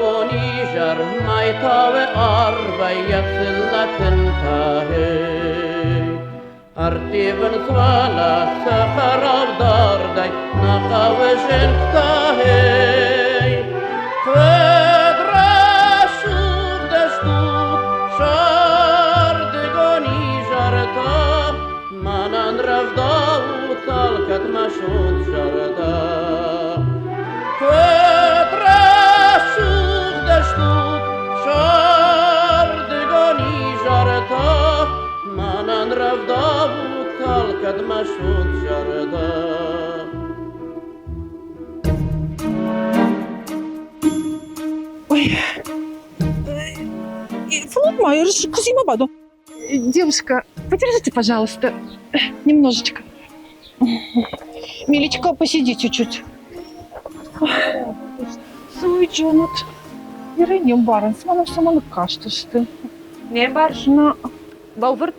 Сӕрдыгон изӕр мӕйтауы арвӕй йӕ цыллӕ тынтӕ, гъей. Ӕрттивынц уӕлӕ цӕхӕрау дардӕй нӕ хъӕуы зынгтӕ, гъей. Куыд рӕсугъд ыстут сӕрдыгон изӕртӕ, Мӕнӕн рӕвдаут алкӕд мӕ сонт зӕрдӕ. Куыд рӕсугъд ыстут сӕрдыгон изӕртӕ, Мӕнӕн рӕвдаут алкӕд мӕ сонт зӕрдӕ. Ой, Фылык ма, куыдзимӕ бадон. Девушка, подержите, пожалуйста, немножечко. Милечка, посиди чуть-чуть. Суйджонут. Иры не мбарын, цыма нӕм цӕмӕ ныккастысты. Не мбарыс? На. Бӕлвырд?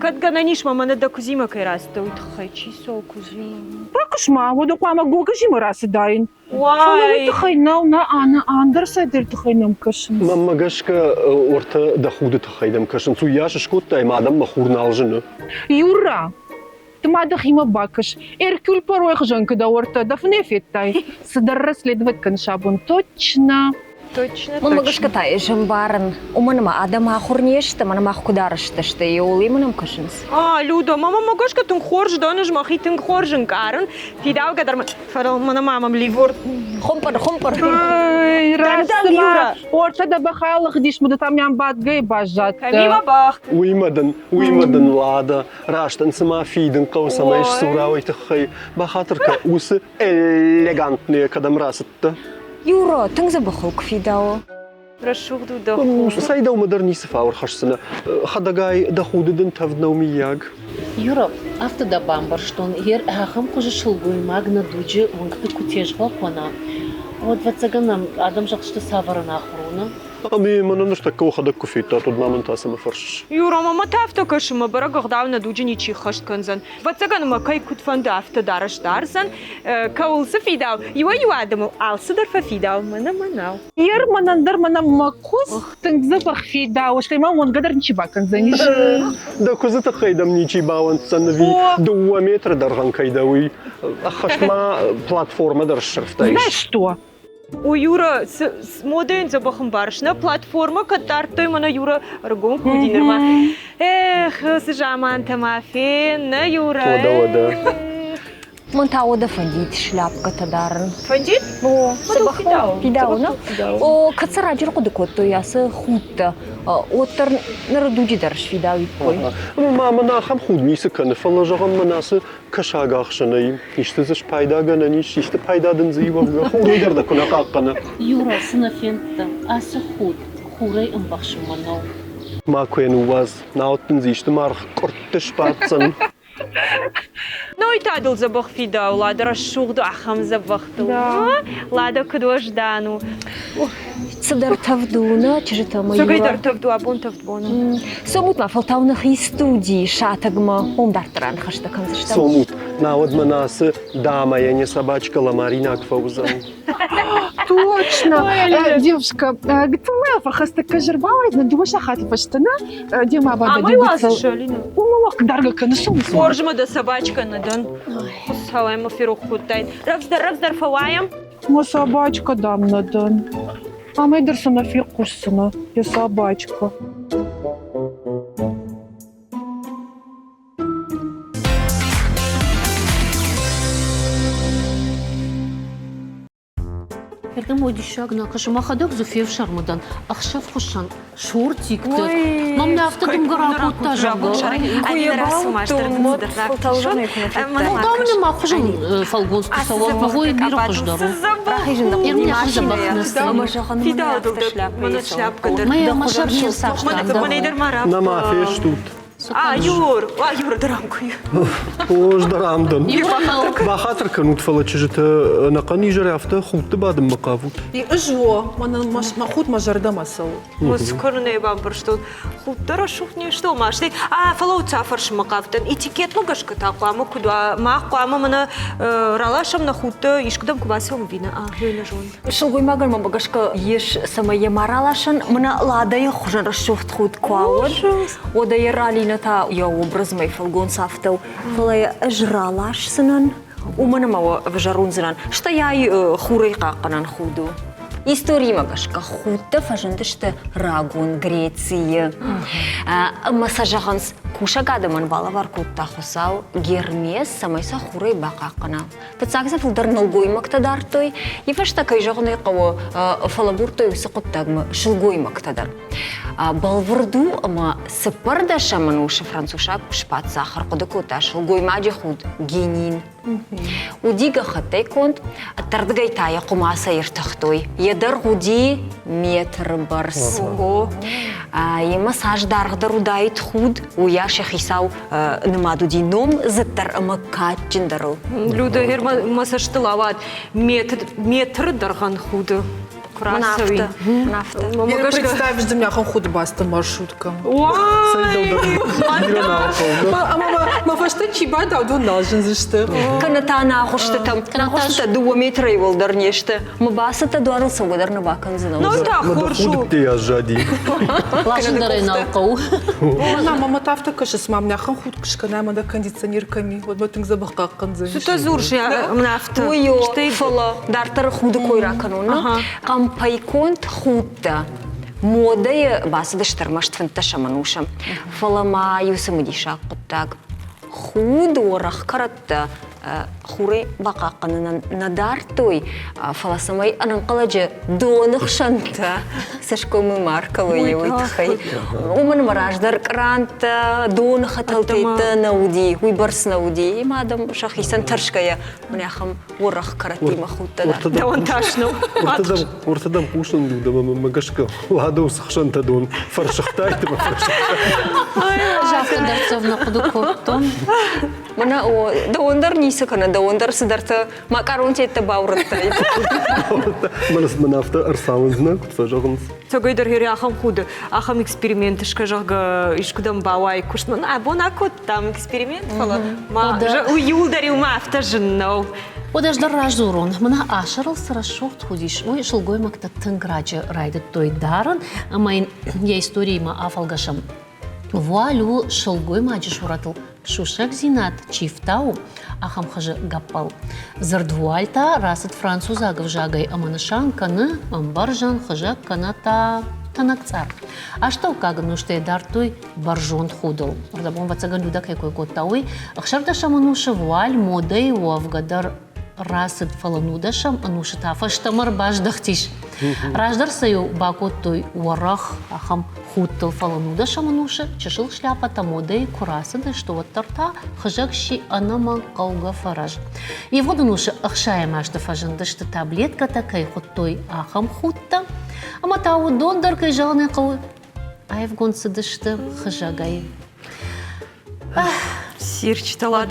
Кӕд гӕнӕн ис, мӕ мӕнӕ дӕ куыдзимӕ кӕй рацыдтӕ, уый тыххӕй чи цӕуы куыдзимӕ? Ракӕс-ма, уӕдӕ хъуамӕ гогызимӕ рацыдаин. Фӕлӕ уый тыххӕй нӕу, нӕ, ӕнӕ ӕндӕр цӕйдӕр тыххӕй нӕм кӕсынц. Мӕнмӕ гӕсгӕ, уӕртӕ дӕ худы тыххӕй дӕм кӕсынц. Уыйас скодтай, ӕмӕ адӕммӕ хур нал зыны. Юра, ды ма дӕхимӕ бакӕс. Эркюль Пуаро хуызӕн куы дӕ уӕртӕ, дӕ фынӕй федтай. Цыдӕр расследовать кӕныс абон. Точно. Точно, Мӕнмӕ гӕсгӕ та ӕз ӕмбарын, уымӕн ӕмӕ адӕм ахуыр не сты, мӕнӕ мах куыд арӕзт сты, иуыл мӕм кӕсынц. А, Люда, мама мӕ гӕсгӕ тынг хорз дӕн, ӕз мӕхи тынг хорз ӕнкъарын. Фидаугӕ дӕр фӕлӕ мӕнӕ ма мӕм ливор. Хуымпъыр, хуымпъыр. Ой, раст цыма ортӕ дӕ бӕхӕй алыгъдис, мыды там нӕм бадгӕйы баззадтӕ. Кӕмимӕ бӕх? Уый мӕ дын, уый мӕ дын, Лада, раст ын цыма фидын хъӕуы, цӕмӕй сдзура уый тыххӕй. Бахатыр кӕ, уыцы элегантные кӕдӕм рацыдтӕ? Юра, тынг дзӕбӕх у куы фидауы. Рӕсугъд у дӕ худ. Цӕй дӕумӕ дӕр ницы фау ӕрхӕсдзынӕ. Хӕдӕгай, дӕ худы дын тӕвд нӕу миййаг? Юра, афтӕ дӕ бамбӕрстон, ер ахӕм хуызы сылгоймаг нӕ дуджы уынгты куы тезгъо кӕна, уӕд, ӕвӕццӕгӕн, адӕм зӕгъдзысты цавӕр ӕнахуыр у, нӕ? Ӕмӕ мӕнӕн ныртӕккӕ уӕхӕдӕг куы федтат, уӕд ма мӕн та цӕмӕ фӕрсыс? Юра, мӕ та афтӕ кӕсы, мӕ бӕрӕг ӕгъдау нӕ дуджы ничи ххӕст кӕндзӕн. Ӕвӕццӕгӕн мӕ кӕй куыд фӕнды, афтӕ дарӕс дардзӕн. Кӕуыл цы фидау, иуӕй-иу адӕмыл алцыдӕр фӕфидау, мӕнӕ мӕнау. Ер мӕнӕн дӕр мӕнӕ мӕ куыдз тынг дзӕбӕх фидауы, стӕй ма уӕнгӕ дӕр ничи бакӕндзӕнис. Дӕ куыдзы тыххӕй дӕм ничи бауӕнддзӕн ӕви дыууӕ метры дӕргъӕн кӕй дӕ, уый ӕххӕст ма платформӕ дӕр ссӕрфтаис. Знаешь что? О, Юра, модӕйӕн дзӕбӕх ӕмбарыс, нӕ платформӕ кӕд дардтой, мӕнӕ Юра ӕрыгон куы уыди нырма. Эх, цы замантӕ ма фен, нӕ Юра. Уӕдӕ, уӕдӕ. Мӕн та уӕдӕ фӕндид шляпкӕтӕ дарын. Фӕндид? О, дзӕбӕх фидауы, нӕ? О, кӕд сӕ раджы рхъуыды кодтой ацы худтӕ, уӕддӕр ныры дуджы дӕр сфидауиккой. Ма мӕн ахӕм худ ницы кӕны, фӕлӕ зӕгъӕм, мӕн ацы кӕсагахсӕнӕй исты дзы спайдагӕнӕн ис, исты пайда дын дзы и уӕвгӕ, хурӕй дӕр дӕ куы нӕ хъахъхъӕны. Юра, цы нӕ фендтӕ, ацы худ хурӕй ӕмбӕхсынмӕ нӕу. Макуы йӕ ныууадз, науӕд дын дзы исты маргъ къуыртты сбаддзӕн. Ну и та дыл дзӕбӕх фидауы, Лада рӕсугъд у, ахӕм дзӕбӕх дыл. Лада куыд уӕздан у. Цыдӕр тӕвд у, нӕ чызджытӕ ӕмӕ Цӕгӕйдӕр тӕвд у, абон тӕвд бон у. Цомут ма, фӕлтау нӕхи студийы сатӕгмӕ уым дарддӕр аныхӕстӕ кӕндзыстӕм. Цомут, науӕд мӕнӕ ацы дама йӕ не собачка ламаринаг фӕуыдзӕн. Точно! Девушка, гыццыл фӕхӕстӕг кӕ зӕрбауайдзынӕ дыууӕ сахаты фӕстӕ, нӕ? Демӕ бада Амӕй уадзыс, Алина? Уымӕ даргӕ кӕны Хорз мӕ дӕ собачка нӕ дӕн. Хуыцауӕй мӕ ферох кодтай. Рӕвдздӕр, рӕвдздӕр фӕуайӕм. Мӕ собачка дам нӕ дӕн. Амӕй дӕр цы нӕ фехъусдзынӕ, йӕ собачка. Ардӕм уый диссаг нӕ кӕсы. Мӕхӕдӕг дзы фефсӕрмы дӕн. Ӕхсӕв хуыссӕн шортикты. Мӕм нӕ афтӕ дымгӕ ракодта, зӕгъгӕ. Фӕлтау ма хуызӕн фӕлгонц куы цӕуа, уый бирӕ хуыздӕр у. Мӕ сӕр не рцахста. Нӕма фестут. А, Юр, а, Юра дӕр ам куы Ой, дӕр ам дӕн. Бахатыр кӕнут, фӕлӕ чызджытӕ ӕнӕхъӕн изӕр афтӕ худты бадынмӕ хъавут. Ӕз о, мӕнӕн мӕ худ мӕ зӕрдӕмӕ цӕуы. Москвы бамбӕрстон. Худтӕ рӕсугъд не сты, ома стӕй а фӕлӕуу цафӕрсынмӕ хъавдтӕн. Этикетмӕ гӕсгӕ та хъуамӕ куыд уа, мах хъуамӕ мӕнӕ раласӕм нӕ худтӕ, искуыдӕм куы бацӕуӕм ӕви нӕ? А, уый нӕ зонын. Сылгоймагӕн мӕ гӕсгӕ ис, цӕмӕй йӕ ма раласӕн, мӕнӕ Ладӕйы хуызӕн рӕсугъд худ куы ауад, уӕдӕ йӕ Ралинӕ та йӕ образмӕ фӕлгонц афтӕ у. Фӕлӕ йӕ ӕз раласдзынӕн, уымӕн ӕмӕ уӕ ӕвзӕр уындзынӕн. Стӕй ай хурӕй хъахъхъӕнӕн худ у. Историмӕ гӕсгӕ худтӕ фӕзындысты рагон Грецийы. Ӕмӕ сӕ зӕгъынц, кусӕг адӕмӕн балӕвар кодта Хуыцау Гермес, цӕмӕй сӕ хурӕй бахъахъхъӕна. Фыццаг дзы фылдӕр нӕлгоймӕгтӕ дардтой, йӕ фӕстӕ, кӕй зӕгъын ӕй хъӕуы, фӕлӕбурдтой уыцы хъуыддагмӕ сылгоймӕгтӕ дӕр. Бӕлвырд у, ӕмӕ цыппӕрдӕсӕм ӕнусы францусаг ус-паддзах ӕрхъуыды кодта сылгоймаджы худ Генин. Уыди гӕххӕттӕй конд, ӕддӕрдыгӕй та йӕ хъуымацӕй ӕртыхтой. Йӕ дӕргъ уыди метры бӕрц. Йемӕ цас даргъдӕр уыдаид худ, уыйас йӕ хицау нымад уыди номдзыддӕр ӕмӕ кадджындӕрыл. Люда, мӕ цӕстыл ауад метры дӕргъӕн худы. Куы рацӕуин. Представь, что меня худ баста маршрутка. Мӕ фӕстӕ чи бада, уыдон нал зындзысты. Кӕнӕ та нагъуыстытӕм. Нагъуыстытӕ дыууӕ метрӕй уӕлдӕр не сты. Мӕ бацыдтӕ дуарыл цӕугӕ дӕр нӕ бакӕндзынӕ. Ну та хорз у. Худыдтӕ аззади. Ласын дӕр ӕй нал хъӕуы. На, мама та афтӕ кӕсы, цыма мын ахӕм худ куы скӕна, ӕмӕ дӕ кондиционер кӕм и, уӕд мӕ тынг дзӕбӕх хъахъхъӕндзӕн. Цытӕ дзурыс, мын афтӕ. Уый о, фӕлӕ дарддӕр худы кой ракӕнон. Хъӕмпӕйконд худтӕ модӕйы бацыдысты ӕрмӕст фынддӕсӕм ӕнусы. Фӕлӕ ма иу цымыдисаг хъуыддаг. Худ уӕрӕх кӕрӕттӕ хурӕй бахъахъхъӕнынӕн нӕ дардтой, фӕлӕ цӕмӕй ӕнӕнхъӕлӕджы доны хсӕнтӕ цӕсгомы ма ркӕлой, уый тыххӕй. Уымӕн ӕмӕ раздӕр къранттӕ, доны хӕтӕлтӕ нӕ уыди, уый бӕрц нӕ уыди. Ӕмӕ адӕм сӕхицӕн тӕрсгӕйӕ мын ахӕм уӕрӕх кӕрӕттимӕ худтӕ дардтой. Дӕуӕн тас нӕу. Ортӕдӕм хъусын ӕмӕ мӕ гӕсгӕ Ладо уыцы хсӕнтӕ дон фӕрсыгътай ӕмӕ фӕрсыгътай. Афтӕ дӕрддзӕф нӕ хъуыды кодтон. Мӕнӕ о, дӕуӕн дӕр ницы кӕны, дӕуӕн дӕр цыдӕртӕ макъаронтеттӕ баурӕдтай. Мӕнӕ мын афтӕ ӕрцауындзынӕ, куыд фӕзӕгъынц. Цӕгӕйдӕр хери ахӕм худы, ахӕм эксперимент скӕ, зӕгъгӕ, искуыдӕм бауай куыстмӕ. Абон акодтам эксперимент, фӕлӕ ма уый иуылдӕр иумӕ афтӕ зын нӕу. Уӕд ӕз дӕр раздзурон, мӕнӕ асӕрыл цы рӕсугъд уыдис, уый сылгоймӕгтӕ тынг раджы райдыдтой дарын ӕмӕ йын йӕ историимӕ афӕлгӕсӕм. Вуаль у сылгоймаджы сурӕтыл сусӕгдзинад чи фтауы, ахӕм хуызы гӕппӕл. Дзырд вуаль та рацыд французаг ӕвзагӕй ӕмӕ нысан кӕны ӕмбӕрзӕн, хызӕг кӕнӕ та тӕнӕг цъар. Астӕуккаг ӕнустӕй дардтой бӕрзонд худыл. Ӕрдӕбон, ӕвӕццӕгӕн, Люда кӕй кой кодта, уый ӕхсӕрдӕсӕм ӕнусы вуаль модӕйы уӕвгӕ дӕр рацыд, фӕлӕ нудӕсӕм ӕнусы та фӕстӕмӕ ӕрбаздӕхтис. Раздӕр сӕ-иу бакодтой уӕрӕх ахӕм худтыл, фӕлӕ нудӕсӕм ӕнусы чысыл шляпӕтӕ модӕйы куы рацыдысты, уӕддӕр та хызӕг сси ӕнӕмӕнг хъӕугӕ фӕрӕз. Ивгъуыд ӕнусы ӕхсайӕм азты фӕзындысты таблеткӕтӕ кӕй хуыдтой, ахӕм худтӕ, ӕмӕ та уыдон дӕр, кӕй зӕгъын ӕй хъӕуы, аивгонд цыдысты хызӕгӕй. Сирчатала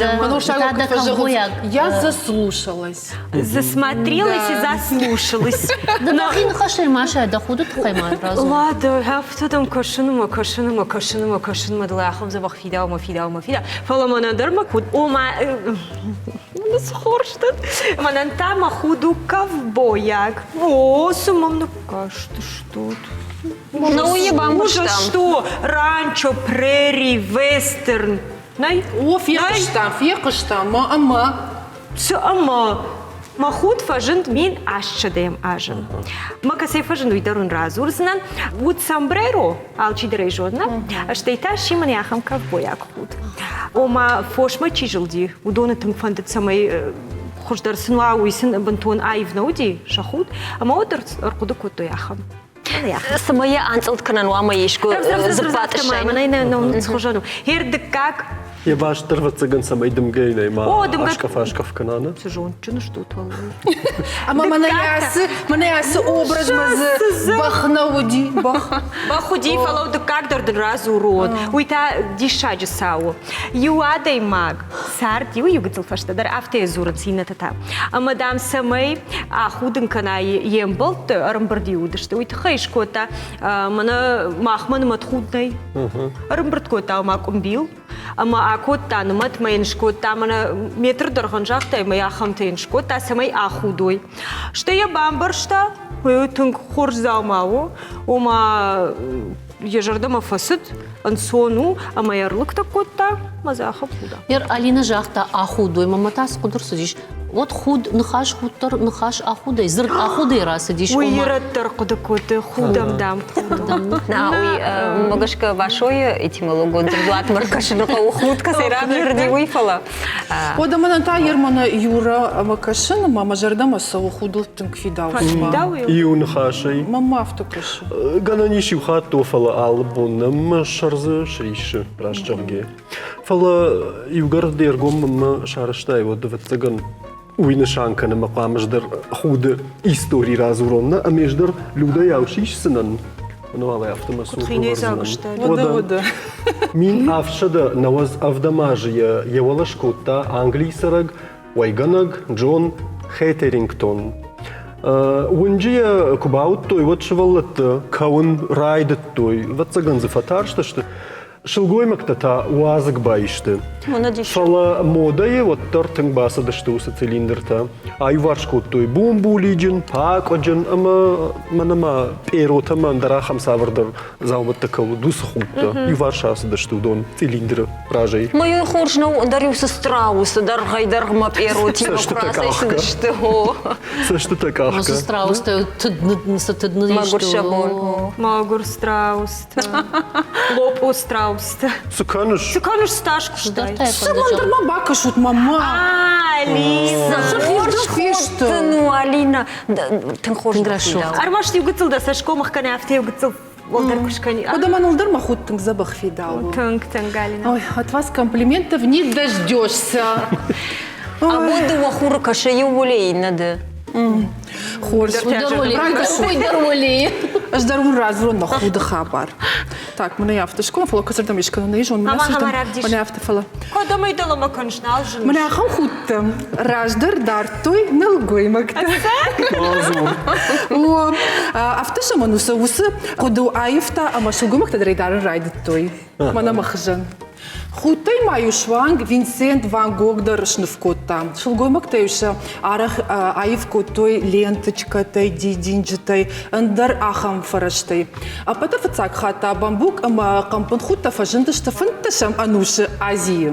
Я заслушалась. Засмотрелась и заслушалась. Да дӕхи ныхасӕй ма сӕ дӕ худы тыххӕй ма радзур. Ладо, афтӕ дӕм кӕсын ӕмӕ кӕсын ӕмӕ кӕсын ӕмӕ кӕсын ӕмӕ дыл ахӕм дзӕбӕх фидау ӕмӕ фидау ӕмӕ фидау. Фӕлӕ мӕнӕн дӕр мӕ худ, ома, цы хорз дӕн. Мӕнӕн та мӕ худ у ковбойаг. О, цы мӕм ныккастыстут. Ну, и Ужас, что? Ранчо, прерий, вестерн. Нӕй? О, фехъуыстам, фехъуыстам, ма ӕмӕ. Цы ӕмӕ? Мӕ худ фӕзынд мин ӕссӕдӕм азы. Мӕ кӕцӕй фӕзынд, уый дӕр уын радзурдзынӕн. Уыд сомбреро, алчидӕр ӕй зоны, стӕй та сси мын ахӕм ковбойаг худ. Ома, фосмӕ чи зылди, уыдоны тынг фӕндыд, цӕмӕй хуыздӕр сын уа, уый сын бынтон аив нӕ уыди сӕ худ. Ӕмӕ уӕд ӕрхъуыды кодтой ахӕм. Цымӕ йӕ анцъылд кӕнӕн уа ӕмӕ искуы дзыппатъыссӕй? Хер дыккаг Йӕ баст дӕр ӕвӕццӕгӕн цӕмӕй дымгӕйы нӕй ма аскъӕф-аскъӕф кӕна, нӕ? Цы зондджын стут, уӕллӕй. Ӕмӕ мӕнӕ ацы, мӕнӕ ацы образмӕ дзы бӕх нӕ уыди, бӕх. Бӕх уыди, фӕлӕ дыккаг дӕр дын радзурон. Уый та диссаджы цауы. Иу адӕймаг цард иу иу гыццыл фӕстӕдӕр афтӕ дзурынц иннӕтӕ та. Ӕмӕ, дам, цӕмӕй ахудын кӕна йе мбӕлтты, ӕрӕмбырд-иу уыдысты, уый тыххӕй скодта, мӕнӕ махмӕ нымӕтхуд нӕй. Ӕрӕмбырд кодта ома къуымбил ӕмӕ акодта нымӕтмӕ йын скодта мӕнӕ метр дӕргъӕн загътай мӕ ахӕмтӕ йын скодта, цӕмӕй ахудой. Стӕй йӕ бамбӕрста, уый тынг хорз дзаума у, ома йӕ зӕрдӕмӕ фӕцыд, ӕнцон у ӕмӕ йӕ ӕрлыгтӕ кодта мӕ дзы ахӕм худа. Ер Алина загъта ахудой, мӕ та цы хъуыды рцыдис? Вот худ, ныхас худдӕр, ныхас ахудӕй, дзырд ахудӕй рацыдис. Уый ирӕттӕ ӕрхъуыды кодтой, худӕм, дам, худӕм. На, уый мӕ гӕсгӕ Васойы этимологон дзырдуатмӕ ркӕсыны хъӕуы худ кӕцӕй равзӕрди, уый, фӕлӕ Уӕдӕ мӕнӕн та Ерманы Юра ӕмӕ кӕсын, ӕмӕ мӕ зӕрдӕмӕ цӕуы худыл тынг фидауц. Иу ныхасӕй. Мӕнмӕ афтӕ кӕсы. Гӕнӕн ис иу хатт о, фӕлӕ алы бон нӕ мӕ сӕр дзы сриссы, раст зӕгъгӕ. Фӕлӕ иугӕр де ргом мӕнмӕ сарӕзтай, уӕд, ӕвӕццӕгӕн, уый нысан кӕны мӕ хъуамӕ ӕз дӕр худы истори радзурон, нӕ ӕмӕ ӕз дӕр Людӕйау сисдзынӕн. Ну, але афтӕ мӕ цур Уӕдӕ, 1797 азы йӕ йӕ уӕлӕ скодта Английы цӕрӕг уӕйгӕнӕг Джон Хетерингтон. Уынджы йӕ куы бауыдтой, уӕд сывӕллӕттӕ кӕуын райдыдтой. Ӕвӕццӕгӕн дзы фӕтарстысты. Сылгоймӕгтӕ та уадзыг баисты. Фӕлӕ модӕйы уӕддӕр тынг бацыдысты уыцы цилиндртӕ. Аиуварс кодтой бумбулиджын, пакъуыджын ӕмӕ мӕнӕ ма пъеротӕ ӕмӕ ӕндӕр ахӕм цавӕрдӕр дзаумӕттӕ кӕуыл уыцы худтӕ. Иуварс ацыдысты уыдон цилиндры разӕй. Мӕ хорз нӕу, ӕндӕр-иу цы страусы дӕргъӕй-дӕргъмӕ пъеротимӕ куы рацӕйцыдысты. Цӕстытӕ къахгӕ. Уыцы страустӕ цы тыд Мӕгуыр сӕ бон. Мӕгуыр страустӕ. Лопъо страустӕ. Цы кӕныс? Цы кӕныс, стас куыстай? Цӕмӕндӕр ма бакӕсут, мама. Алина. Хорз фесты. Ну, Алина, тынг хорз рӕсугъд. Ӕрмӕст иу гыццыл дӕ цӕсгом ӕхгӕнӕ, афтӕ иу гыццыл уӕлдӕр куы скӕни. Уӕдӕ мӕныл дӕр мӕ худ тынг дзӕбӕх фидауы. Тынг, тынг, Алина. Ой, от вас комплиментов не дождешься. Абон дыууӕ хуры кӕсы иу уӕлейы, иннӕ ды. Хорз. Ӕз дӕр уын радзурон мӕ худы хабар. Так, мӕнӕ афтӕ скъола, фӕлӕ кӕцырдӕм искӕнын нӕ зон, мӕнӕ афтӕ, фӕлӕ. Кӕдӕм ӕй дӕлӕмӕ кӕныс, нал зыныс. Мӕнӕ ахӕм худтӕ раздӕр дардтой нӕлгоймӕгтӕ. О, афтӕ сӕмӕн уыцы уыцы хъуыды аивта ӕмӕ сылгоймӕгтӕ дӕр ӕй дарын райдыдтой. Мӕнӕ мӕ хызӕн. Худтӕй ма-иу суанг Винсент Ван Гог дӕр сныв кодта. Сылгоймӕгтӕ-иу сӕ арӕх аив кодтой ленточкӕтӕй, дидинджытӕй, ӕндӕр ахӕм фӕрӕзтӕй. Ӕппӕты фыццаг хатт та бамбук ӕмӕ хъӕмпын худтӕ фӕзындысты фынддӕсӕм ӕнусы Азийы.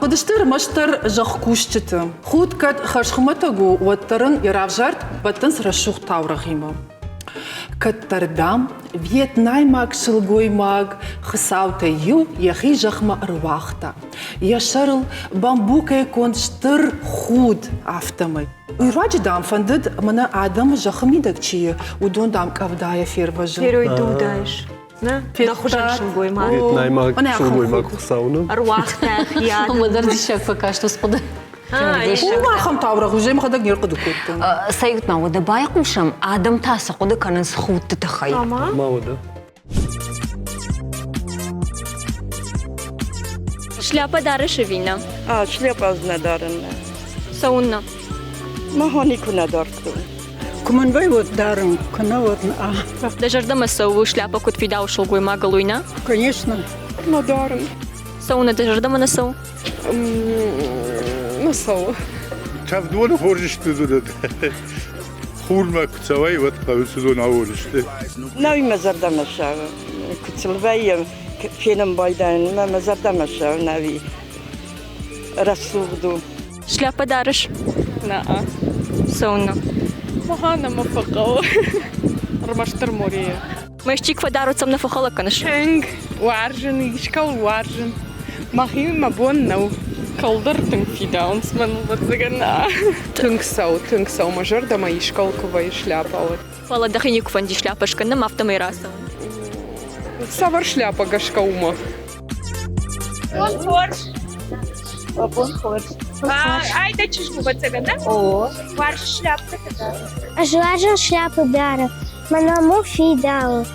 Уыдысты ӕрмӕстдӕр зӕхкусджыты. Худ кӕд хӕрзхуымӕтӕг у, уӕддӕр ын йӕ равзӕрд бӕттынц рӕсугъд таурӕгъимӕ. Кӕддӕр, дам, вьетнаймаг сылгоймаг хицаутӕй иу йӕхи зӕхмӕ ӕруагъта. Йӕ сӕрыл бамбукӕй конд стыр худ, афтӕмӕй. Уый руаджы, дам, фӕндыд, мӕнӕ адӕмы зӕххы мидӕг чи и, уыдон, дам, къӕвдайӕ фервӕзын. Герой ды уыдаис. Нӕ? Дӕ хуызӕн сылгоймаг. Вьетнаймаг сылгоймаг хуыцау, нӕ? Ӕруагъта хиад. Ӕмӕ дӕр диссаг фӕкаст уыцы хъуыды. Уым ахӕм таурӕгъ уже мӕхӕдӕг не рхъуыды кодтон. Цӕйут ма уӕдӕ байхъусӕм, адӕм та цы хъуыды кӕнынц худты тыххӕй. Ма уӕдӕ. Шляпа дарыс ӕви нӕ? А, шляпа ӕз нӕ дарын. Цӕуыннӕ? Мӕхӕн никуы нӕ дардтон. Куы мын вӕййы, уӕд дарын, куы нӕ, уӕд нӕ. Дӕ зӕрдӕмӕ цӕуы шляпа куыд фидауы сылгоймагыл, уый нӕ? Конечно. Нӕ дарын. Цӕуыннӕ дӕ зӕрдӕмӕ нӕ цӕуы? Нӕ цӕуы. Тӕвдоны хорз сты хурмӕ куы цӕуай, уӕд хъӕуы сезон ауон сты. Нӕуи мӕ зӕрдӕмӕ ссӕуы. Куы сыл вӕййӕм, фенын байдайын, мӕ мӕ зӕрдӕмӕ ссӕуы нӕуи. Рӕсугъд у. Шляпа дарыс? Нӕ. Цӕуыннӕ? Махӕн ӕмӕ фӕхъӕуы. Ӕрмӕстдӕр морейы. Мӕсчик фӕдарут сӕм нӕ фӕхӕлӕг кӕныс? Тынг уарзын, искӕуыл уарзын. Мӕхи мӕ бон нӕу. Кӕлдӕр тынг фидауынц мӕныл, ӕвӕццӕгӕн. Тынг цӕуы, тынг цӕуы мӕ зӕрдӕмӕ искӕуыл куы вӕййы шляпӕ, уӕд. Фӕлӕ дӕхи никуы фӕнди шляпӕ скӕнын, афтӕмӕй рацӕуын. Цавӕр шляпӕ гӕсгӕ уымӕ? Бон хорз. Бон хорз. Ай дӕ чызг ӕвӕццӕгӕн, нӕ? О. Уарзыс шляпкӕтӕ дарын? Ӕз уарзын шляпы дарын. Мӕнӕ му фидауы.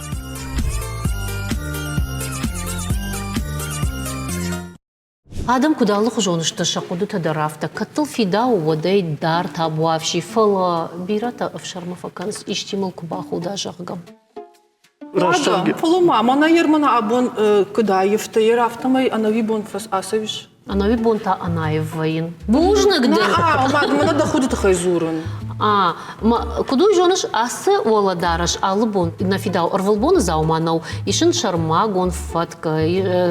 Адӕм куыд алыхуызон сты, сӕ хъуыдытӕ дӕр афтӕ. Кӕд дыл фидауы, уӕд ӕй дӕр табуафси, фӕлӕ бирӕтӕ ӕфсӕрмы фӕкӕнынц, исчи мыл куы бахуда, зӕгъгӕ. Уӕдӕ, фӕлӕ ма мӕнӕ ер мӕнӕ абон куыд аивта, ер афтӕмӕй ӕнӕуи бон ацӕуис? Ӕнӕуи бон та ӕнаив вӕййын. Бузныг дын! Мӕнӕ дӕ худы тыххӕй дзурын. А, куыд уый зоныс, ацы уӕлӕдарӕс алы бон нӕ фидауы ӕрвылбоны дзаума нӕу. Ис ын сӕрмагонд фӕтк,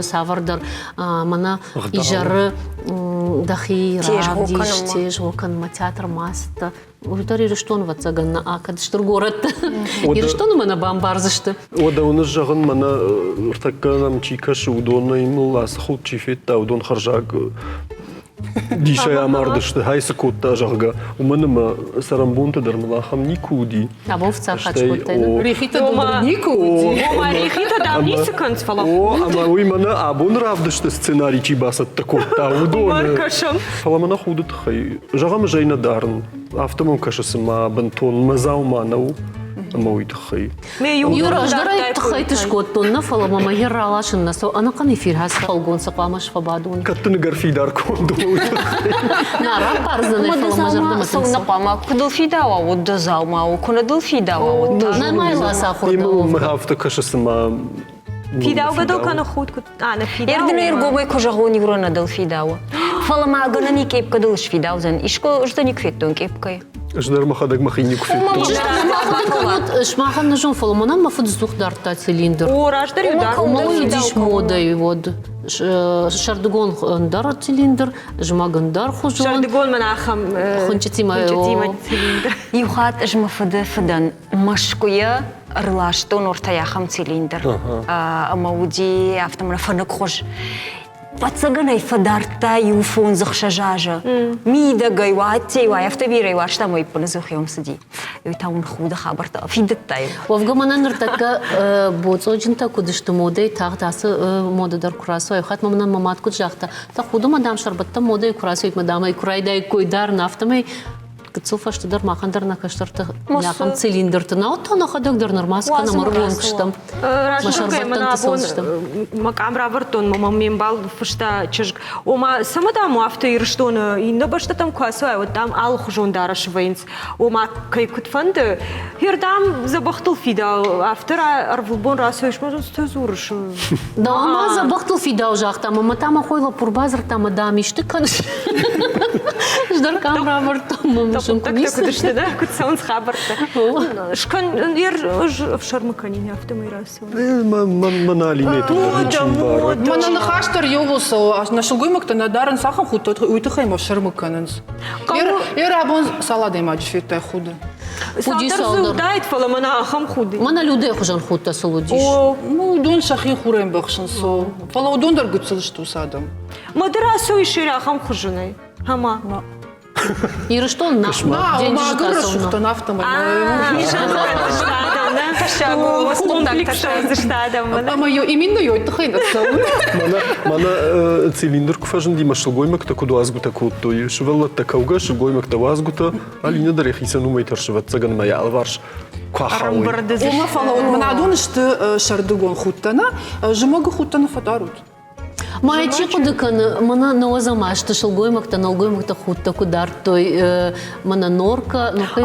цавӕрдӕр мӕнӕ изӕры дӕхи равдис, тезгъо кӕнынмӕ, театрмӕ ацыдтӕ. Уый дӕр Ирыстон, ӕвӕццӕгӕн, нӕ акӕд стыр горӕтты. Ирыстоны мӕ нӕ бамбардзысты. Уӕдӕ уын зӕгъын, мӕнӕ ӕртӕккӕ нӕм чи кӕсы, уыдонӕй мыл ацы худ чи федта, уыдон хӕрзаг дисӕй амардысты, хай цы кодта, зӕгъгӕ. Уымӕн ӕмӕ цӕрӕнбонты дӕр мыл ахӕм никуы уыди. Абон фыццаг хатт скодтай, нӕ? Рихитӕ дӕр никуы уыди. Ома рихитӕ дам ницы кӕнынц, фӕлӕ О, ӕмӕ уый мӕнӕ абон равдысты сценарий чи бацӕттӕ кодта, уыдоны. Фӕлӕ мӕнӕ худы тыххӕй, зӕгъӕм, ӕз ӕй нӕ дарын. Афтӕ мӕм кӕсы, цыма бынтон мӕ дзаума нӕу, ӕмӕ уый тыххӕй. Иу раздӕр ӕй тыххӕйты скодтон, нӕ фӕлӕ мӕ мӕхи раласын нӕ цӕуы. Ӕнӕхъӕн эфир хӕс фӕлгонцы хъуамӕ сфӕбадон. Кӕд дын ӕгӕр фидар конд у, уый тыххӕй. Нӕ раппардзӕн ӕй, фӕлӕ мӕ зӕрдӕмӕ тынг цӕуы. Хъуамӕ куы дыл фидауа, уӕд дӕ дзаума у, куы нӕ дыл фидауа, уӕд та. Нӕ ма йыл ацахуыр дӕ. Мӕ афтӕ кӕсы, цыма Фидаугӕ дыл кӕны худ куыд а нӕ фидауы. Ердын ӕргомӕй куы зӕгъон, иу ран дыл фидауы. Фӕлӕ ма гӕнӕн и къепкӕ дыл сфидаудзӕн. Искуы ӕз дӕ никуы федтон къепкӕйы. Ӕз дӕр мӕхӕдӕг мӕхи никуы федтон. Сымахӕн нӕ зон, фӕлӕ мӕнӕн мӕ фыд сдзух дардта цилиндр. О, раздӕр-иу дардта. Уымӕ уыдис модӕй уӕд. Сӕрдыгон ӕндӕр цилиндр, зымӕг ӕндӕр хуызон. Сӕрдыгон мӕн ахӕм хуынчъытимӕ цилиндр. Иу хатт ӕз мӕ фыды фыдӕн Мӕскуыйӕ ӕрластон ортӕ ахӕм цилиндр ӕмӕ уыди афтӕмӕй фӕныкхуыз. Ӕвӕццӕгӕн ӕй фӕдардта иу фондз-ӕхсӕз азы. Мидӕгӕй уа, ӕддейы уа, афтӕ бирӕ уарзта ӕмӕ ӕппынӕдзух йӕм цыди. Уый та уын худы хабӕрттӕ фидыдта-иу. Уӕвгӕ мӕнӕ ныртӕккӕ боцъоджынтӕ куыд сты модӕй, тагъд ацы мода дӕр куы рацӕуа. Иу хатт ма мӕнӕн мӕ мад куыд загъта, тӕхуды мӕ дам сӕрбӕттӕн модӕй куы рацӕуид, мӕ дам ӕй куы райдаиккой дарын, афтӕмӕй гыццыл фӕстӕдӕр махӕн дӕр нӕ кӕстӕрты ахӕм цилиндрты науӕд та нӕхӕдӕг дӕр нырма скӕнӕм ӕрвонг стӕм. Мӕ абон мӕ къам равӕрдтон, мӕ ме мбал фыста чызг. Ома, цӕмӕ дам афтӕ Ирыстоны иннӕ бӕстӕтӕм куы ацӕуай, уӕд дам алыхуызон дарӕс вӕййынц. Ома, кӕй куыд фӕнды, хер дам дзӕбӕхтыл фидау, афтӕ ӕрвылбон рацӕуис, ма цытӕ дзурыс? Да, ма дзӕбӕхтыл фидау загъта, мӕ та мӕ хой лӕппу ӕрбадзырдта, мӕ дам исты кӕныс. Ӕз дӕр къам равӕрдтон, мӕ мысын куы ницы. Куыд сты, да? Куыд цӕуынц хабӕрттӕ? Скӕн, ӕз ӕфсӕрмы кӕнин, афтӕмӕй рацӕуын. Мӕн Алинӕты рынчын бары. Мӕнӕ ныхас дӕр иууыл цӕуы. Нӕ сылгоймӕгтӕ нӕ дарынц ахӕм худтӕ, уый тыххӕй ма ӕфсӕрмы кӕнынц. Йе рабон цал адӕймаджы федтай худы? Цалдӕр дзы уыдаид, фӕлӕ мӕнӕ ахӕм худ. Мӕнӕ Людӕйы хуызӕн худтӕ сыл уыдис. О, ну уыдон сӕхи хурӕмбӕхсынц, фӕлӕ уыдон дӕр гыццыл сты уыцы адӕм. Мады рацӕуы исери ахӕм хуызӕнӕй. Ӕма? Ирыстон нӕ. Денджызы та цӕуына. Афтӕмӕй. Ӕмӕ именно ёй тыххӕй нӕ цӕуын. Мӕнӕ цилиндр куы фӕзынди, мӕ сылгоймӕгтӕ куыд уадзгуытӕ кодтой, сывӕллӕттӕ кӕугӕ, сылгоймӕгтӕ уадзгуытӕ, Алинӕ дӕр йӕхицӕн уымӕй тӕрсы, ӕвӕццӕгӕн, мӕ йӕ алыварс куы ахауой. Ома, фӕлӕ мын адон сты сӕрдыгон худтӕ нӕ, зымӕгы худтӕ нӕ фӕдарут. Ма чи хъуыды кӕны, мӕнӕ нӕуӕдзӕм азты сылгоймӕгтӕ, нӕлгоймӕгтӕ худтӕ куы дардтой, мӕнӕ норка, норка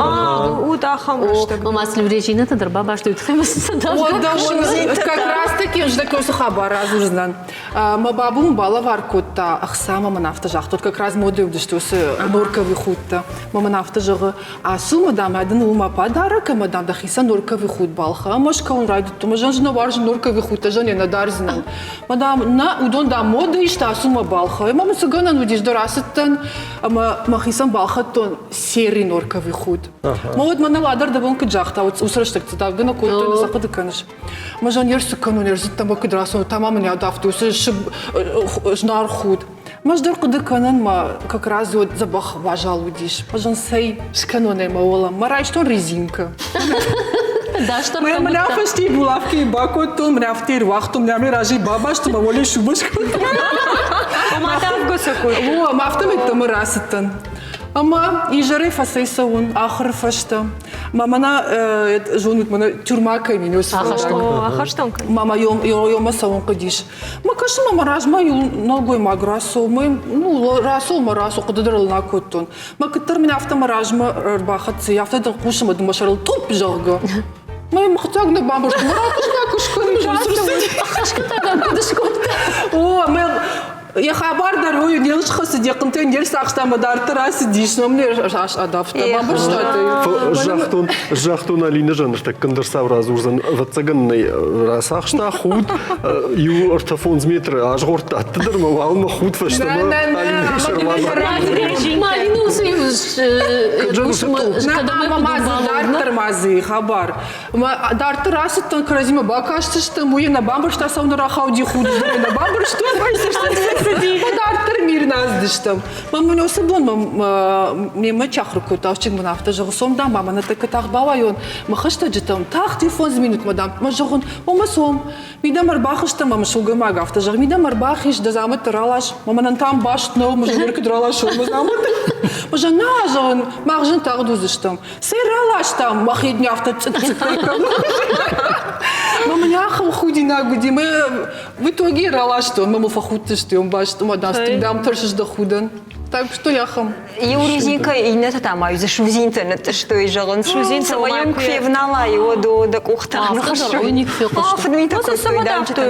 Уыд ахӕм рӕстӕг. Мама слеврежинӕтӕ дӕр бабастой, Как раз таки ӕз уыцы хабар радзурдзынӕн. Мӕ бабу мын балӕвар кодта ӕхца ӕмӕ мын афтӕ загъта, вот как раз моды уыдысты уыцы норковый худтӕ. Мӕ мын афтӕ зӕгъы, ацу мӕ дам, дын у мӕ подарок ӕмӕ дам дӕхицӕн норковый худ балхӕ. Ӕмӕ ӕз кӕуын райдыдтон, ӕз нӕ уарзын норковый худтӕ, ӕз нӕ дардзынӕн. Мадам, нӕ, уыдон дам моды исты ацу мӕ балхӕ. Ӕмӕ мын цы гӕнӕн уыдис, дӕр ацыдтӕн ӕмӕ мӕхицӕн балхӕдтон серый норковый худ. Мӕ уӕд мӕнӕ ладӕр дӕ бон куыд загъта, уыцы рӕстӕг цыдавгӕ нӕ кодтой, цы хъуыды кӕныс? Мӕ зӕн цы кӕнон, ӕрзыдтӕн мӕ куыд рацӕуон, та ма мын адавтой уыцы зынаргъ худ. Мӕ ӕз дӕр хъуыды кӕнын, мӕ как раз уӕд дзӕбӕх уазал уыдис. Мӕ зӕн цӕй скӕнон ӕй мӕ уӕлӕ. Мӕ райстон резинкӕ. Мӕ фӕсте булавки бакодтон, мӕ афтӕ ӕруагътон, мӕ разӕй бабастон, мӕ уӕле шубӕ скодтон. Ома давгӕ сӕ кодтой. О, ӕмӕ афтӕмӕй мӕ рацыдтӕн. Ӕмӕ изӕрӕй фӕцӕйцӕуын ахуыры фӕстӕ. Мӕ мӕнӕ зонут, мӕнӕ тюрьма кӕм и, Ахӕстон. Ахӕстон кӕм. Мама ёмӕ цӕуын хъуыдис. Мӕ кӕсын, мӕ размӕ иу нӕлгоймаг рацӕуы, мӕ ну рацӕуы мӕ рацу, хъуыды дӕр ыл нӕ кодтон. Мӕ куыддӕр мын афтӕ мӕ размӕ ӕрбахӕццӕ, афтӕ дын хъусы мӕ мӕ сӕрыл тъупп, зӕгъгӕ. Мӕ мыхъцаг нӕ бамбӕрстон, мӕ рахъуыста куы скӕнын, Хӕсгӕ та дӕм куыд скодта? О, мӕ йӕ хабар дӕр уый не схӕцыд, йӕ хъынтӕ не рцахста ӕмӕ дарддӕр ацыдис, ном не адавта. Бамбӕрстат ӕй? Загътон, загътон Алинӕ ныртӕккӕ ӕндӕр цау радзурдзӕн. Ӕвӕццӕгӕн нӕ рацахста худ, иу ӕртӕ-фондз метры азгъордта ӕддӕдӕр ӕмӕ уалынмӕ худ фӕстӕмӕ Алинӕйы сӕрмӕ. Малина уыцы Дарддӕр ма дзы хабар. Дарддӕр ацыдтӕн, кӕрӕдзимӕ бакастыстӕм, уый нӕ бамбӕрста, цӕуылнӕ рахауди худ, нӕ бамбӕрстон. Дарддӕр мир нӕ ацыдыстӕм. Мӕ мын уыцы бон мемӕ чи ахуыр кодта, уыцы мын афтӕ зӕгъы, цом, дам, мӕ ныртӕккӕ тагъд бауайон мӕ хӕстӕджытӕм, тагъд иу фондз минутмӕ, дам, мӕ зӕгъын, омӕ цом. Мидӕмӕ ӕрбахызтӕн, ӕмӕ сылгоймаг афтӕ зӕгъы, мидӕмӕ ӕрбахиз, дӕ дзаумӕттӕ ралас, мӕ мӕнӕн там баст нӕу, мӕ зӕгъын, куыд раласон мӕ дзаумӕттӕ. Мӕ зӕгъын, нӕ, зӕгъын, мах зын тагъд уыдзыстӕм. Цӕй раластам, мӕхи дын афтӕ цъыкк-цъыккӕй кӕны. Мӕ мын ахӕм худинаг уыди, мӕ в итоге раластон, мӕ мыл фӕхудтысты, уым баст, ӕмӕ дам, тӕрсыс дӕ худӕн. Так что ахӕм. Иу резинкӕ иннӕтӕ та ма дзы судзинтӕ ныттъыстой, зӕгъын. Судзинтӕ Цӕмӕй йӕм куы февналай, уӕд о, дӕ къухтӕ ныхсой. Фыдмитӕ кодтой дамджытӕ.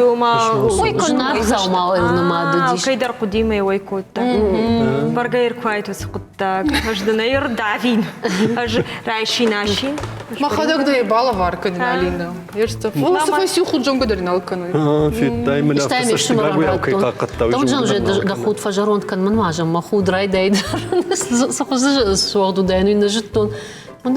Зынаргъ дзаумауыл нымад уыдис. Кӕйдӕр хъуыдимӕ уӕй кодта. Бӕргӕ ӕркуайт уыцы хъуыддаг. Ӕз дын ӕй ӕрдавин. Ӕз райсин асин. Мӕхӕдӕг дӕ балӕвар кӕнин, Алина. Фӕлӕ цы фӕци худ зонгӕ дӕр нал кӕной. Федтай мын афтӕ цӕстыгагуыйау кӕй хъахъхъӕдта. Дӕуджан же дӕ худ фӕзӕронд кӕн мын уазӕм, мӕ худ райдай дӕр. Цы хуызы суӕгъд уыдаин, уый нӕ зыдтон. Мын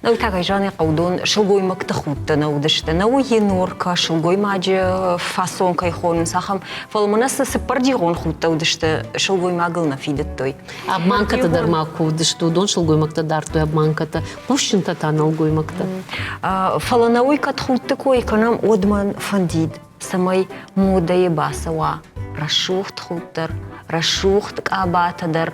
Нау та кӕй хъӕудон сылгоймӕгты худтӕ нӕ уыдысты. Нӕ уый норка, сылгоймаджы фасон кӕй хонынц, ахӕм. Фӕлӕ мӕнӕ цы цыппӕрдигъон худтӕ уыдысты, сылгоймагыл нӕ фидыдтой. Обманкӕтӕ дӕр ма куы уыдысты, уыдон сылгоймӕгтӕ дардтой обманкӕтӕ, хъусджынтӕ та нӕлгоймӕгтӕ. Фӕлӕ нӕ уый кӕд худты кой кӕнӕм, уӕд мӕн фӕндид, цӕмӕй модӕйы бацӕуа рӕсугъд худ дӕр, рӕсугъд къабатӕ дӕр,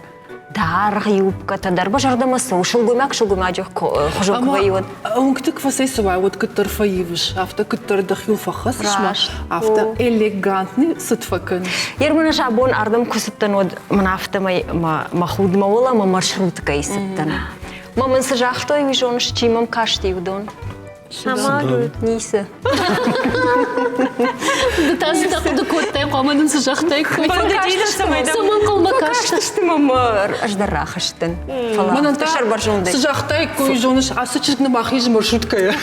даргъ юбкӕтӕ дӕр мӕ зӕрдӕмӕ цӕуы сылгоймаг сылгоймаджы хуызӕн куы вӕййы, уӕд. Уынгты куы фӕцӕйцӕуай, уӕд куыддӕр фӕивыс, афтӕ куыддӕр дӕхиуыл фӕхӕцыс ма, афтӕ элегантный цыд фӕкӕныс. Ермын ӕз абон ардӕм куы цыдтӕн, уӕд мын афтӕмӕй мӕ худ мӕ уӕлӕ мӕ маршруткӕйы цыдтӕн. Мӕ мын цы загътой, уый зоныс, чи мӕм касти, уыдон? Ницы. Ды та цытӕ хъуыды кодтай, хъуамӕ нын цы загътаиккой? Цӕмӕн хъуамӕ кастысты мӕм ӕз дӕр рахызтӕн. Фӕлӕ сӕрбӕрзондӕй. Цы загътаиккой, зоныс, ацы чызг нӕ бахизы маршруткӕйӕ.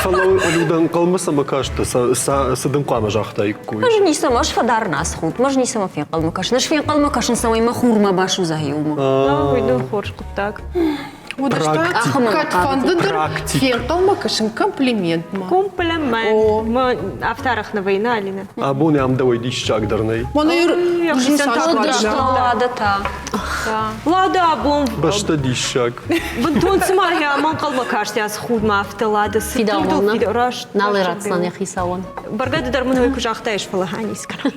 Фӕлӕ Людӕ ӕнхъӕлмӕ цӕмӕ кастӕ, цы дын хъуамӕ загътаиккой? Ӕз ницӕмӕ, ӕз фӕдарын ацы худ, ӕз ницӕмӕ фенхъӕлмӕ кӕсын. Ӕз фенхъӕлмӕ кӕсын, цӕмӕй мӕ хурмӕ басудза иумӕ. Уый дын хорз хъуыддаг. Кӕдфӕнды дӕр фенхъӕлмӕ кӕсын комплиментмӕ. Комплимент. Афтӕ арӕх нӕ вӕййы, Алина? Абон ам дӕуӕй диссагдӕр нӕй. Лада та. Лада абон. Бӕстӕ диссаг. Бынтон цыма ӕмӕ ӕнхъӕлмӕ касти ацы худмӕ афтӕ Лада. Фидауон, Раст. Нал ратдзӕн йӕ хицауӕн. Бӕргӕ ды дӕр мын уый куы загътаис, фӕлӕ ницы кӕнӕм.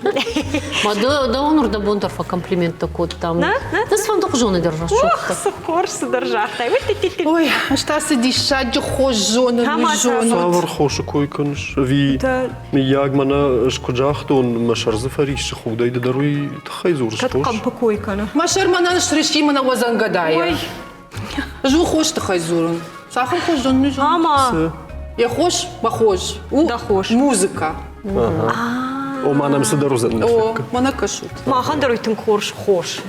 Ма дӕуӕн ӕрдӕбон дӕр фӕкомплименттӕ кодтам. Ды цыфӕнды хуызоны дӕр рӕсугъдтӕ. Ох, цы хорз цыдӕр загътай. Ой, ӕз та цы диссаджы хос зонын, уый зонут. Цавӕр хосы кой кӕныс? Ӕви мыййаг мӕнӕ ӕз куыд загътон, мӕ сӕр дзы фӕриссы худӕй, ды дӕр уый тыххӕй дзурыс Кӕд хос? хъӕмпы кой кӕны. Мӕ сӕр мӕнӕн срысти мӕнӕ уӕ дзӕнгӕдайӕ. Ӕз у хос тыххӕй дзурын. Цахӕм хос зонын? Ама. Йӕ хос, мӕ хос. У Дӕ хос. Музыка. Ома нӕм цыдӕр уыдзӕн. О, мӕнӕ кӕсут. Махӕн дӕр уый тынг хорз хос.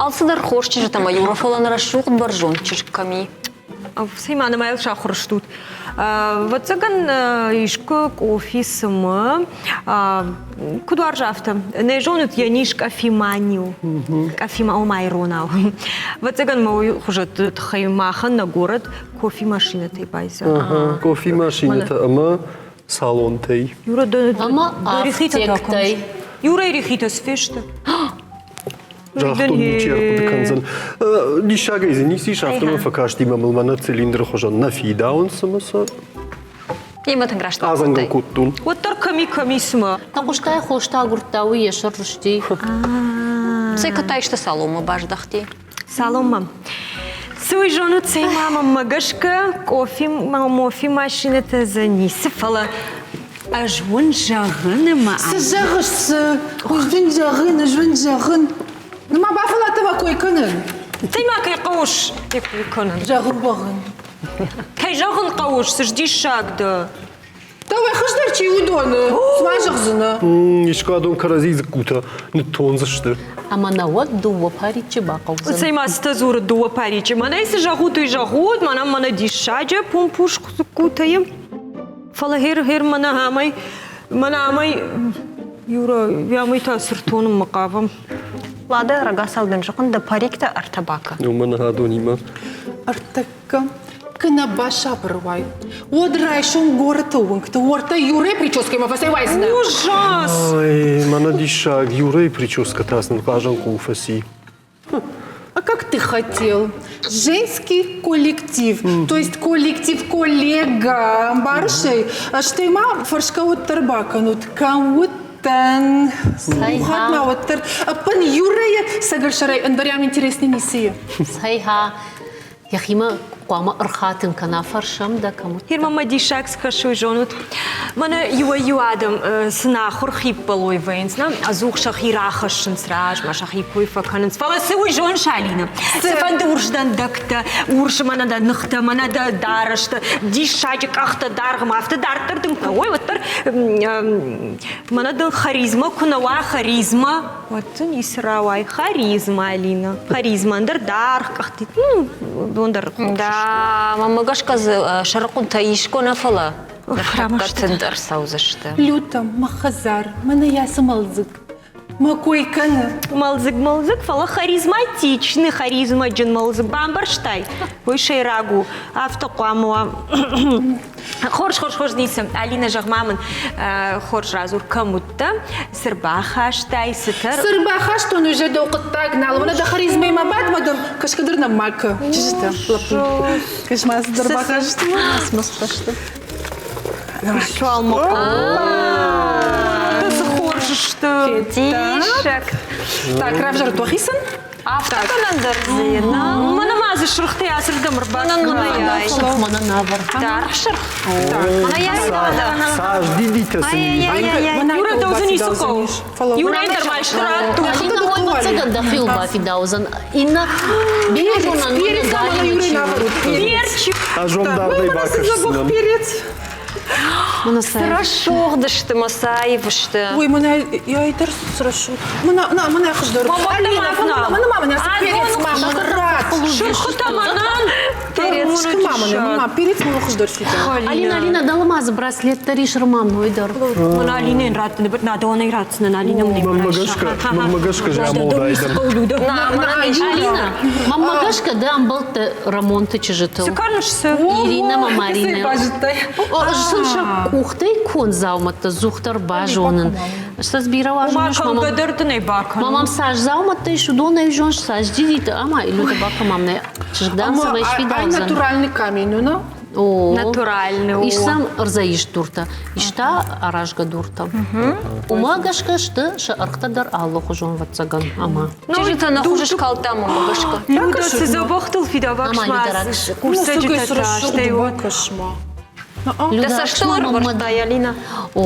Алцыдӕр хорз чызджытӕ ӕмӕ Юра, фӕлӕ нӕ рӕсугъд бӕрзонд чызг кӕм и? Цӕй ма нымайыл сахуыр стут. Ӕвӕццӕгӕн, искуы къофи цымы. Куыд уарза, афтӕ. Нӕ зонут, йӕ низ къофимани у. Къофима, ома иронау. Ӕвӕццӕгӕн мӕ уый хуызӕтты тыххӕй махӕн нӕ горӕт кофемашинӕтӕй байдзаг. Кофемашинӕтӕ ӕмӕ салонтӕй. Юра, Ӕмӕ афтектӕй. Юрайы рихитӕ цы фесты? Загътон, ничи ӕрхъуыды кӕндзӕн. Диссагӕй дзы ницы ис, афтӕ мӕм фӕкасти мӕ мыл мӕнӕ цилиндры хуызӕн нӕ фидауынц ӕмӕ сӕ Имӕ тынг раст адзӕнгӕл кодтон. Уӕддӕр кӕми кӕми цымӕ? Нӕ хъустӕй хостӕ агуырдта, уый йӕ сӕр рысти. Цӕй кӕд саломмӕ баздӕхти? Саломмӕ. Цы уый зонут, цӕй ма мӕнмӕ гӕсгӕ къофи мофи машинӕтӕ дзы ницы, фӕлӕ ӕз уын зӕгъын ӕмӕ... Цы зӕгъыс, цы? Ӕз дын зӕгъын, ӕз уын зӕгъын. Ну ма бафӕлладтӕ мӕ кой кӕнын. Ты ма кӕй хъӕуыс йӕ кой кӕнын? Зӕгъын, уӕгъын. Кӕй зӕгъын хъӕуыс, цы диссаг дӕ? Дӕуӕй хуыздӕр чи уыдоны? Цы ма зӕгъдзынӕ? Искуы адон кӕрӕдзи дзыккутӕ ныттондзысты. Ӕмӕ нӕ уӕд дыууӕ париччы бахъӕудзӕн. Цӕй ма цытӕ дзуры дыууӕ париччы? Мӕнӕй цы зӕгъут, уый зӕгъут, мӕнӕ мӕнӕ диссаджы пумпус дзыккутӕ. Фӕлӕ гъер, гъер мӕнӕ амӕй, мӕнӕ амӕй, Юра, амӕй та цы ртонынмӕ хъавӕм? Лада, рагацау дын зӕгъын, дӕ париктӕ ӕртӕ бакӕ. Ну, мӕнӕ адонимӕ. Ӕртӕккӕ куы нӕ басабыр уай, уӕд райсом горӕты уынгты уӕртӕ Юрӕйы прическӕимӕ фӕцӕйуайдзынӕ. Ужас! Ой, мӕнӕ диссаг, Юрӕйы прическӕ та сын хъазӕнхъул фӕци. А как ты хотел? Женский коллектив, то есть коллектив коллега, ӕмбарыс ӕй? Стӕй ма фӕрсгӕ уӕддӕр бакӕнут, кӕм уыдтӕн? Иу хатт ма уӕддӕр ӕппын Юрӕйы цӕгӕрсӕрӕй ӕндӕр ам интересный ницы и. Цӕй-ха, йӕхимӕ хъуамӕ ӕрхатын кӕна, фӕрсӕм дӕ кӕм уыдтӕ? Герман мӕ диссаг скӕсой, зонут. Мӕнӕ иуӕй-иу адӕм цы нахуыр хиппӕлой вӕййынц, нӕ ӕдзух сӕхи рахӕссынц размӕ, сӕхи кой фӕкӕнынц. Фӕлӕ цы уый зоныс, Алина? Цыфӕнды урс дӕндӕгтӕ, урс мӕнӕ дӕ ныхтӕ, мӕнӕ дӕ дарӕстӕ, диссаджы къӕхтӕ дӕргъмӕ, афтӕ дарддӕр дын куы уой, уӕддӕр мӕнӕ дын харизма куы нӕ уа, харизма, Уӕд дын ницы рауай. Харизма, Алина. Харизма, ӕндӕр даргъ къӕхты, ну, уыдон дӕр хорз Да, мӕнмӕ гӕсгӕ дзы сӕрыхъуынтӕ искуы нӕ, фӕлӕ ныртӕккӕ тынд ӕрцӕудзысты. Люта, мӕ хӕдзар, мӕнӕ йӕ мӕлдзыг. Мӕ кой кӕны. Мӕлдзыг, мӕлдзыг, фӕлӕ харизматичный, харизмаджын мӕлдзыг. Бамбӕрстай? Уый сӕйраг у. Афтӕ хъуамӕ уа. Хорз, хорз, хорз, ницы. Алина, зӕгъ-ма мын, хорз радзур, кӕм уыдтӕ, цы рбахастай, цытӕ? Цы рбахастон, уже дӕу хъуыддаг нал. Уӕнӕ дӕ харизмӕимӕ бад, ма дӕм кӕсгӕ дӕр нӕм ма кӕ. Чызджытӕ, лӕппу. Кӕс-ма, цыдӕр бахасты. Смӕстӕсты. Цы хорз сты. Диссаг. Так, равзӕрд уӕхицӕн? Афтӕ гӕнӕн дӕр дзы Мӕнӕ ма дзы сырхтӕй ацырдӕм ӕрбакӕнай. Сырх мӕнӕ навӕр. Даргъ сырх. Цас дидитӕ сын Юра, дӕу дзы ницы хъӕуы. Юрӕйӕн дӕр ма исты ратту. Алина, ӕвӕццӕгӕн дӕхиуыл бафидаудзӕн. Иннӕ бирӕзонӕн Перчик. Ӕз уӕм дардӕй бакӕсдзынӕн. Перец. Срӕсугъд сты мӕ саив сты. Ой, мӕнӕ яй дӕр срӕсугъд. Мӕнӕ, на, мӕнӕ хуыздӕр. Алина, мӕнӕ ма мӕнӕ перец ма мӕн рат. Сырхытӕ мӕнӕн. Перец ма мӕнӕ, ма перец мӕ хуыздӕр фида. Алина, Алина, дӕлӕ ма дзы браслет дӕр ис романной дӕр. Мӕнӕ Алинӕйӕн раттыны быт надонӕй ратдзынӕн Алина мын Мӕнмӕ гӕсгӕ, мӕнмӕ гӕсгӕ зӕмолдайдӕн. Алина, мӕнмӕ гӕсгӕ ды ӕмбӕлттӕ Рамонты чызджытыл. Цы кӕныс, цы? Ирина мӕ Маринӕ. Ӕз сын сӕ къухтӕй конд дзаумӕттӕ дзухдӕр базонын. Сӕ бирӕ уарзон Кӕнгӕ дӕр дын ӕй бакӕн. Мамам цас дзаумӕттӕ ис, уыдонӕй зоныс, цас дидиты ӕмӕ Илюта бакӕмам нӕ чызг дам цӕмӕй сфидаудзӕн. натуральный камень, ну О, натуральный. Ис сӕм ӕрдзӕист дуртӕ, ис та аразгӕ дуртӕ. Уымӕ гӕсгӕ сты сӕ ӕргътӕ дӕр алыхуызон ӕвӕццӕгӕн ӕмӕ. Чызджытӕ нӕ хуыз скалдтам уымӕ гӕсгӕ. Люда, цы дзӕбӕхтыл фидавӕг хъусцӕджытӕ та, стӕй бакӕс-ма. Дӕ цӕстыл ӕрӕвӕрдтай, Алина? О,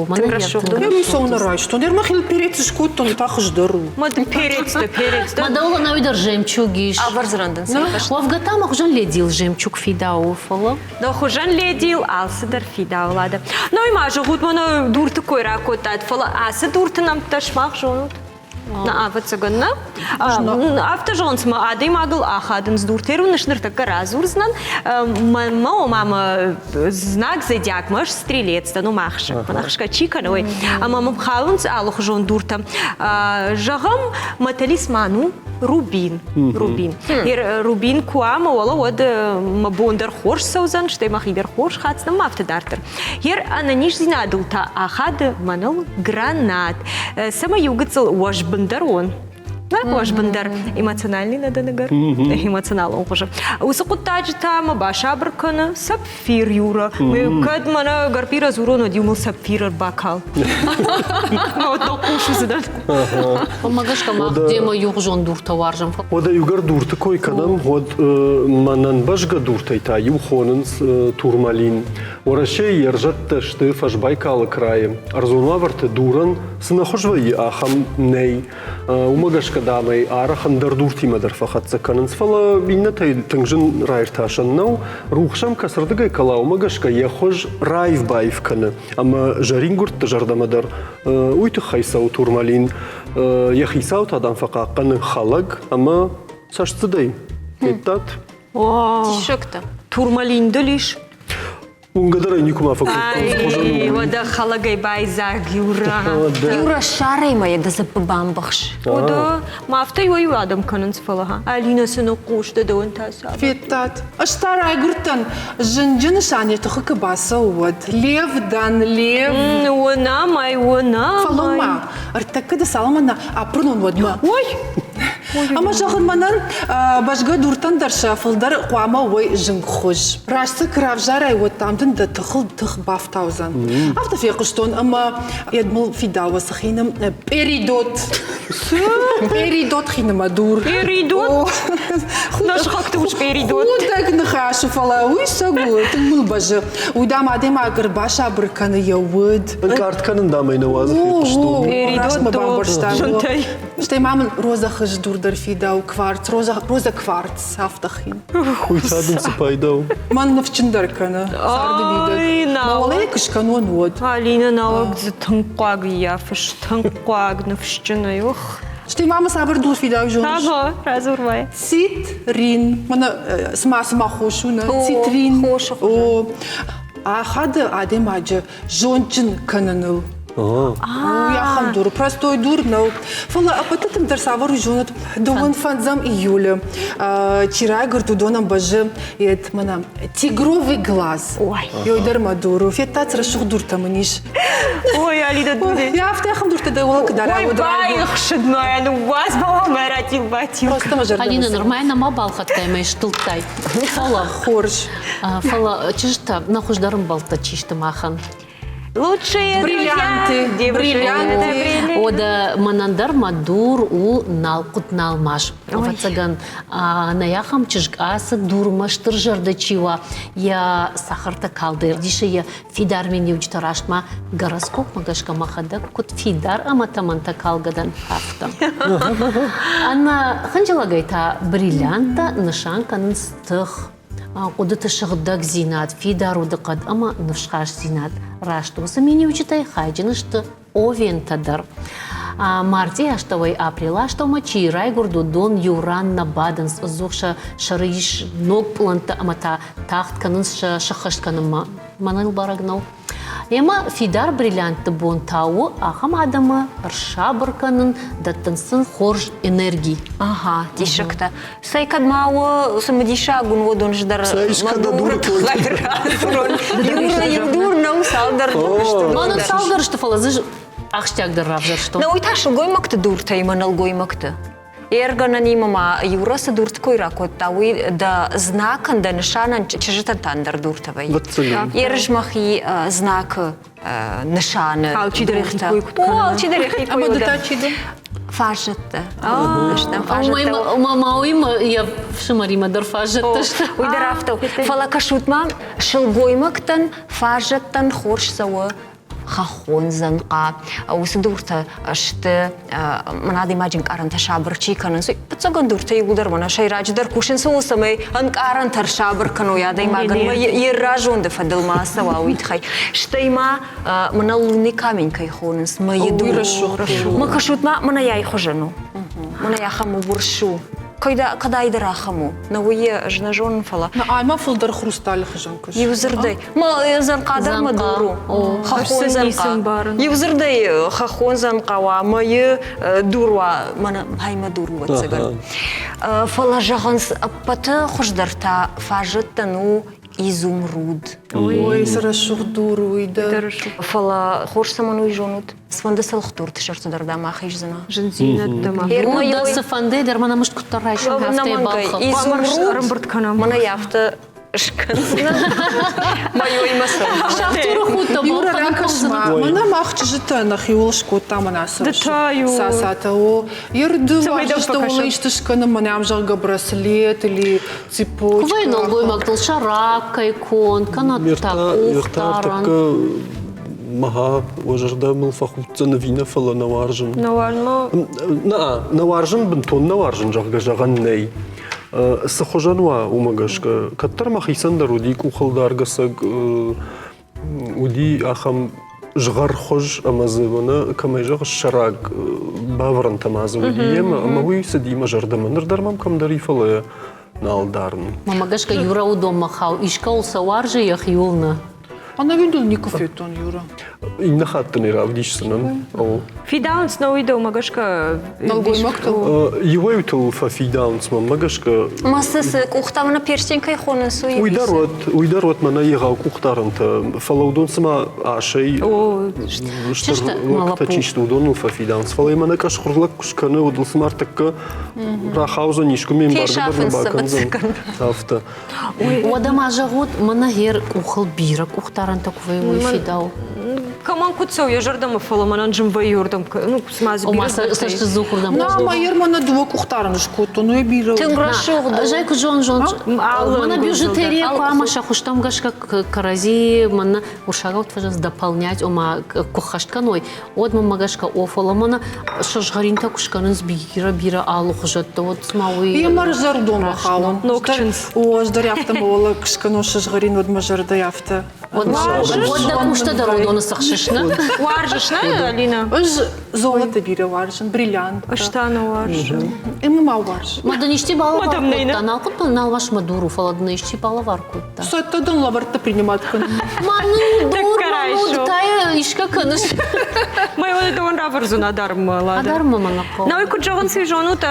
мӕнӕ рӕсугъд. Я мисо райстон. Дӕр мӕхил перец скодтон, та хуыздӕр у. Ма дын перец да, перец да. Ма дӕуыл ӕнӕуи дӕр жемчуг ис. Ӕвӕрдзыран дын Уӕвгӕ та мӕ хуызӕн ледил жемчуг фидауы, фӕлӕ. Дӕ хуызӕн ледил алцыдӕр фидауы, Лада. Ну и ма зӕгъут, мӕнӕ дурты кой ракодтат, фӕлӕ ацы дурты нӕмттӕ сымах зонут? Ӕвӕццӕгӕн нӕ. Афтӕ зӕгъын, цыма адӕймагыл ахадынц дуртӕ уыныс ныртӕккӕ радзурдзынӕн. Мӕнмӕ, ома мӕ знаг зодиакмӕ стрелец дӕн, ома ӕхсӕг, ӕхсгӕ чи кӕны, уый. Ӕмӕ мӕм хауынц алыхуызон дуртӕ. Зӕгъӕм, мӕ талисман у рубин. Рубин. Рубин куы уа мӕ уӕлӕ, уӕд мӕ бон дӕр хорз цӕудзӕн, стӕй мӕхи дӕр хорз хӕцдзӕн, ӕмӕ афтӕ дарддӕр. Йе ӕнӕниздзинадыл та ахады мӕныл гранат. Цӕмӕй иу гыццыл уӕзбындӕр уон. Уӕзбындӕр эмоциональный нӕ дӕн ӕгӕр эмоционалон хуызы. Уыцы хъуыддаджы та мӕ басабыр кӕны сапфир Юра. Кӕд мӕнӕ гӕрпира дзурон, уӕд-иу мыл сапфир ӕрбакал. Уӕд хъус уыдзынӕн. Уымӕ гӕсгӕ мах демӕ иугъуызон дуртӕ уарзӕм. Уӕдӕ иугӕр дурты кой кӕнӕм, уӕд мӕнӕн бӕзгӕ дуртӕй та иу хонынц турмалин. Уӕрӕсейы ӕрзӕттӕ сты Фӕсбайкалы крайы. Ӕрдзон уавӕрты дурӕн цы нӕ хуыз вӕййы, ахӕм нӕй. Уымӕ гӕсгӕ, дам ӕй арӕх ӕндӕр дуртимӕ дӕр фӕхӕццӕ кӕнынц, фӕлӕ иннӕтӕй тынг зын раиртасӕн нӕу. Рухс ӕм кӕцырдыгӕй кӕла, уымӕ гӕсгӕ йӕ хуыз раив-баив кӕны. Ӕмӕ зӕрингуырдты зӕрдӕмӕ дӕр уый тыххӕй цӕуы турмалин. Йӕ хицау та, дам, фӕхъахъхъӕны хӕлӕг ӕмӕ цӕстдзыдӕй. Федтат? Диссӕгтӕ. Турмалин дыл ис? Уынгӕ дӕр ӕй никуыма фӕкодтон. Уӕдӕ хӕлӕгӕй байдзаг Юра. Юра, ссарай ма йӕ дӕ дзыппы бамбӕхс. Уӕдӕ ма афтӕ иуӕй-иу адӕм кӕнынц, фӕлӕ Алинӕ цы ныхъхъус дӕ дӕуӕн та цавӕр? Федтат? Ӕз та райгуырдтӕн зынджы нысан йӕ тыхы куы бацӕуы, уӕд. Лев дӕн, лев. Уынӕм ӕй, уынӕм ӕй. Фӕлӕуу-ма, ӕртӕккӕ дӕ цалынмӕ нӕ аппырнон, уӕдмӕ. Ой! Ӕмӕ зӕгъын мӕнӕн, бӕзгӕ дуртӕн дӕр сӕ фылдӕр хъуамӕ уой зынгхуыз. Раст дзы куы равзарай, уӕд дам дын дӕ тыхыл тых бафтаудзӕн. Афтӕ фехъуыстон ӕмӕ йӕ мыл фидауы цы хины перидот. Цы? Перидот хинымӕ дур. Перидот? Нӕ сыхӕгты ус перидот. Худӕг ныхасы, фӕлӕ уый сӕг у, тынг мыл бӕззы. Уый дам адӕймаг ӕрбасабыр кӕны йӕ уд. Ӕнкъард кӕнын дам ӕй нӕ уадзы фехъуыстон. Раст мӕ бамбӕрста. Стӕй ма мын розӕхыз дур дӕр фидау, кварц, роза, роза кварц, афтӕ хин. Уый та дын цы пайда у? Мӕн ныфсджындӕр кӕны царды мидӕг. Мӕ уӕлӕ куы скӕнон, уӕд. Алина науӕг дзы тынг хъуаг ййафыс, тынг хъуаг ныфсджынӕй, ух. Стӕй ма мӕ цавӕр дур фидау зоныс? Ага, радзур-ма. Цитрин. Мӕнӕ цыма цыма хос у, нӕ? Цитрин. Хосы О, ахады адӕймаджы зондджын кӕныныл. Уый ахӕм дур, простой дур нӕу. Фӕлӕ ӕппӕты тынгдӕр цавӕр у зонут? Дыууын фӕндзӕм июлы чи райгуырд, уыдонӕн бӕззы ет мӕнӕ тигровый глаз. Ой. Ёй дӕр мӕ дур у. Федтат, рӕсугъд дуртӕ мын ис. Ой, Алида Дуде. Я афтӕ ахӕм дуртӕ дӕ уӕлӕ куы дарай, Ой, байхсыд мӕ, ныууадз мӕ ратил-батил. Просто мӕ зӕрдӕ Алина, нырма нӕма балхӕдтай мӕ стылдтай. Фӕлӕ хорз. Фӕлӕ чызджытӕ нӕ хуыздӕр ӕмбӕлттӕ чи сты махӕн? Лучшие бриллианты, бриллианты. Ода мӕнӕн дӕр мӕ дур у налхъуыт-налмас. Ӕвӕццӕгӕн, нӕ ахӕм чызг ацы дурмӕ стыр зӕрдӕ чи уа, йӕ цӕхӕртӕ калдӕй ӕвдисы йӕ фидар миниуджытӕ растмӕ гороскопмӕ гӕсгӕ мӕхӕдӕг куыд фидар ӕмӕ тӕмӕнтӕ калгӕ дӕн, афтӕ. Ӕнӕ хынджылӕгӕй та бриллианттӕ нысан кӕнынц тых, хъуыдыты сыгъдӕгдзинад, фидар удыхъӕд ӕмӕ ныфсхастдзинад. Раст уыцы миниуджытӕй хайджын сты овентӕ дӕр. Мартъийы астӕуӕй апрелы астӕумӕ чи райгуырд, уыдон иу ран нӕ бадынц, ӕдзух сӕ сӕры ис ног пълӕнттӕ ӕмӕ та тагъд кӕнынц сӕ сыххӕст кӕнынмӕ. Мӕныл бӕрӕг нӕу. Ӕмӕ фидар бриллиантты бон та у ахӕм адӕмы ӕрсабыр кӕнын, дӕттын сын хорз энерги. Ага, диссӕгтӕ. Цӕй кӕд ма у цымыдисаг уын уыдон дӕр мӕ тыххӕй радзурон. Иу дур нӕу цалдӕр дуры сты. Мӕнӕн цалдӕр сты, фӕлӕ дзы ахсджиагдӕр равзӕрстон. Нӕ уый та сылгоймӕгты дуртӕй ӕмӕ нӕлгоймӕгты. Ергӕнӕнимӕ ма Юра цы дурты кой ракодта, уый дӕ знакӕн, дӕ нысанӕн чызджытӕн та ӕндӕр дуртӕ вӕййы. Ерыс мӕхи знакы нысаны Алчидӕр йӕхи кой куыд кӕны. Алчидӕр йӕхи кой Ӕмӕ ды та чи дӕ? Фаззӕттӕ. Мӕ уыимӕ йӕ фсымӕримӕ дӕр фаззӕттӕ сты. Уый дӕр афтӕ у. Фӕлӕ кӕсут-ма, сылгоймӕгтӕн, фаззӕттӕн хорз цӕуы. хӕххон дзӕнхъа. Уыцы дуртӕ сты мӕн адӕймаджы ӕнкъарӕнтӕ сабыр чи кӕнынц. Фыццагон дуртӕ иууылдӕр мӕнӕ сӕйраджыдӕр кусынц ууыл, цӕмӕй ӕнкъарӕнтӕ ӕрсабыр кӕной адӕймагӕн, йе разонды фӕдыл ма ацӕуа, уый тыххӕй. Стӕй ма мӕнӕ лунный камень кӕй хонынц, мӕйы дур. Мӕ кӕсут ма, мӕнӕ йай хуызӕн у. Мӕнӕ ахӕм у урс у. Кӕдӕйдӕр ахӕм у. Нӕ уый ӕз нӕ зонын, фӕлӕ. Ӕмӕ фылдӕр хрусталы хуызӕн куыст. Иу дзырдӕй, дзӕнхъа дӕр мӕ дур у. Хӕххон дзӕнхъа. Иу дзырдӕй хӕххон дзӕнхъа уа, мӕйы дур уа, мӕнӕ хаймӕ дур у, ӕцӕгӕн. Фӕлӕ зӕгъынц, ӕппӕты хуыздӕр та фаззӕттӕн у изумруд. Ой, цы рӕсугъд дур уый дӕр. Фӕлӕ хорз цӕмӕн уый зонут? Цыфӕнды цӕлхдурты сӕрты дӕр дӕм ахиздзынӕ. Зындзинӕдтӕ ма. Уый цыфӕнды дӕр мӕнӕ мызд куыддӕр райсом, афтӕ балхӕн. Изумруд ӕрӕмбырд кӕнӕм. Мӕнӕ афтӕ скӕндзынӕ. Мӕйоймӕ Шахтеры худтӕ балхӕнын кӕндзынӕ. Мӕнӕ мах чызджытӕ нӕхиуыл скодтам мӕнӕ сасатӕ. О, ерды уарзысты уыл исты скӕнын, мӕнӕ ам зӕгъгӕ браслет или цепочка. Куы вӕййы нӕлгоймӕгтыл сӕрак кӕй конд, кӕнӕ та къухдарӕн. Мӕ уӕ зӕрдӕ мыл фӕхуддзӕн ӕви нӕ, фӕлӕ нӕ уарзын. Нӕ уарзын? Нӕ, нӕ уарзын, бынтон нӕ уарзын, зӕгъгӕ, зӕгъӕн нӕй. Цы хуызӕн уа, уымӕ гӕсгӕ. Кӕддӕр мӕхицӕн дӕр уыди къухылдаргӕ цӕг, уыди ахӕм згъӕрхуыз ӕмӕ дзы мӕнӕ кӕмӕй зӕгъыс, сӕрак бавӕрӕнтӕ ма дзы уыди йемӕ, ӕмӕ уый цыди мӕ зӕрдӕмӕ. Ныр дӕр мӕм кӕмдӕр и, фӕлӕ нал дарын. Мӕмӕ гӕсгӕ Юра уыдонмӕ хау, искӕуыл сӕ уарзы, йӕхиуыл нӕ. Ӕнӕуи дыл никуы федтон, Юра. Иннӕ хатт дын ӕй равдисдзынӕн. Фидауынц нӕ уый дӕумӕ гӕсгӕ? Нӕлгоймӕгтыл? Иуӕй-иутыл фӕфидауынц мӕнмӕ гӕсгӕ. Ма цы цы къухтӕ мӕнӕ перстень кӕй хонынц, уый? Уый дӕр уӕд, уый дӕр уӕд мӕнӕ егъау къухдарӕнтӕ, фӕлӕ уыдон цыма асӕй стыр лӕгтӕ чи сты, уыдоныл фӕфидауынц. Фӕлӕ мӕнӕ къӕсхуыр лӕг куы скӕны, уӕд ыл цыма ӕртӕккӕ рахаудзӕн искуы ме мбаргӕ дӕр нӕ бакӕндзӕн. Афтӕ. Уӕдӕ ма зӕгъут, мӕнӕ гъер къухыл бирӕ къухдарӕнтӕ куы вӕййы, уый фидау. Кӕмӕн куыд цӕуы йӕ зӕрдӕмӕ, фӕлӕ мӕнӕн зын вӕййы уырдӕм, ну, цыма дзы Ома цӕстызухуырдӕм. На, ма ер мӕнӕ дыууӕ къухдарӕны скодтон, уый бирӕ. Тынг рӕсугъд. Ӕз ӕй куы зон, зон, мӕнӕ бижутерия хъуамӕ сӕ хуызтӕм гӕсгӕ кӕрӕдзи мӕнӕ уырыссагау фӕзӕгъынц дополнять, ома куы ххӕст кӕной, уӕд мӕнмӕ гӕсгӕ о, фӕлӕ мӕнӕ сызгъӕринтӕ куы скӕнынц бирӕ-бирӕ алыхуызӕттӕ, уӕд цыма уый Йе мӕ зӕрдомӕ хауын. Ног чындз. О, ӕз дӕр афтӕ мӕ уӕлӕ скӕнон сызгъӕрин, уӕд мӕ зӕрдӕ афтӕ. Уӕд дӕ къустӕ дӕр уыдоны цӕхсыс, нӕ? Уарзыс, нӕ, Алина? Ӕз золото бирӕ уарзын, бриллиант. Ӕз та нӕ уарзын. Ӕмӕ ма уарз. Ма дын исчи балӕвар кодта? Нал хъуыдтон, нал вас мӕ дур у, фӕлӕ дын исчи балӕвар кодта. Цӕттӕ дын лӕвӕрттӕ принимать кӕнын. Ма ну дур, ма ну, та искӕ кӕныс. Мӕ дӕуӕн равӕрдзӕн адармӕ, Лада. Адармӕ мӕ нӕ хъӕуы. Науи куыд зӕгъынц, уый зонут,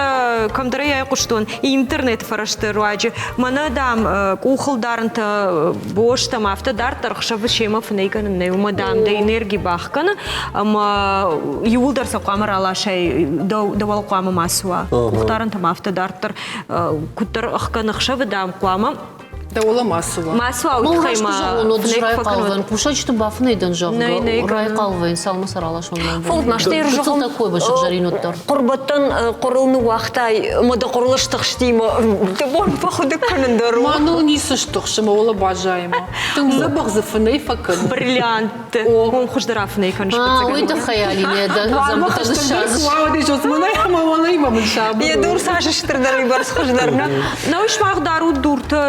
кӕмдӕр ӕй айхъуыстон интернеты фӕрӕзты руаджы. Мӕнӕ, дам, къухыл дарынтӕ, бостӕм, афтӕ дарддӕр ӕхсӕвы семӕ фынӕй кӕнын нӕй, уымӕ, дам, дӕ энерги бахгӕны, ӕмӕ иууылдӕр сӕ хъуамӕ раласай, дӕуӕл хъуамӕ ма суа. Къухдарӕнтӕм афтӕ дарддӕр куыддӕр ӕхгӕн ӕхсӕвы, дам, хъуамӕ Дӕуӕлӕ ма цы уа? Ма цы уа, уый тыххӕй ма райхъал вӕййын. Хъусӕджыты бафынӕй дӕн, зӕгъгӕ, райхъал вӕййын, цалынмӕ сӕ раласон. Фӕлӕ ма стӕй Гыццыл такой бы сыгъзӕрин уӕддӕр. Хъуырбӕттӕн хъуырыл ныууагътай, мӕ дӕ хъуырыл стыхсти, мӕ дӕ бон фӕхуыдыг кӕнын дӕр у. Мӕныл ницы стыхсы, мӕ уӕлӕ баззайы ма. Тынг дзӕбӕх дзы фынӕй фӕкӕны. Бриллиантты. Уым хуыздӕр афынӕй кӕныс. Уый тыххӕй, Алинӕ, дӕ дзӕмбытӕ ныссадзыс. Йӕ дур цас стырдӕр, уыйбӕрц хуыздӕр, нӕ? Нӕ сымах дарут дуртӕ,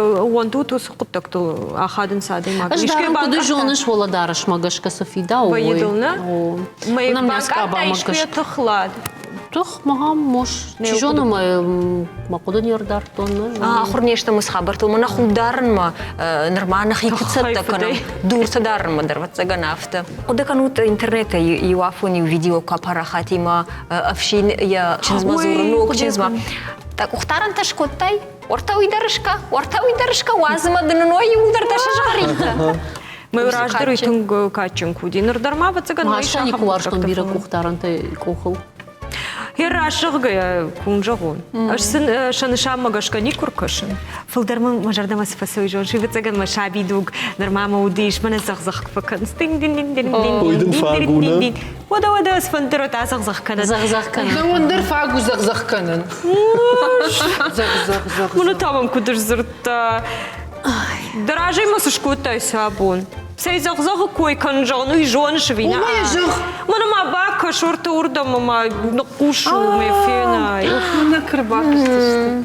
ууӕндут уыцы хъуыддӕгтыл ахадынц адӕймаг. Ӕз дарын куыд зоныс, уӕлӕдарӕсмӕ гӕсгӕ цы фидауы, уый. Вӕййы нӕ? Мӕ искуы тыхлад. Тых, мӕгъа, мос. Чи зоны, мӕ хъуыды не рдардтон. Ахуыр не стӕм уыцы хабӕрттыл. Мӕнӕ худ дарынмӕ нырма нӕхи куыд цӕттӕ кӕнӕм, дуртӕ дарынмӕ дӕр, ӕвӕццӕгӕн, афтӕ. Хъуыды кӕнут интернетӕй иу афон иу видео куы апарахатимӕ ӕфсин йӕ чындзмӕ дзуры, ног чындзмӕ. Дӕ къухдарӕнтӕ скодтай? Уӕртӕ уый дӕр скӕ, уӕртӕ уый дӕр скӕ, уадз ӕмӕ дын уой иууылдӕр дӕ сызгъӕринтӕ. Мӕ раздӕр уый тынг кадджын куы уыди. Ныр дӕр ма, ӕвӕццӕгӕн, Ма ӕз никуы уарзтон бирӕ къухдарӕнтӕ къухыл. Йӕ расыгъгӕйӕ куы зӕгъон. Ӕз сын сӕ нысанмӕ гӕсгӕ никуы ркӕсын. Фылдӕр мын мӕ зӕрдӕмӕ цы фӕцӕуы, зон, ӕвӕццӕгӕн мӕ сабидуг нырма мӕ уды ис, мӕнӕ дзӕгъ-дзӕгъ куы фӕкӕнынц. Ой, дын фаг у, нӕ? Уӕдӕ, уӕдӕ, ӕз фӕндыр та дзӕгъ-дзӕгъ кӕнын. Дзӕгъ-дзӕгъ кӕнын. Дӕуӕн дӕр фаг у дзӕгъ-дзӕгъ кӕнын. Дзӕгъ-дзӕгъ-дзӕгъ. Мӕнӕ та мӕм куыд сдзырдта. Дӕ разӕй мӕ цы скодтай сӕ бон? Цӕй зӕгъ-зӕгъы кой кӕнын, зӕгъын, уый зоныс ӕви нӕ? Уымӕй зӕгъ. Мӕнӕ ма бакӕс уырты уырдӕм ӕмӕ ныхъхъус у, мӕ фенай. Мӕнӕ куы рбакастысты.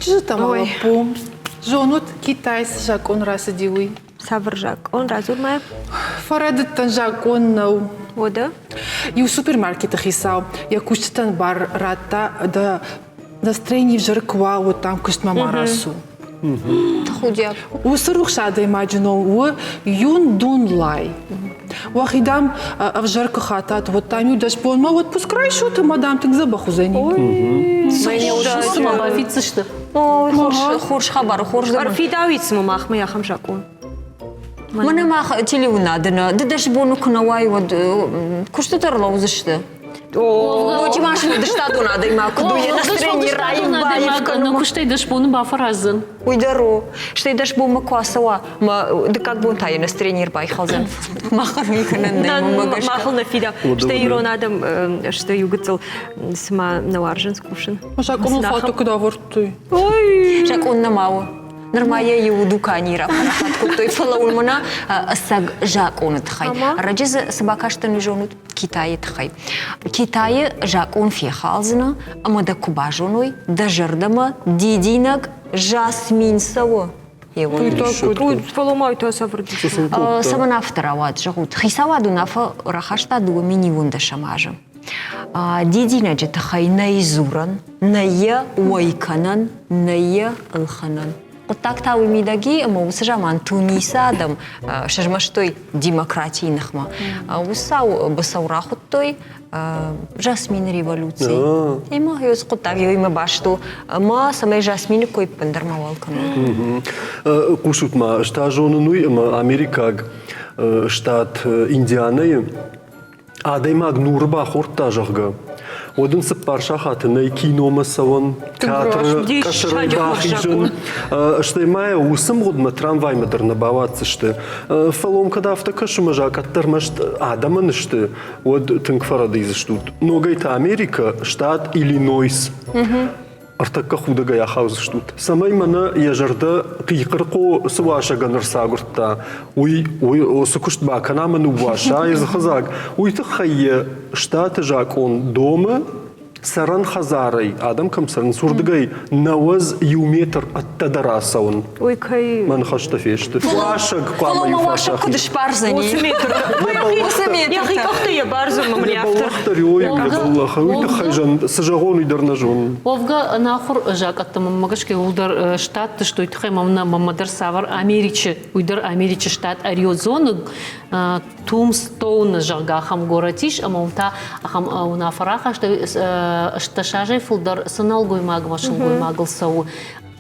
Чызджытӕ ма лӕппу, зонут, Китай цы закъон рацыди, уый? Цавӕр закъон? Радзур-ма. Фӕрӕдыдтӕн закъон нӕу. Уӕдӕ? Иу супермаркеты хицау йӕ кусджытӕн бар радта дӕ настроени взӕр куы уа, уӕд дам куыстмӕ ма рацу. Тӕхудиаг. Уыцы рухс адӕймаджы ном у Юн Дун Лай. Уӕхи, дам, ӕвзӕр куы хатат, уӕд дам-иу дӕс бонмӕ отпуск райсут ӕмӕ, дам, тынг дзӕбӕх уыдзӕни. Цыма бафиддзысты. Хорз хабар, хорз. Ӕрфидауид цыма махмӕ ахӕм закъон. Мӕнӕ мах телеуынады нӕ ды дӕс боны куы нӕ уай, уӕд куыстытӕ ӕрлӕудзысты. Ноджы ма сфӕлдыстадон адӕймаг куыд у, йӕ настроени раив-баив кӕнын. Куыстӕй дӕс боны бафӕраздзӕн. Уый дӕр у. Стӕй дӕс бонмӕ куы ацӕуа, мӕ дыккаг бон та йӕ настроени ӕрбайхалдзӕн. Махӕн уый кӕнӕн нӕй, мӕ гӕсгӕ. Махыл нӕ фида. Стӕй ирон адӕм сты иу гыццыл, цыма нӕ уарзынц кусын. Закъоныл фӕтты куыд ӕвӕрдтой? Закъон нӕма у. Нырма йӕ иу дуканийы рапарахат кодтой, фӕлӕ уый мӕнӕ ӕцӕг закъоны тыххӕй. Ӕрӕджы дзы цы бакастӕн, уый зонут Китайы тыххӕй. Китайы закъон фехалдзынӕ ӕмӕ дӕ куы базоной, дӕ зӕрдӕмӕ дидинӕг жасмин цӕуы. Цӕмӕн афтӕ рауад, зӕгъут? Хицауад уынаффӕ рахаста 2011 азы. Дидинӕджы тыххӕй нӕй дзурӕн, нӕ йӕ уӕй кӕнӕн, нӕ йӕ ӕлхӕнӕн. Хъуыддаг та уый мидӕг и, ӕмӕ уыцы заман Тунисы адӕм сызмӕстой демократийы ныхмӕ. Уыцау быцӕу рахуыдтой Жасмины революци. Ӕмӕ уыцы хъуыддаг иуимӕ баст у, ӕмӕ цӕмӕй Жасмины кой ӕппындӕр мауал кӕной. Хъусут ма, ӕз та зонын уый, ӕмӕ америкаг штат Индианӕйы Адӕймаг нуры бахордта, зӕгъгӕ, уӕд ын цыппар сахаты нӕй киномӕ цӕуӕн, театры къӕсӕрӕй бахизын, стӕй ма йӕ уыцы мгъуыдмӕ трамваймӕ дӕр нӕ бауадздзысты. Фӕлӕ уым кӕд афтӕ кӕсы, ӕмӕ закъӕттӕ ӕрмӕст адӕмӕн сты, уӕд тынг фӕрӕдийдзыстут. Ногӕй та Америкӕ, штат Иллинойс. Ӕртӕккӕ худӕгӕй ахаудзыстут. Цӕмӕй мӕнӕ йӕ зӕрдӕ хъихъырхъо цы уасӕгӕн ӕрцагуырдта, уый, уый цы куыст бакӕна ӕмӕ ныууаса йӕ дзыхыдзаг, уый тыххӕй йӕ штаты закъон домы цӕрӕн хӕдзарӕй, адӕм кӕм цӕрынц, уырдыгӕй 91 метр ӕддӕдӕр ацӕуын. Уый кӕй... Мӕ ныхӕстӕ фесты. Уасӕг хъуамӕ иу фарс Куыд сбардзӕни? Уыцы метр. Уыцы метр. Йӕхи къухты йӕ бардзӕн мын афтӕ. Уый тыххӕй цы зӕгъон, уый дӕр нӕ зонын. Уӕвгӕ, ӕнахуыр закъӕттӕ мӕнмӕ гӕсгӕ иууылдӕр штатты сты, уый тыххӕй мӕм мӕнмӕ дӕр цавӕр Америчы, уый дӕр Америчы штат Ариозоны Тумстоуны, зӕгъгӕ, ахӕм горӕт ис, ӕмӕ уым та ахӕм уынаффӕ рахастой, 18 азӕй фылдӕр цы нӕлгоймагмӕ сылгоймагыл цӕуы,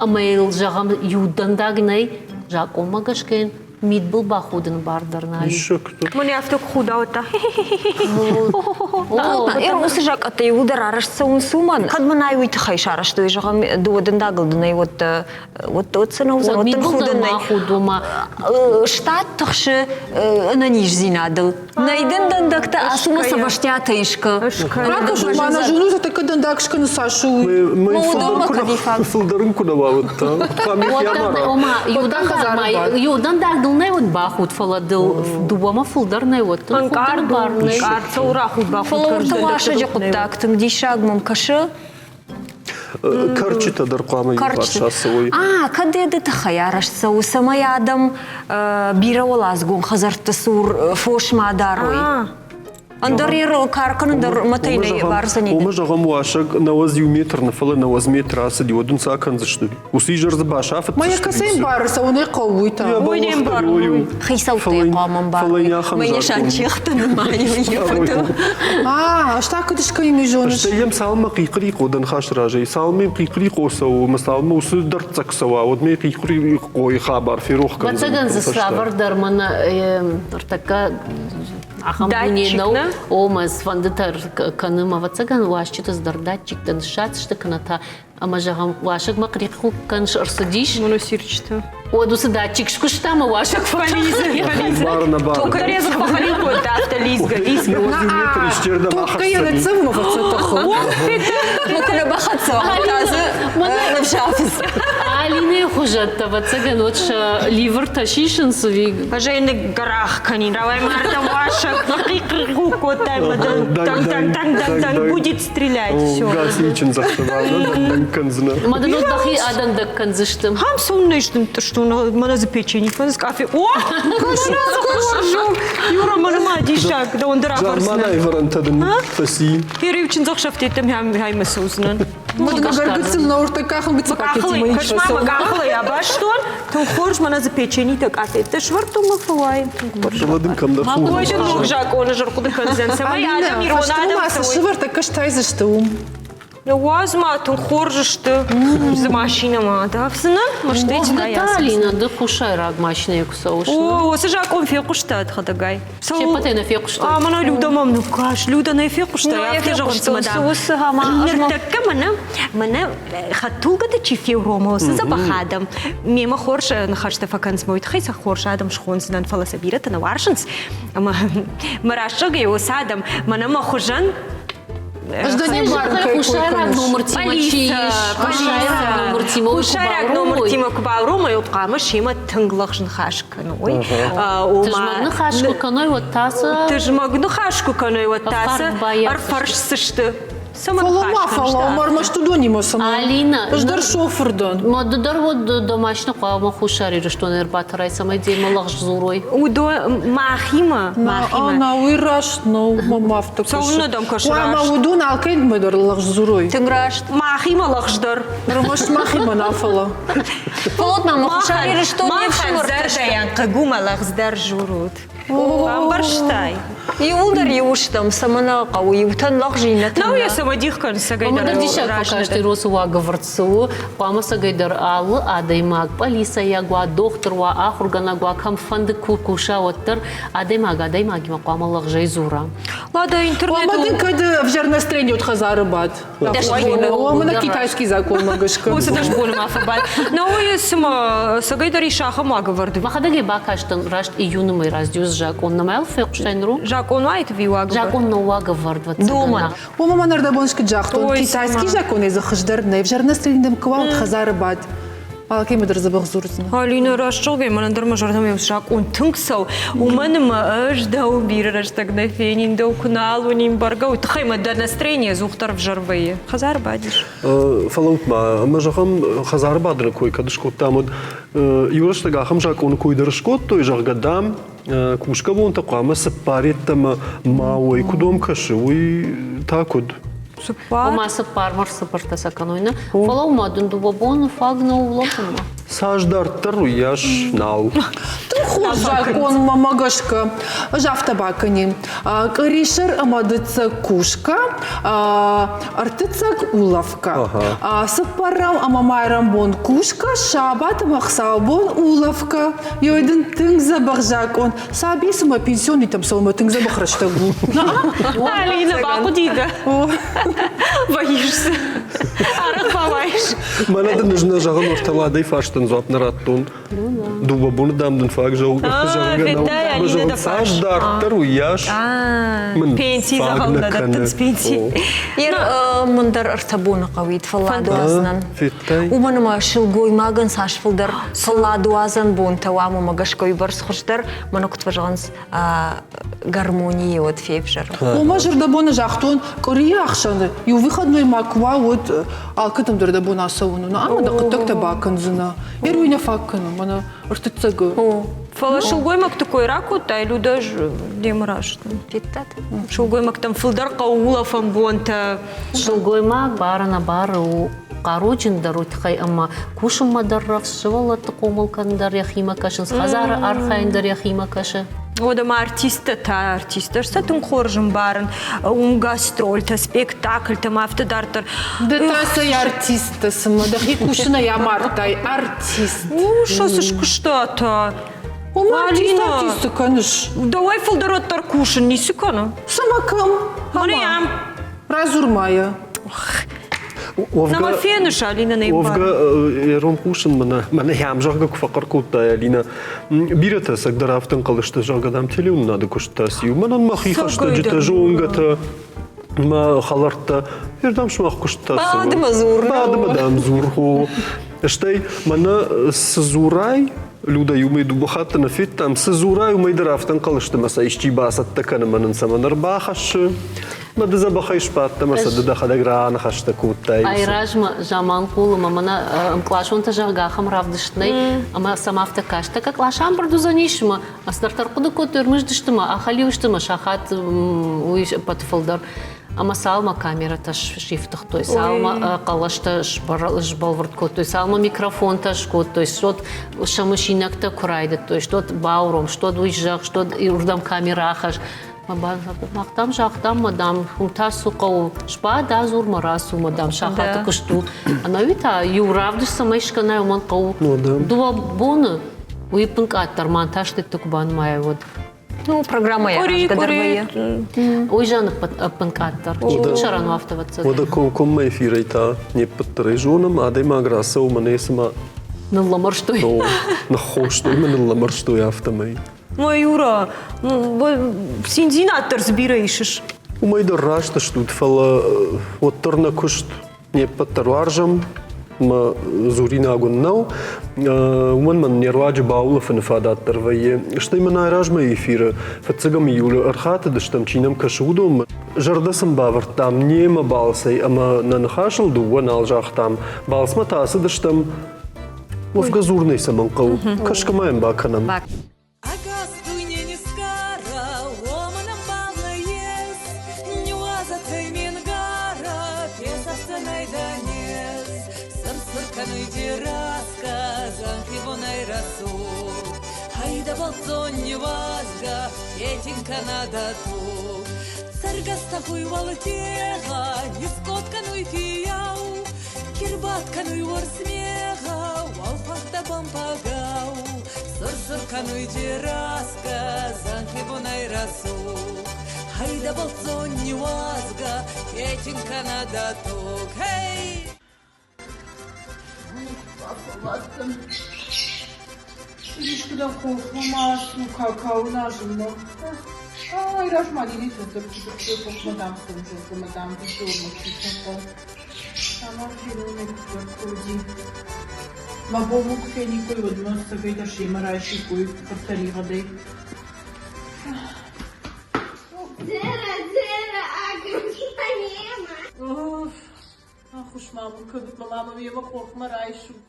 ӕмӕ йыл, зӕгъӕм, иу дӕндаг нӕй, закъонмӕ гӕсгӕ йын мидбыл бахудыны бар дӕр нал ис. Мын афтӕ куы худаудта. Уыцы закъӕттӕ иууылдӕр арӕзт цӕуынц уымӕн. Кӕд мын ай уый тыххӕй сарӕзтой, зӕгъӕм, дыууӕ дӕндагыл дын ӕй уӕд уӕд цы нӕ уыдзӕн, уӕд дын худын нӕй. Штат тыхсы ӕнӕниздзинадыл. Нӕй дын дӕндӕгтӕ, ацу сӕ вӕстиатӕй искӕ. Ракӕсут ма, нӕ зонут, тӕккӕ дӕндаг скӕны цас у. Фылдӕр ын куы нӕ уа, уӕд та Ома, иу дӕндаг дыл нӕ уыд бахуд, фӕлӕ дыл дыууӕмӕ фылдӕр нӕ уыд. Ӕнкъард бар нӕ. Фӕлӕ уырты уасӕджы хъуыддаг тынг диссаг мӕм кӕсы. Кӕрчытӕ дӕр хъуамӕ иуварс ацӕуой. А, кӕд ды тыххӕй арӕзт цӕуы, цӕмӕй адӕм бирӕуӕладзыгон хӕдзӕртты цур фос ма дарой. Ӕндӕр каркӕн ӕндӕр мӕтӕй нӕ бардзӕни. Уымӕ зӕгъӕм, уасӕг 91 метр нӕ, фӕлӕ 90 метр ацыди, уӕд ын цы акӕндзысты? Уыцы изӕр дзы басафыддзысты. Ма йӕ кӕцӕй ӕмбары, цӕуын ӕй хъӕуы, уый та. Уый не мбары. Хицӕуттӕ хъуамӕ ӕмбарой. Мӕ йӕ санчъехты нымайы йӕ фыдыл. А, ӕз та куыд скӕнин, уый зоныс? Стӕй йӕм цалынмӕ хъихъхъирихъо дӕ ныхас разӕй, цалынмӕ йӕм хъихъхъирихъо цӕуы ӕмӕ цалынмӕ уыцы дӕрддзӕг цӕуа, уӕдмӕ хъихъхъирихъойы хабар ферох кӕндзӕн. Ӕвӕццӕгӕн дзы цавӕрдӕр мӕнӕ ныртӕккӕ ахӕм дуне нӕу. О, мӕ цыфӕнды дӕр кӕны, ӕвӕццӕгӕн уасджыты цыдӕр датчиктӕ ныссадзысты кӕнӕ та ӕмӕ зӕгъӕм, уасӕгмӕ хърихъупп кӕн ӕрцыдис. Моносирчытӕ. Уӕд уыцы датчик скуыста ӕмӕ уасӕг фӕлидзы. Токарезы фӕхӕлиу кодта, афтӕ лидзгӕ, лидзгӕ. Токка йӕ ныццӕвы фӕцӕттӕхы. Куы нӕ бахӕццӕ, та дзы ныфсафыс. Алинӕйы хуызӕттӕ, ӕвӕццӕгӕн, уӕд сӕ ливыртӕ сисынц ӕви? Ӕз ӕй ныггӕрах кӕнин, рауай мардӕм уасӕг, хъихъхъихъ кодтай ӕмӕ дӕн-дӕн-дӕн-дӕн будет стрелять, все. Гасийы чындзӕхсӕвӕн дӕн кӕндзынӕ. Ӕмӕ дын уӕд дӕхи адӕндӕг кӕндзысты. Хам суннӕ стын тъысту. Бахуырстон, мӕнӕ дзы печенье фӕндз къафе. О! Хорз у! Юра, мӕнӕ ма диссаг, дӕуӕн дӕр Замманайы афӕрсдзынӕн. вӕрӕнтӕ дын фӕци. Периу чындзӕхсӕвтеттӕм хӕмӕ цӕудзынӕн. Мӕгӕргыцыл нӕуыртӕккӕ гыццыл пакетимӕ ис Кӕс-ма, мӕ къахылӕй абастон. Тынг хорз, мӕнӕ дзы печенитӕ, къафеттӕ свӕрдтон мӕ фӕуайын. Тынг хорз. Фӕлӕ дын кӕмдӕр хур. Ой, ног закъоны зӕрхъуыды кӕндзӕн, цӕмӕй адӕм ирон адӕм цы сывӕртӕккӕ стайдзысты уым? Уадз ма, тынг хорз сты. Дзы машинӕмӕ адавдзынӕ, мӕстӕй Та, Алина, ды хуссайраг машинӕйы куы цӕуыс. О, уыцы закъон фехъуыстат хӕдӕгай. Се ппӕтӕй нӕ фехъуыстой. А, мӕнӕ Люда мӕм ныккаст. Люда нӕ фехъуыстай, афтӕ зӕгъынц мӕ дам. Уыцы ӕмӕ Ныртӕккӕ мӕнӕ, мӕнӕ хӕдтулгӕты чи феуромы, уыцы дзӕбӕх адӕм. Мемӕ хорз ныхӕстӕ фӕкӕнынц, мӕ уый тыххӕй сӕ хорз адӕм схондзынӕн, фӕлӕ сӕ бирӕтӕ нӕ уарзынц. Ӕмӕ мӕ рӕстӕгӕй уыцы адӕм мӕнӕ мӕ хуызӕн Ӕз дӕ не мбарын, кӕй кой Хуссайраг номыртимӕ чи ис? Хуссайраг номыртимӕ Хуссайраг номыртимӕ куы бауромой, уӕд хъуамӕ семӕ тынг лӕгъз ныхас кӕной. Тызмӕг ныхас куы кӕной, уӕд та сӕ Тызмӕг ныхас куы кӕной, уӕд та сӕ ӕрфӕрсдзысты. Цӕмӕн Фӕлӕ ма, фӕлӕ, ӕрмӕст уыдонимӕ цӕмӕн? Алина, Ӕз дӕр шофыр дӕн. Ма ды дӕр уӕд дӕ машинӕ хъуамӕ Хуссар Ирыстоны ӕрбатӕрай, цӕмӕй демӕ лӕгъз дзурой. Уыдон мӕхимӕ, мӕхимӕ. На, уый раст нӕу, мӕм афтӕ кӕсы. Цӕуылнӕ дӕм кӕсы Хъуамӕ раст? уыдон алкӕимӕ дӕр лӕгъз дзурой. Тынг раст. Мӕхимӕ лӕгъздӕр. Ӕрмӕст мӕхимӕ нӕ, фӕлӕ. Фӕлӕ ма Хуссар Ирыстон не фсымӕртӕ зӕрдӕйӕн хъыг у мӕ лӕгъздӕр журут. Бамбӕрстай? Иууылдӕр иу стӕм, цӕмӕн нӕ хъӕуы иутӕн лӕгъз, иннӕтӕн Нау йӕ цӕмӕ дих кӕны цӕгӕй дӕр диссаг фӕкасти росы уагӕвӕрд цы у, хъуамӕ цӕгӕй дӕр алы адӕймаг, пъӕлицӕйаг уа, дохтыр уа, ахуыргӕнӕг уа, кӕмфӕнды куы куса, уӕддӕр адӕймаг адӕймагимӕ хъуамӕ лӕгъзӕй дзура. Лада, интернет Омӕ дын кӕд ӕвзӕр настроение уыд хӕдзары бад. Мына китайский законмӕ гӕсгӕ. Уыцы дӕсбоны ма фӕбад. Науӕй цыма цӕгӕйдӕр ис ахӕм уагӕвӕрд. Мӕхӕдӕг ӕй бакастӕн раст июны мӕй раздиуз закъон. Нӕмӕ фехъуыстай ныру? Закъон уайт ӕви уагӕвӕрд? Закъон нӕ уагӕвӕрд Домӕн. Уымӕ мӕ нӕрдӕбон скуыд загътон, китайский законӕй дзы хуыздӕр нӕй. Ӕвзӕр настроение куы уа, уӕд хӕдзары бад. Алкӕмӕ дӕр дзӕбӕх дзурдзынӕ. Алина, раст зӕгъгӕй, мӕнӕн дӕр мӕ зӕрдӕмӕ закъон тынг цӕуы, уымӕн ӕмӕ ӕз дӕу бирӕ рӕстӕг нӕ фенин, дӕу куы нал уынин, бӕргӕ, уый тыххӕй мӕ дӕ настроение ӕдзухдӕр ӕвзӕр вӕййы. Хӕдзары бадис. Фӕлӕут-ма, ӕмӕ зӕгъӕм, хӕдзары бадыны кой кӕд скодтам, уӕд иу рӕстӕг ахӕм закъоны кой дӕр скодтой, зӕгъгӕ, дам, кусгӕ бонтӕ хъуамӕ цыппар йеддӕмӕ ма уой. Куыд уӕм кӕсы, уый та куыд? Цыппар? Ома цыппар мӕрцыппӕртӕ сӕ кӕной, нӕ? Фӕлӕ уымӕ дын дыууӕ боны фаг нӕу улӕфынмӕ. Цас дарддӕр, уыйас нал. Тынг хорз закъонмӕ гӕсгӕ ӕз афтӕ бакӕнин. Къӕрисӕр ӕмӕ дыццӕг кусгӕ, ӕртыццӕг улӕфгӕ. Цыппӕрӕм ӕмӕ майрӕмбон кусгӕ, сабат ӕмӕ хуыцаубон улӕфгӕ. Ёй дын тынг дзӕбӕх закъон. Саби цыма пенсионитӕм цӕуынмӕ тынг дзӕбӕх рӕстӕг у. Алина, бахъуыди дӕ. Боишься. Арӕх бауайыс. Мӕнӕ дын ӕз нӕ зӕгъын, ортӕладӕй фарстӕн дзуапп нӕ радтон. Дыууӕ боны дам дын фаг зӕгъгӕ нӕу. Зӕгъын, цас дарддӕр, уыйас мын Пенси фаг дзӕгъӕл нӕ нӕ кӕны. дӕттынц пенси. Ер мын дӕр ӕртӕ боны хъӕуид фӕлладуадзынӕн. Федтай? Уымӕн ӕмӕ сылгоймагӕн цас фылдӕр фӕлладуадзӕн бонтӕ уа, уымӕ гӕсгӕ уыйбӕрц хуыздӕр, мӕнӕ куыд фӕзӕгъынц, гармонийы уӕд февзӕры. Уымӕ зӕрдӕбоны загътон, къуырийы ӕхсӕны иу выходной ма куы уа, уӕд алкӕдӕм дӕр дӕ бон ацӕуын у. Ӕмӕ дӕ хъуыддӕгтӕ бакӕндзынӕ. Ер уый нӕ фаг кӕны, мӕнӕ ӕртыццӕгы. Фӕлӕ сылгоймӕгты кой ракодтай, Людӕ демӕ раст. Федтат? Сылгоймӕгтӕм фылдӕр хъӕуы улӕфӕн бонтӕ. Сылгоймаг бар-ӕнӕбары у хъаруджындӕр уый тыххӕй ӕмӕ кусынмӕ дӕр рӕвдз, сывӕллӕтты хъомыл кӕнын дӕр йӕхимӕ кӕсынц, хӕдзары архайын дӕр йӕхимӕ кӕсы. Уӕдӕ ма артисттӕ та, артисттӕ сӕ тынг хорз ӕмбарын. Уым гастрольтӕ, спектакльтӕ ма афтӕ дарддӕр. Ды та цӕй артисттӕ, цымӕ дӕхи кусынӕй амардтай, артист. У, шо цы скуыста та? Уымӕ артист артист цы кӕныс? Дӕуӕй фылдӕр уӕддӕр кусын ницы кӕны. Цымӕ кӕм? Мӕнӕ ам. Радзур ма йӕ. Нӕма феныс, Алина нӕ Уӕвгӕ, ирон хъусын мӕнӕ, мӕнӕ хӕм, зӕгъгӕ, куы фӕхъӕр кодта Алина. Бирӕтӕ ӕцӕгдӕр афтӕ ӕнхъӕл сты, зӕгъгӕ, дам, телеуынынады куыст циу. Мӕнӕн мӕхи хӕстӕджытӕ, зонгӕтӕ, мӕ хӕлӕрттӕ, дам, сымах куыст та цы у? Бадымӕ дзур. Бадымӕ, дам, дзур, хо. Стӕй мӕнӕ цы дзурай, Люда, иумӕ дыууӕ хатты нӕ федтам, цы дзурай, уымӕй дӕр афтӕ ӕнхъӕл сты, мӕ сӕ исчи бацӕттӕ кӕны, мӕ нын цӕмӕн ӕрбахӕссы. Мӕ ды дзӕбӕхӕй сбадтӕ ӕмӕ сӕ ды дӕхӕдӕг раныхӕстӕ кодтай. Ай размӕ Заманхъулы мӕ мӕнӕ ӕмкъласонтӕ, зӕгъгӕ, ахӕм равдыст нӕй, ӕмӕ сӕм афтӕ каст. Тӕккӕ кълас ӕмбырд уыдзӕнис ӕмӕ цыдӕртӕ ӕрхъуыды кодтой, ӕрмыздысты мӕ, ахӕлиу сты мӕ сахат уый ӕппӕты фылдӕр. Ӕмӕ цалмӕ камерӕтӕ сифтыгътой, цалмӕ хъӕлӕстӕ сбӕлвырд кодтой, цалмӕ микрофонтӕ скодтой, стот сӕ мысинӕгтӕ куы райдыдтой, стот бауром, стот уый зӕгъ, стот уырдӕм камерӕ ахӕсс. Мах, дам, загътам, мадам, уым та цы хъӕуы, сбад, адзур мӕ, рацу, мадам, сахаты куыст у. Ӕнӕуи та иу равдыст цӕмӕй скӕнай, уымӕн хъӕуы дыууӕ боны, уый ӕппынкъаддӕр монтажтӕ куы банымайай, уӕд. Ну, программӕйы аразгӕ дӕр вӕййы. Уый зӕн ӕппынкъаддӕр. Чи куыд сӕрӕн у, афтӕ ӕвӕццӕгӕн. Уӕдӕ комкоммӕ эфирӕй та не ппӕт дӕр ӕй зонӕм, адӕймаг рацӕуы мӕнӕ цыма Ныллӕмӕрстой. Ныххостой мӕ ныллӕмӕрстой афтӕмӕй. Ой, Юра, циндзинад дӕр дзы бирӕ исыс. Уымӕй дӕр раст стут, фӕлӕ уӕддӕр нӕ куыст не ппӕт дӕр уарзӕм, мӕ дзуринаг уын нӕу. Уымӕн мӕн не руаджы баулӕфыны фадат дӕр вӕййы. Стӕй мын айразмӕ эфиры фыццӕгӕм июлы ӕрхатыдыстӕм, чи нӕм кӕсы, уыдонмӕ. Зӕрдӕ сын бавӕрдтам немӕ балцӕй ӕмӕ нӕ ныхасыл дыууӕ нал загътам. Балцмӕ та ацыдыстӕм Уӕвгӕ дзурынӕй цӕмӕн хъӕуы? Кӕсгӕ ма йӕм бакӕнӕм. Ӕгас дуйне не сгара, уомӕн ӕмбал нӕййес, Ниуазӕтӕй ме нгара, фесӕфдзӕнӕй дӕ нез. Сыр-сыр кӕнуй Дзераскӕ, зӕнхи бунӕй рӕсугъд. Гьӕйдӕ бӕлццон ниуазгӕ, фетин кӕнӕ дӕ туг. Цӕргӕс тӕхуй уӕлтегъӕ, нискъот кӕнуй фиййау, Кирбат кӕнуй уорс мегъӕ, уӕлфӕхтӕ бӕмпӕгау. Сыр-сыр кӕнуй Джераскӕ, зӕнхи бунӕй рӕсугъд. Гьӕйдӕ бӕлццон ниуазгӕ, фетин кӕнӕ дӕ тог. Хей! Бафӕлладтӕн. Искуыдӕм хохмӕ ма ацу, кауыназынмӕ. Ай размӕ Лилитӕ дзырдтой хохмӕ, дам, цӕуын, дам, Дидормӕ кусын хъӕуы. Цӕмӕн фенон куыддӕр куы уыди. Мӕ бон у, куы фениккой, уӕд мӕ ӕцӕгӕй дӕр семӕ райсиккой фыртӕригъӕдӕй. Дзера, Дзера, акӕс-ма мемӕ. Ӕххуыс ма мын кӕнут, мӕ мамӕ мемӕ хохмӕ райсут.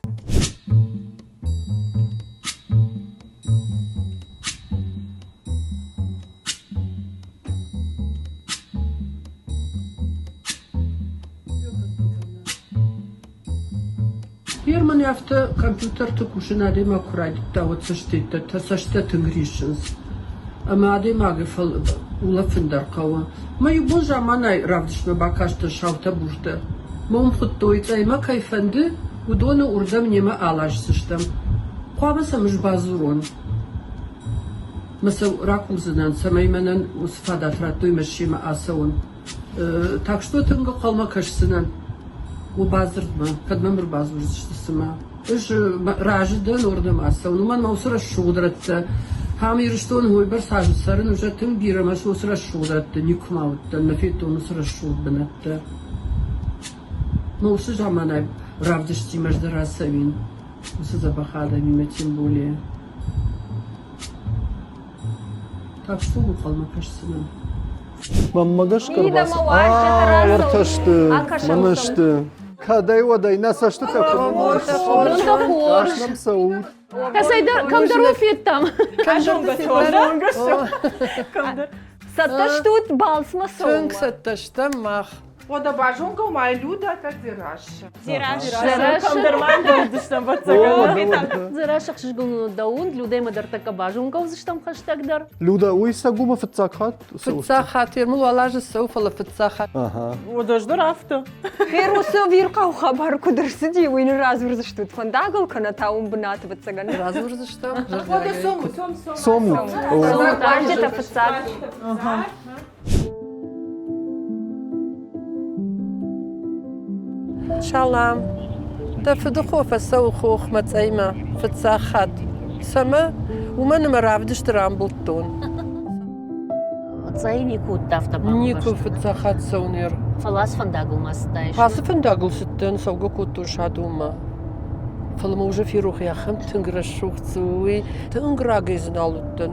Германы афтӕ компьютерты кусын адӕймаг куы райдыдта, уӕд цӕстытӕ цӕстытӕ тынг риссынц. Ӕмӕ адӕймагы улӕфын дӕр хъӕуы. Мӕ иу бон заманай равдыстмӕ бакастӕн саутӕ-буртӕ. Мӕ уым хуыдтой, цъӕймӕ кӕй фӕнды, уыдоны уырдӕм немӕ аласдзыстӕм. Хъуамӕ сӕм ӕз бадзурон. Мӕ сӕ ракурдзынӕн, цӕмӕй мӕнӕн уыцы фадат радтой мӕ семӕ ацӕуын. Так что тынг ӕнхъӕлмӕ кӕсдзынӕн уӕ бадзырдмӕ, кӕд мӕм ӕрбадзурдзысты цымӕ. Ӕз разы дӕн уырдӕм ацӕуын, уымӕн мӕ уыцы рӕсугъд рӕттӕ ам Ирыстоны уыйбӕрц азы цӕрын уже тынг бирӕ мӕ уыцы рӕсугъд рӕтты никуыма уыдтӕн, нӕ федтон уыцы рӕсугъд бынӕттӕ. Мӕ уыцы заманай равдыстимӕ ӕз дӕр ацӕуин, уыцы дзӕбӕх адӕмимӕ тем более. Так что ӕнхъӕлмӕ кӕсдзынӕн. Мӕнмӕ гӕсгӕ ӕртӕ сты, мӕнӕ сты. Кӕдӕй-уӕдӕй нӕ цӕстытӕ куы нӕм цӕут. Кӕцӕйдӕр кӕмдӕр уӕ федтам. Цӕттӕ стут балцмӕ цӕуынмӕ? Тынг цӕттӕ стӕм мах. Уӕдӕ базонгӕ ма Люда та Дзерассӕ. Дзерассӕ ӕхсызгон у дӕ уынд, Людӕмӕ дӕр тӕккӕ базонгӕ уыдзыстӕм хӕстӕгдӕр. Люда, уый Сӕгумӕ фыццаг хатт Фыццаг хатт Ермыл уал азы цӕуы, фӕлӕ фыццаг хатт. Уӕдӕ ӕз дӕр афтӕ. Гъер уыцы ӕвирхъау хабар куыд ӕрцыди, уый нын радзурдзыстут фӕндагыл, кӕнӕ та уым бынаты ӕвӕццӕгӕн. Радзурдзыстӕм. Уӕдӕ цомут. Цомут. Уазджытӕ фыццаг. Салам! Дӕ фыдыхо фӕцӕуы хохмӕ Цъӕймӕ фыццаг хатт. Цӕмӕ? Уымӕн ӕмӕ равдысты рамбылдтон. Цъӕй никуы уыдта афтӕ Никуы фыццаг хатт цӕуын ӕр. Фӕлӕ ацы фӕндагыл ма цыдаис? Ацы фӕндагыл цыдтӕн, цӕугӕ кодтон Садонмӕ. Фӕлӕ мӕ уже ферох и ахӕм тынг рӕсугъд цы у, уый. Тынг рагӕй дзы нал уыдтӕн.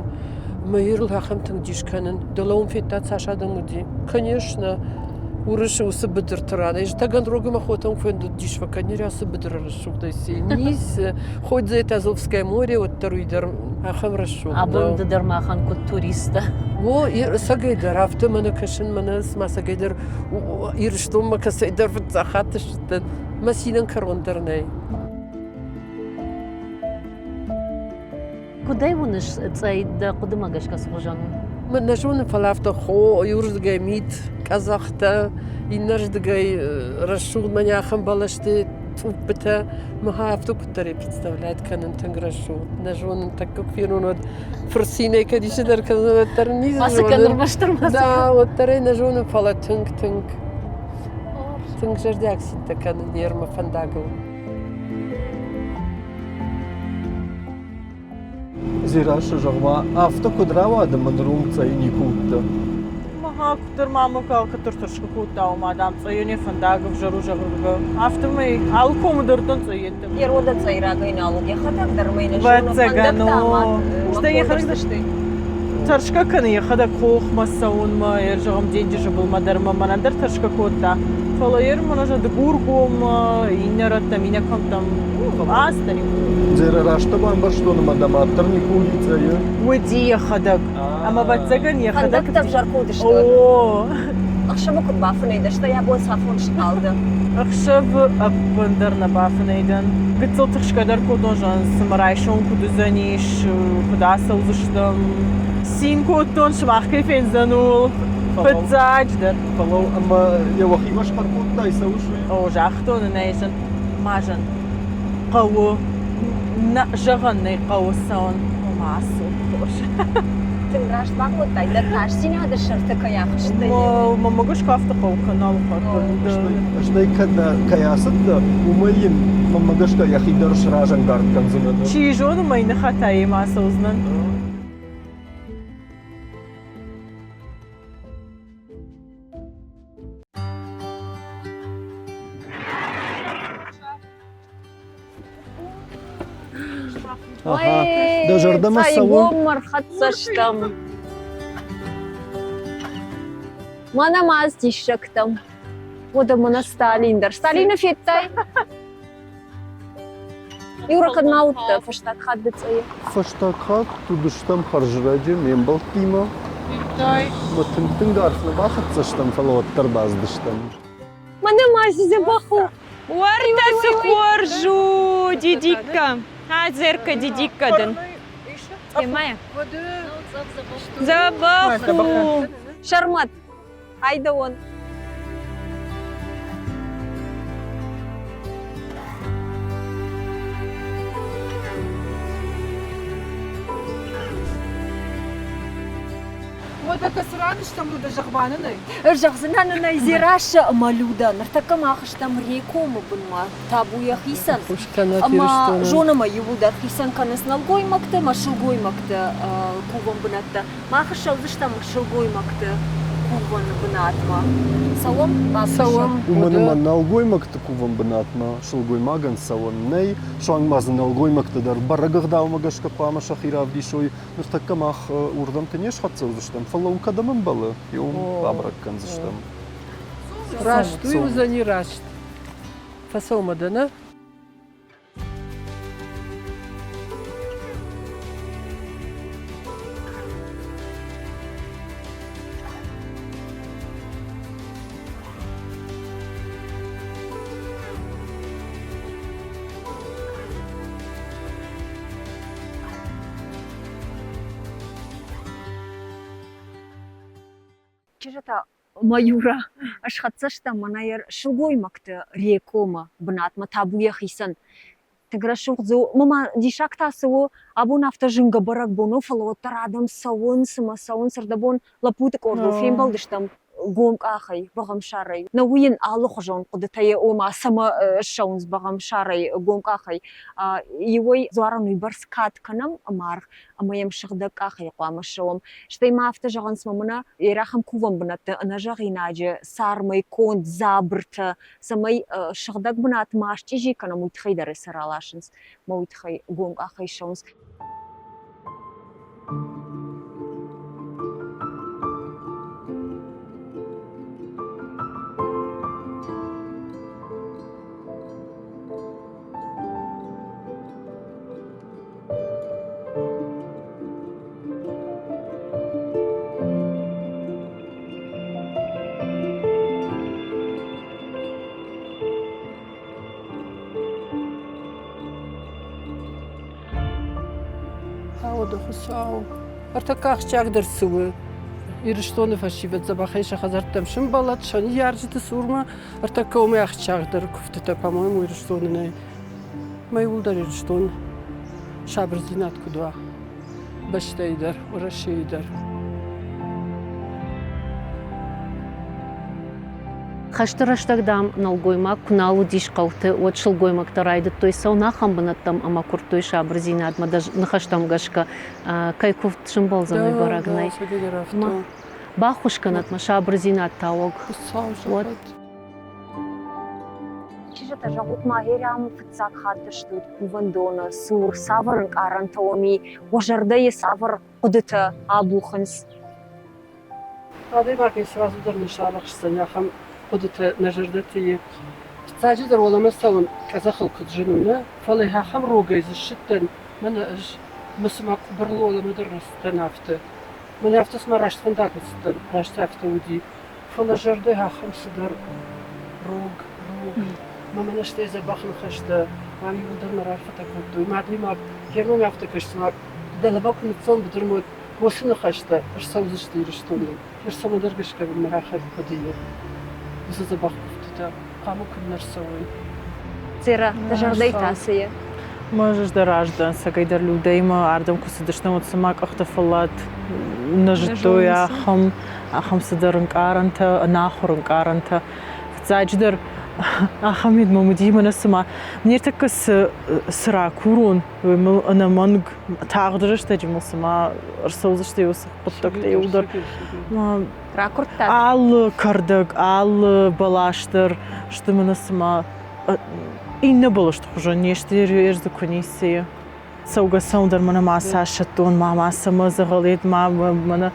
Мӕ Ирыл ахӕм тынг дис кӕнын. Дӕлӕ уым федта, цас адӕм уыди. Конечно, уырысы уыцы быдырты ран. Ӕз Таганрогы мӕ хотӕм фӕндыд дис фӕкӕнин ацы быдыры рӕсугъдӕй Ницы. Хоть за это Азовское море, уӕддӕр уый дӕр ахӕм рӕсугъд. Абон ды дӕр махӕн куыд туристтӕ. О, цӕгӕйдӕр, афтӕ мӕнӕ кӕсын, мӕнӕ цыма цӕгӕйдӕр Ирыстонмӕ кӕцӕйдӕр фыццаг хатт ссыдтӕн. Мӕ цинӕн кӕрон дӕр нӕй. Куыд ӕй уыныс, цъӕй дӕ хъуыдымӕ гӕсгӕ цы хуызӕн у? Мӕн нӕ зонын, фӕлӕ афтӕ хо, иуырдыгӕй мит, къӕдзӕхтӕ, иннӕрдыгӕй рӕсугъд мӕнӕ ахӕм бӕлӕсты цъуппытӕ. Мӕхӕ афтӕ куыддӕр представлять кӕнын тынг рӕсугъд. Нӕ зонын, тӕккӕ куы фенон, уӕд фырцинӕй кӕд исты дӕр кӕнын, уӕддӕр ницы зонын. Да, уӕддӕр ӕй нӕ зонын, фӕлӕ тынг-тынг тынг зӕрдиаг цинтӕ кӕнын не рмӕ фӕндагыл. Дзерассӕ, зӕгъ-ма, афтӕ куыд рауад ӕмӕ ныронг цъӕйы никуы уыдтӕ? Махӕ куыддӕр ма мӕ кӕддӕр тӕрсгӕ кодта, ома, дам, цъӕйӕн йӕ фӕндаг ӕвзӕр у, зӕгъгӕ. Афтӕмӕй алы комы дӕр дӕн цъӕйӕттӕ. Йе рода цъӕйрагӕй нал уыд, йӕхӕдӕг дӕр ма йын зоны фӕндӕгтӕ ӕмӕ Стӕй йӕхӕдӕг тӕрсгӕ кӕны йӕхӕдӕг хохмӕ цӕуынмӕ, зӕгъӕм, денджызы былмӕ дӕр ӕмӕ мӕнӕн дӕр тӕрсгӕ кодта. Фӕлӕ йе рмӕ Дыгургоммӕ, иннӕ рӕттӕм, иннӕ кӕмттӕм ацыдӕн. Дзерӕ раст бамбӕрстон ӕмӕ дӕ мад дӕр никуы уыди цъӕйы? Уыди йӕхӕдӕг. Ӕмӕ ӕвӕццӕгӕн йӕхӕдӕг... Фӕндӕгтӕ ӕвзӕр куы уыдысты. О! Ӕхсӕвы куыд бафынӕй дӕ, стӕй абон цафон схъал дӕ? Ӕхсӕвы ӕппындӕр нӕ бафынӕй дӕн. Гыццыл тыхсгӕ дӕр кодтон, зӕгъын, цымӕ райсом куыд уыдзӕнис, куыд ацӕудзыстӕм. Цин кодтон, сымах кӕй фендзӕн, ууыл. Фыццаджыдӕр. Фӕлӕ ӕмӕ йӕ уӕхимӕ схъӕр кодтай, цӕуыс уый? О, загътон ын ӕй, зын, ма зын. Хъӕуы, нӕ зӕгъӕн нӕй хъӕуы цӕуын. Ома ацу, хорз. Тынг раст бакодтай, дӕ тасдзинады сӕрты кӕй ахызтӕ. Мӕ гӕсгӕ афтӕ хъӕуы канал Стӕй кӕд кӕй ацыдтӕ, уымӕй йын мӕнмӕ гӕсгӕ йӕхи дӕр сразӕнгард кӕндзынӕ. Чи зоны, мӕ ныхӕтӕ йемӕ ацӕудзынӕн. Дӕ зӕрдӕмӕ цӕуы? Цъайгоммӕ рхӕццӕ стӕм. Мӕнӕ ма ӕз диссӕгтӕм. Уӕдӕ мӕнӕ Сталин дӕр. Сталины федтай? Юра, кӕд ма уыдтӕ фӕстаг хатт Дыцъӕйы? Фӕстаг хатт уыдыстӕм хӕрзрӕджы ме мбӕлттимӕ. Мӕ тынг-тынг арф нӕ бахӕццӕ стӕм, фӕлӕ уӕддӕр бацыдыстӕм. Мӕнӕ ма дзӕбӕх у. Уӕртӕ цы хорз у, Дидикка. Хӕдзӕркӕ Дидикка дын. Темӕ? Дзӕбӕх у. Сӕрмӕт, айдӕуон. Уӕдӕ кӕцы ран стӕм, Людӕ, зӕгъ-ма нын ӕй. Зӕгъдзынӕн ын ӕй Дзерассӕ ӕмӕ Людӕ. Ныртӕккӕ мах стӕм Рекомы бынмӕ, табу йӕхицӕн. Ӕмӕ зонӕм ӕй, иууылдӕр хицӕн кӕнынц нӕлгоймӕгты ӕмӕ сылгоймӕгты кувӕн бынӕттӕ. Мах ссӕудзыстӕм сылгоймӕгты кувӕн бынатмӕ. Цӕуӕм? Цӕуӕм. Уымӕн ӕмӕ нӕлгоймӕгты кувӕн бынатмӕ сылгоймагӕн цӕуӕн нӕй. Суанг ма дзы нӕлгоймӕгтӕ дӕр бӕрӕг ӕгъдаумӕ гӕсгӕ хъуамӕ сӕхи равдисой. Ныртӕккӕ мах уырдӕмты не схӕццӕ уыдзыстӕм, фӕлӕ уым кӕдӕм ӕмбӕлы, уым бабӕрӕг кӕндзыстӕм. Раст уый уыдзӕни раст. Фӕцӕуӕм дӕ, нӕ? Чызджытӕ Маюра, схӕццӕ стӕм мӕнӕ йӕ сылгоймӕгты Рекомы бынатмӕ табу йӕхицӕн. Тынг рӕсугъд дзы у. Мама, диссаг та цы у, абон афтӕ зынгӕ бӕрӕгбон у, фӕлӕ уӕддӕр адӕм цӕуынц ӕмӕ цӕуынц. Ӕрдӕбон лӕппуты къордыл фембӕлдыстӕм гом къахӕй, бӕгъӕмсарӕй. Нӕ уый йын алыхуызон хъуыдытӕ, ома цӕмӕ ссӕуынц бӕгъӕмсарӕй, гом къахӕй. Иуӕй дзуарӕн уыйбӕрц кад кӕнӕм ӕмӕ аргъ ӕмӕ йӕм сыгъдӕг къахӕй хъуамӕ ссӕуӕм. Стӕй ма афтӕ зӕгъынц, мӕ мӕнӕ ерахӕм кувӕн бынӕтты ӕнӕзӕгъинаджы цармӕй конд дзабыртӕ, цӕмӕй сыгъдӕг бынат ма счъизи кӕнӕм, уый тыххӕй дӕр сӕ раласынц, мӕ уый тыххӕй гом къахӕй ссӕуынц. дӕ Хуыцау. Ӕртӕккӕ ахсджиагдӕр цы у? Ирыстоны фӕсивӕд дзӕбӕхӕй сӕ хӕдзӕрттӕм сымбӕлӕд, сӕ ныййарджыты цурмӕ. Ӕртӕккӕ уымӕй ахсджиагдӕр куывдтытӕ, по-моему, Ирыстоны нӕй. Мӕ иууылдӕр Ирыстон сабырдзинад куыд уа бӕстӕйы дӕр, Уӕрӕсейы дӕр. Хӕсты рӕстӕг, дам, нӕлгоймаг куы нал уыдис хъӕуты, уӕд сылгоймӕгтӕ райдыдтой цӕуын ахӕм бынӕттӕм ӕмӕ куырдтой сабырдзинадмӕ. Дӕ ныхӕстӕм гӕсгӕ, кӕй куывд сымбӕлдзӕн, уый бӕрӕг нӕй. Баххуыс кӕнӕт мӕ сабырдзинад тауӕг. Уӕд Чызджытӕ, зӕгъут ма, Ерӕм фыццаг хатт стут кувӕндоны цур, цавӕр ӕнкъарӕнтӕ уӕм и, уӕ зӕрдӕйы цавӕр хъуыдытӕ абухынц? Адӕймагӕй сразу дӕр не сарӕхсдзӕн ахӕм хъуыдытӕ нӕ зӕрдӕты и. Фыццаджыдӕр уӕлӕмӕ цӕуын къӕдзӕхыл куыд зын у, нӕ, фӕлӕ ахӕм рогӕй дзы ссыдтӕн, мӕнӕ ӕз, мӕ цыма къуыбырыл уӕлӕмӕ дӕр рацыдтӕн афтӕ. Мӕнӕ афтӕ цыма раст фӕндагыл цыдтӕн, раст афтӕ уыди. Фӕлӕ зӕрдӕ ахӕм цыдӕр рог, рог. Мӕ мӕнӕ стӕй дзӕбӕх ныхӕстӕ мӕм иууылдӕр нӕ рарфӕтӕ кодтой. Мӕ адӕймаг йе рном афтӕ кӕсы, цыма дӕлӕмӕ куы ныццӕуын быдырмӕ, уӕд уыцы ныхӕстӕ ӕрцӕудзысты Ирыстоныл. Ӕз цӕмӕдӕр гӕсгӕ мӕ рахӕд хъуыдыйы уыцы дзӕбӕх куывдтытӕ хъуамӕ куыннӕ рцӕуой. Цера, дӕ зӕрдӕйы та цы и? Мӕ зӕрдӕ раздӕн цӕгӕйдӕр Людӕимӕ ардӕм куы цыдыстӕм, уӕд цыма къӕхтӕ фӕллад нӕ зыдтой ахӕм, ахӕм цыдӕр ӕнкъарӕнтӕ, ӕнахуыр ӕнкъарӕнтӕ. Фыццаджыдӕр ахӕм мид мӕм уыди, мӕнӕ цыма ныртӕккӕ цы, цы ракурон, уый мыл ӕнӕмӕнг тагъд рӕстӕджы мыл цыма ӕрцӕудзысты уыцы хъуыддӕгтӕ иуылдӕр. Ракуырдта? Алы кӕрдӕг, алы бӕлас дӕр сты мӕнӕ цыма иннӕ бӕлӕсты хуызӕн не сты, ӕрдзы куы ницы. Цӕугӕ цӕуын дӕр мӕнӕ ма сӕттон, ма ма цӕмӕ дзӕгъӕлед, ма мӕнӕ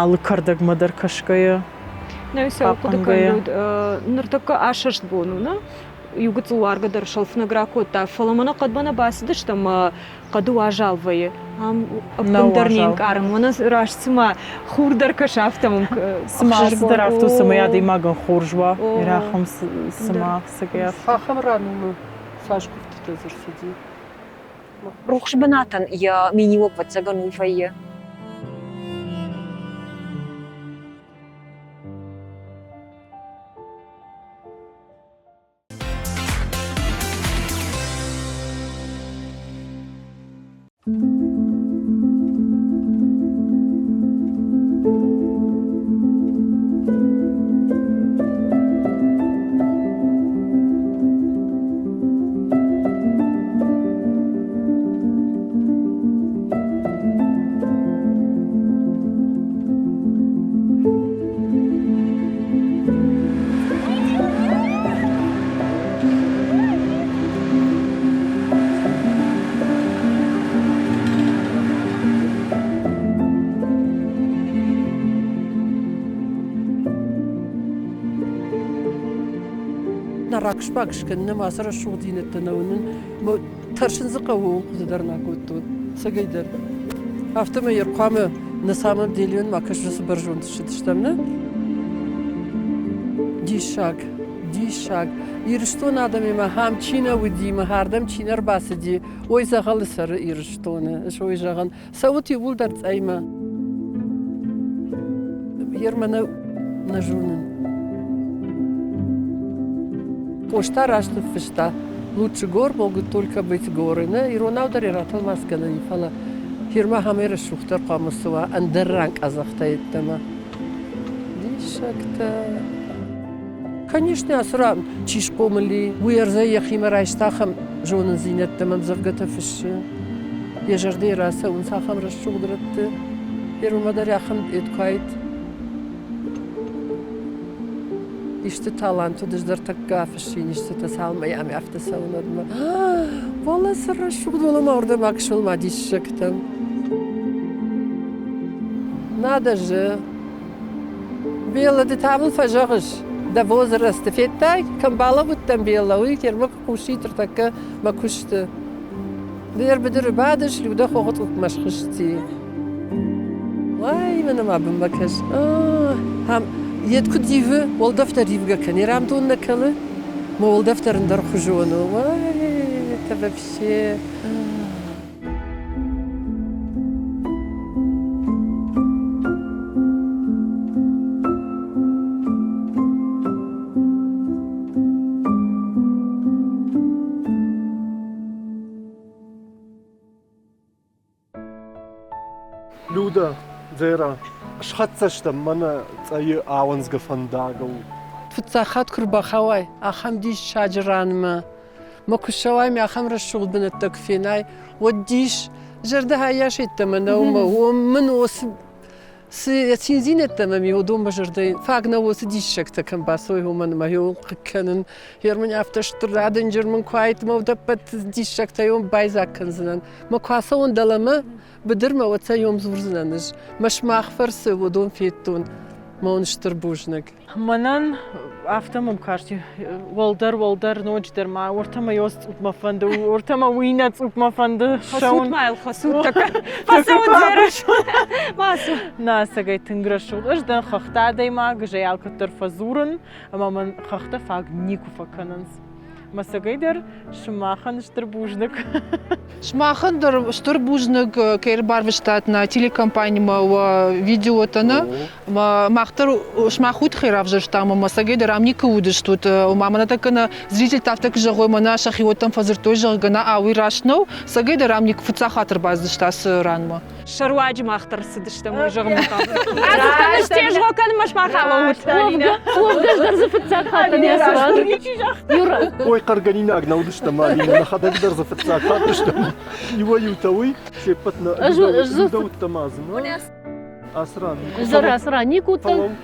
алы кӕрдӕгмӕ дӕр кӕсгӕйӕ. Нӕ, сӕ хъуыды кӕнут, ныртӕккӕ асӕст бон у, нӕ? Иу гыццыл уаргӕ дӕр сӕлфынӕг ракодта, фӕлӕ мӕнӕ хъӕдмӕ нӕ бацыдыстӕм, хъӕды уазал вӕййы. Ам ӕппындӕр не нкъарын, мӕнӕ раст цыма хур дӕр кӕсы, афтӕ мӕм Цыма цыдӕр афтӕ у, цӕмӕй адӕймагӕн хорз уа, ахӕм цыма цӕгӕй. Ахӕм ран у, цас куывдтытӕ дзы рцыди. Рухс бынатӕн йӕ миниуӕг, ӕвӕццӕгӕн, уый вӕййы. Нӕ раксбак скӕнын ӕмӕ ацы рӕсугъддзинӕдтӕ нӕ уынын. Тӕрсын дзы хъӕуы, хъуыды дӕр нӕ кодтон, цӕгӕйдӕр. Афтӕмӕй ӕрхъуамӕ на самом деле ма кӕсджы цы бӕрзонд ссыдыстӕм, нӕ? Диссаг, диссаг. Ирыстон адӕмимӕ ахӕм чи нӕ уыди, мӕ ардӕм чи нӕ рбацыди, ой дзӕгъӕлы цӕры Ирыстоны, ой зӕгъын, цӕут иууылдӕр цъӕймӕ. Ермӕ нӕ, нӕ зонын. Къоста раст ныффыста, лучше гор могут только быть горы. Нӕ, иронау дӕр ратӕлмац кӕнӕн, фӕлӕ фирмӕ ахӕмӕй рӕсугъддӕр хъуамӕ цы уа, ӕндӕр ран къӕдзӕхтӕ йеддӕмӕ. Диссӕгтӕ. Конечно, ацы ран чи схъомыл и, уый ӕрдзӕй йӕхимӕ райста ахӕм зонындзинӕдтӕ ӕмӕ ӕмдзӕвгӕтӕ фыссы. Йӕ зӕрдӕйы рацӕуынц ахӕм рӕсугъд рӕтты. Йе дӕр ахӕм эдкуайт. Исты талант уыд, ӕз дӕр тӕккӕ фыссин истытӕ, цалынмӕ йӕм афтӕ цӕуын, уӕдмӕ. Уӕлӕ цы рӕсугъд, уӕлӕ ма уырдӕм аксыл ма диссӕгтӕм. Надо же! Белла, ды та мын фӕзӕгъыс, дӕ возрасты федтай, кӕм балӕууыдтӕн Белла, уый термӕ куы хъусид ныртӕккӕ мӕ куысты. Ды ӕрбыдыры бадыс, Людӕ хохы цъупмӕ схызти. Уай, мӕнӕ ма бынмӕ кӕс. Ам йед куыд ивы, уӕлдӕф дӕр ивгӕ кӕны, рам дон нӕ кӕлы, мӕ уӕлдӕф дӕр ӕндӕрхуызон у. Уай, это вообще... Людӕ, Дзера, схӕццӕ стӕм мӕнӕ Цъӕйы ауындзгӕ фӕндагыл. Фыццаг хатт куы рбахауай ахӕм диссаджы ранмӕ, мӕ куы ссӕуай мӕ ахӕм рӕсугъд бынӕттӕ куы фенай, уӕд дис, зӕрдӕхайӕ сӕйттӕмӕ нӕу мӕ уым мын уыцы цы йӕ циндзинӕдтӕ мӕм и, уыдон мӕ зӕрдӕйы фаг нӕ уыцы диссӕгтӕ кӕм бацӕуой, уымӕн ӕмӕ йыл хъыг кӕнын. Гъер мын афтӕ стыр адынджыр мын куы айт, мӕ удӕппӕт диссӕгтӕ йом байдзаг кӕндзынӕн. Мӕ куы ацӕуон дӕлӕмӕ, быдырмӕ, уӕд сӕ йом дзурдзынӕн ӕз. Мӕ сымах фӕрцы уыдон федтон. Мӕ уын стыр бузныг. Мӕнӕн афтӕ мӕм касти, уӕлдӕр, уӕлдӕр, ноджыдӕр ма уӕртӕ мӕ ёс цъупмӕ фӕнды, уӕртӕ мӕ уый нӕ цъупмӕ фӕнды. Хӕцут ма йыл, хӕцут тӕккӕ. Фӕцӕут зӕрӕс. Ма ацу. Нӕ, ӕцӕгӕй тынг рӕсугъд. Ӕз дӕн хӕхтӕ адӕймаг, ӕз ӕй алкӕддӕр фӕдзурын, ӕмӕ мӕн хӕхтӕ фаг никуы фӕкӕнынц. Мӕ цӕгӕйдӕр сымахӕн стыр бузныг. Сымахӕн дӕр стыр бузныг, кӕй ӕрбарвыстат нӕ телекомпанимӕ уӕ видеотӕ нӕ. Мах дӕр сымах уый тыххӕй равзӕрстам ӕмӕ цӕгӕйдӕр ам никуы уыдыстут. Ома мӕнӕ тӕккӕ нӕ зрительтӕ афтӕ куы зӕгъой, мӕнӕ сӕхиуӕттӕм фӕдзырдтой, зӕгъгӕ, нӕ, уый раст нӕу. Цӕгӕйдӕр ам никуы фыццаг хатт ӕрбацыдысты ацы ранмӕ. Сӕруаджы мах дӕр цыдыстӕм, уый зӕгъынмӕ хъавыд. Тезгъо кӕнынмӕ сымах алӕууыд. Уӕвгӕ дӕр дзы фыццаг хатт не рцыд. Юра. Ой, хъӕргӕнинаг нӕ уыдыстӕм, Алина, нӕхӕдӕг дӕр дзы фыццаг хатт стӕм. Иуӕй-иутӕ уый, се ппӕт нӕ уыдтӕ ма дзы. Ацы ран. Ӕз ацы ран никуы уыдтӕн.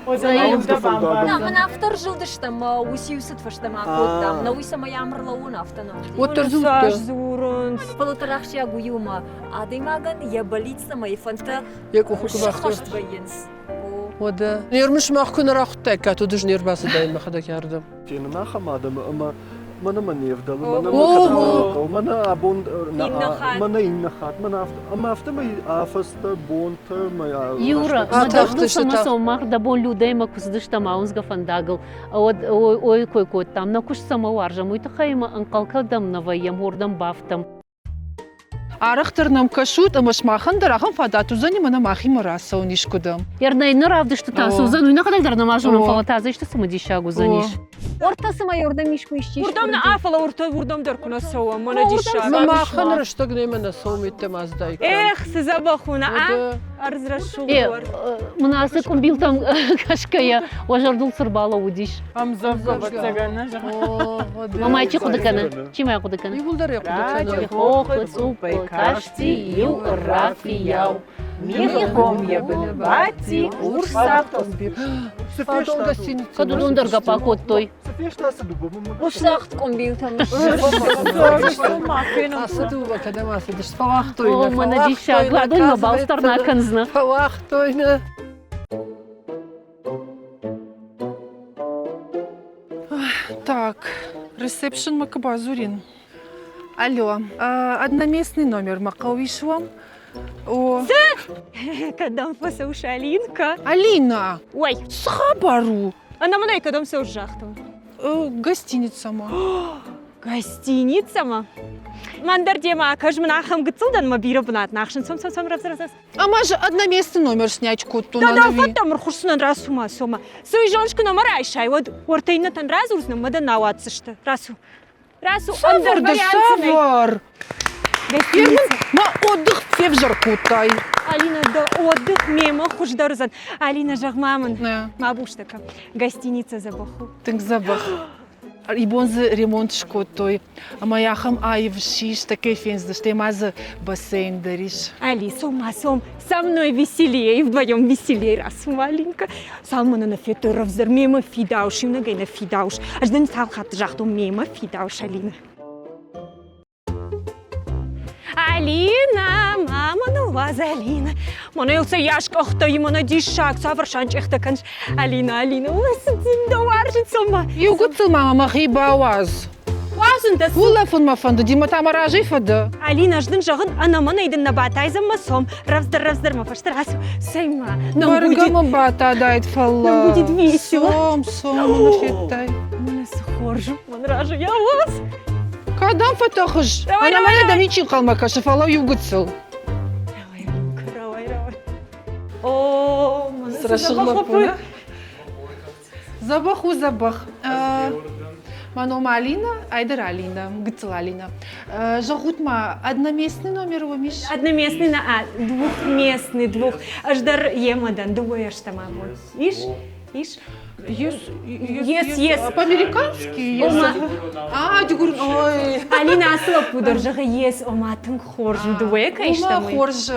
Мын афтӕ рзылдыстӕм, уыцы-иу цыд фӕстӕмӕ кодтам. Нӕ уый цӕмӕй ам ӕрлӕууон, афтӕ нӕ. Уӕддӕр дзурдта. Дзурынц. Фӕлӕ дӕр ахсджиаг у иумӕ. Адӕймагӕн йӕ бӕллиц ӕмӕ йӕ фӕндтӕ йӕ къухы куы сӕххӕст вӕййынц. Уӕдӕ не рмыс мах куы нӕ рахуыдтаиккат, уӕд ӕз не рбацыдаин мӕхӕдӕг ардӕм. Фенын ахӕм адӕмы ӕмӕ мӕнӕ мӕ не вдӕлы, мӕнӕ мӕ кӕдӕм мӕнӕ абон мӕнӕ иннӕ хатт, мӕнӕ афтӕ. Ӕмӕ афтӕмӕй афӕдзтӕ, бонтӕ мӕ Юра, мӕ дӕ цӕмӕ мах дӕ бон Людӕимӕ куы цыдыстӕм ауындзгӕ фӕндагыл, уӕд ой кой кодтам, нӕ куыст цӕмӕ уарзӕм, уый тыххӕй ӕмӕ ӕнхъӕл кӕдӕм нӕ вӕййӕм, уырдӕм бафтӕм. Арӕхдӕр нӕм кӕсут ӕмӕ сымахӕн дӕр ахӕм фадат уыдзӕни мӕнӕ махимӕ рацӕуын искуыдӕм. Ернӕй нӕ равдыстытӕ цы уыдзӕн, уый нӕхӕдӕг дӕр нӕма зонӕм, фӕлӕ та дзы исты цымыдисаг уыдзӕнис. Ортӕ цыма уырдӕм искуы исчи Уырдӕм нӕ, фӕлӕ уырдӕм уырдӕм дӕр куы нӕ цӕуӕм, мӕнӕ диссаг. Махӕн рӕстӕг немӕ нӕ цӕуӕм, йеддӕмӕ аздаиккам. Эх, цы дзӕбӕх у, нӕ, ӕрдз рӕсугъд Мын ацы къуымбилтӕм кӕсгӕйӕ уӕ зӕрдыл цы рбалӕууыдис? Ӕмдзӕвгӕ, ӕвӕццӕгӕн, нӕ зӕгъын. Мамӕ чи хъуыды кӕны? Чи ма хъуыды кӕны? Иууылдӕр йӕ хъуыды кӕны. Хохы цъуппӕй касти иу рафийау. Мигъы ком йӕ быны бадти, урс Кӕд уыдон дӕр гӕпп акодтой. Урсагъд къуымбилтӕм Ацы дыууӕ кӕдӕм ацыдысты? Фӕуагътой нӕ. О, мӕнӕ диссаг, ладонь мӕ балц дӕр нӕ кӕндзынӕ. Фӕуагътой нӕ. Так, ресепшн куы бадзурин. Алло, одноместный номер мӕ хъӕуы ис уӕм? О. Цы? Кӕдӕм фӕцӕуыс, Алинка? Алина! Ой! Цы хабар у? Ӕнӕмӕнӕй кӕдӕм цӕуыс, загътон? Гостиницӕмӕ. Гостиницӕмӕ? Мӕн дӕр демӕ акӕс, мын ахӕм гыццыл дӕн, мӕ бирӕ бынат нӕ ахсын. Цом, цом, цом, рӕвдз, рӕвдз. Ӕмӕ же одноместный номер снять кодтон. Да, да, фӕдтӕм ӕрхуысдзынӕн, рацу ма, цома. Цы зоныс, куы нӕма райсай, уӕд уӕртӕ иннӕтӕн радзурдзынӕн, мӕ дӕ нӕ ауадздзысты. Рацу. Рацу, ӕндӕр Цавӕр дӕ, цавӕр? Мӕ отдых февзӕр кодтай. Алина, дӕ отдых мемӕ хуыздӕр уыдзӕн. Алина, зӕгъ-ма мын, ма бустӕ кӕн. Гостиница дзӕбӕх у. Тынг дзӕбӕх. Ибон дзы ремонт скодтой, ӕмӕ ахӕм аив ссис, такӕй фендзысты, ма дзы бассейн дӕр ис. Али, цом, цом, со мной веселее, и вдвоем веселее, раз маленько. Цалынмӕ нӕ федтой рӕвдздӕр, мемӕ фидаус, иунӕгӕй нӕ фидаус. Ӕз дын цал хатты загътон, мемӕ фидаус, Алина. Алина, мама, ну уадз, Алина. Мӕнӕ йыл цӕйас къӕхтӕ и, мӕнӕ диссаг, цавӕр санчъехтӕ кӕныс. Алина, Алина, ой, цы дын дӕ уарзын цӕмӕ. Иу гыццыл ма мӕхи бауадз. Уадзын дӕ. Улӕфын мӕ фӕндыди, мӕ та мӕ разӕй фӕдӕ. Алина, ӕз дын зӕгъын, ӕнӕмӕнӕй дын нӕ батайдзӕн мӕ сом. Рӕвдздӕр, рӕвдздӕр мӕ фӕстӕ рацу. Цӕй-ма, нам Бӕргӕ будет... мӕ батадаид, фӕлӕ. Нам будет весело. Цом, цом, мӕ федтай. Мӕнӕ цы хорз у, мӕн разы йӕ уадз. Кӕдӕм фӕтӕхыс? Ӕнӕмӕнӕй дӕм ничи ӕнхъӕлмӕ кӕсы, фӕлӕ иу гыццыл. Рауай, рауай. О, Цы рӕсугъд лӕппу, нӕ? Дзӕбӕх у, дзӕбӕх. Мӕ ном Алина, айдӕр Алина, гыццыл Алина. Зӕгъут ма, одноместный номер уӕм ис? Одноместный на а, двухместный, двух. Ӕз дӕр йемӕ дӕн, дыууӕ стӕм абон. Ис? Ис? Yes, yes, yes. По-американски yes. А, дигур, ой. Алина ацы лӕппу дӕр зӕгъы yes, ома тынг хорз у дыууӕ кӕй стӕм. Ома хорз,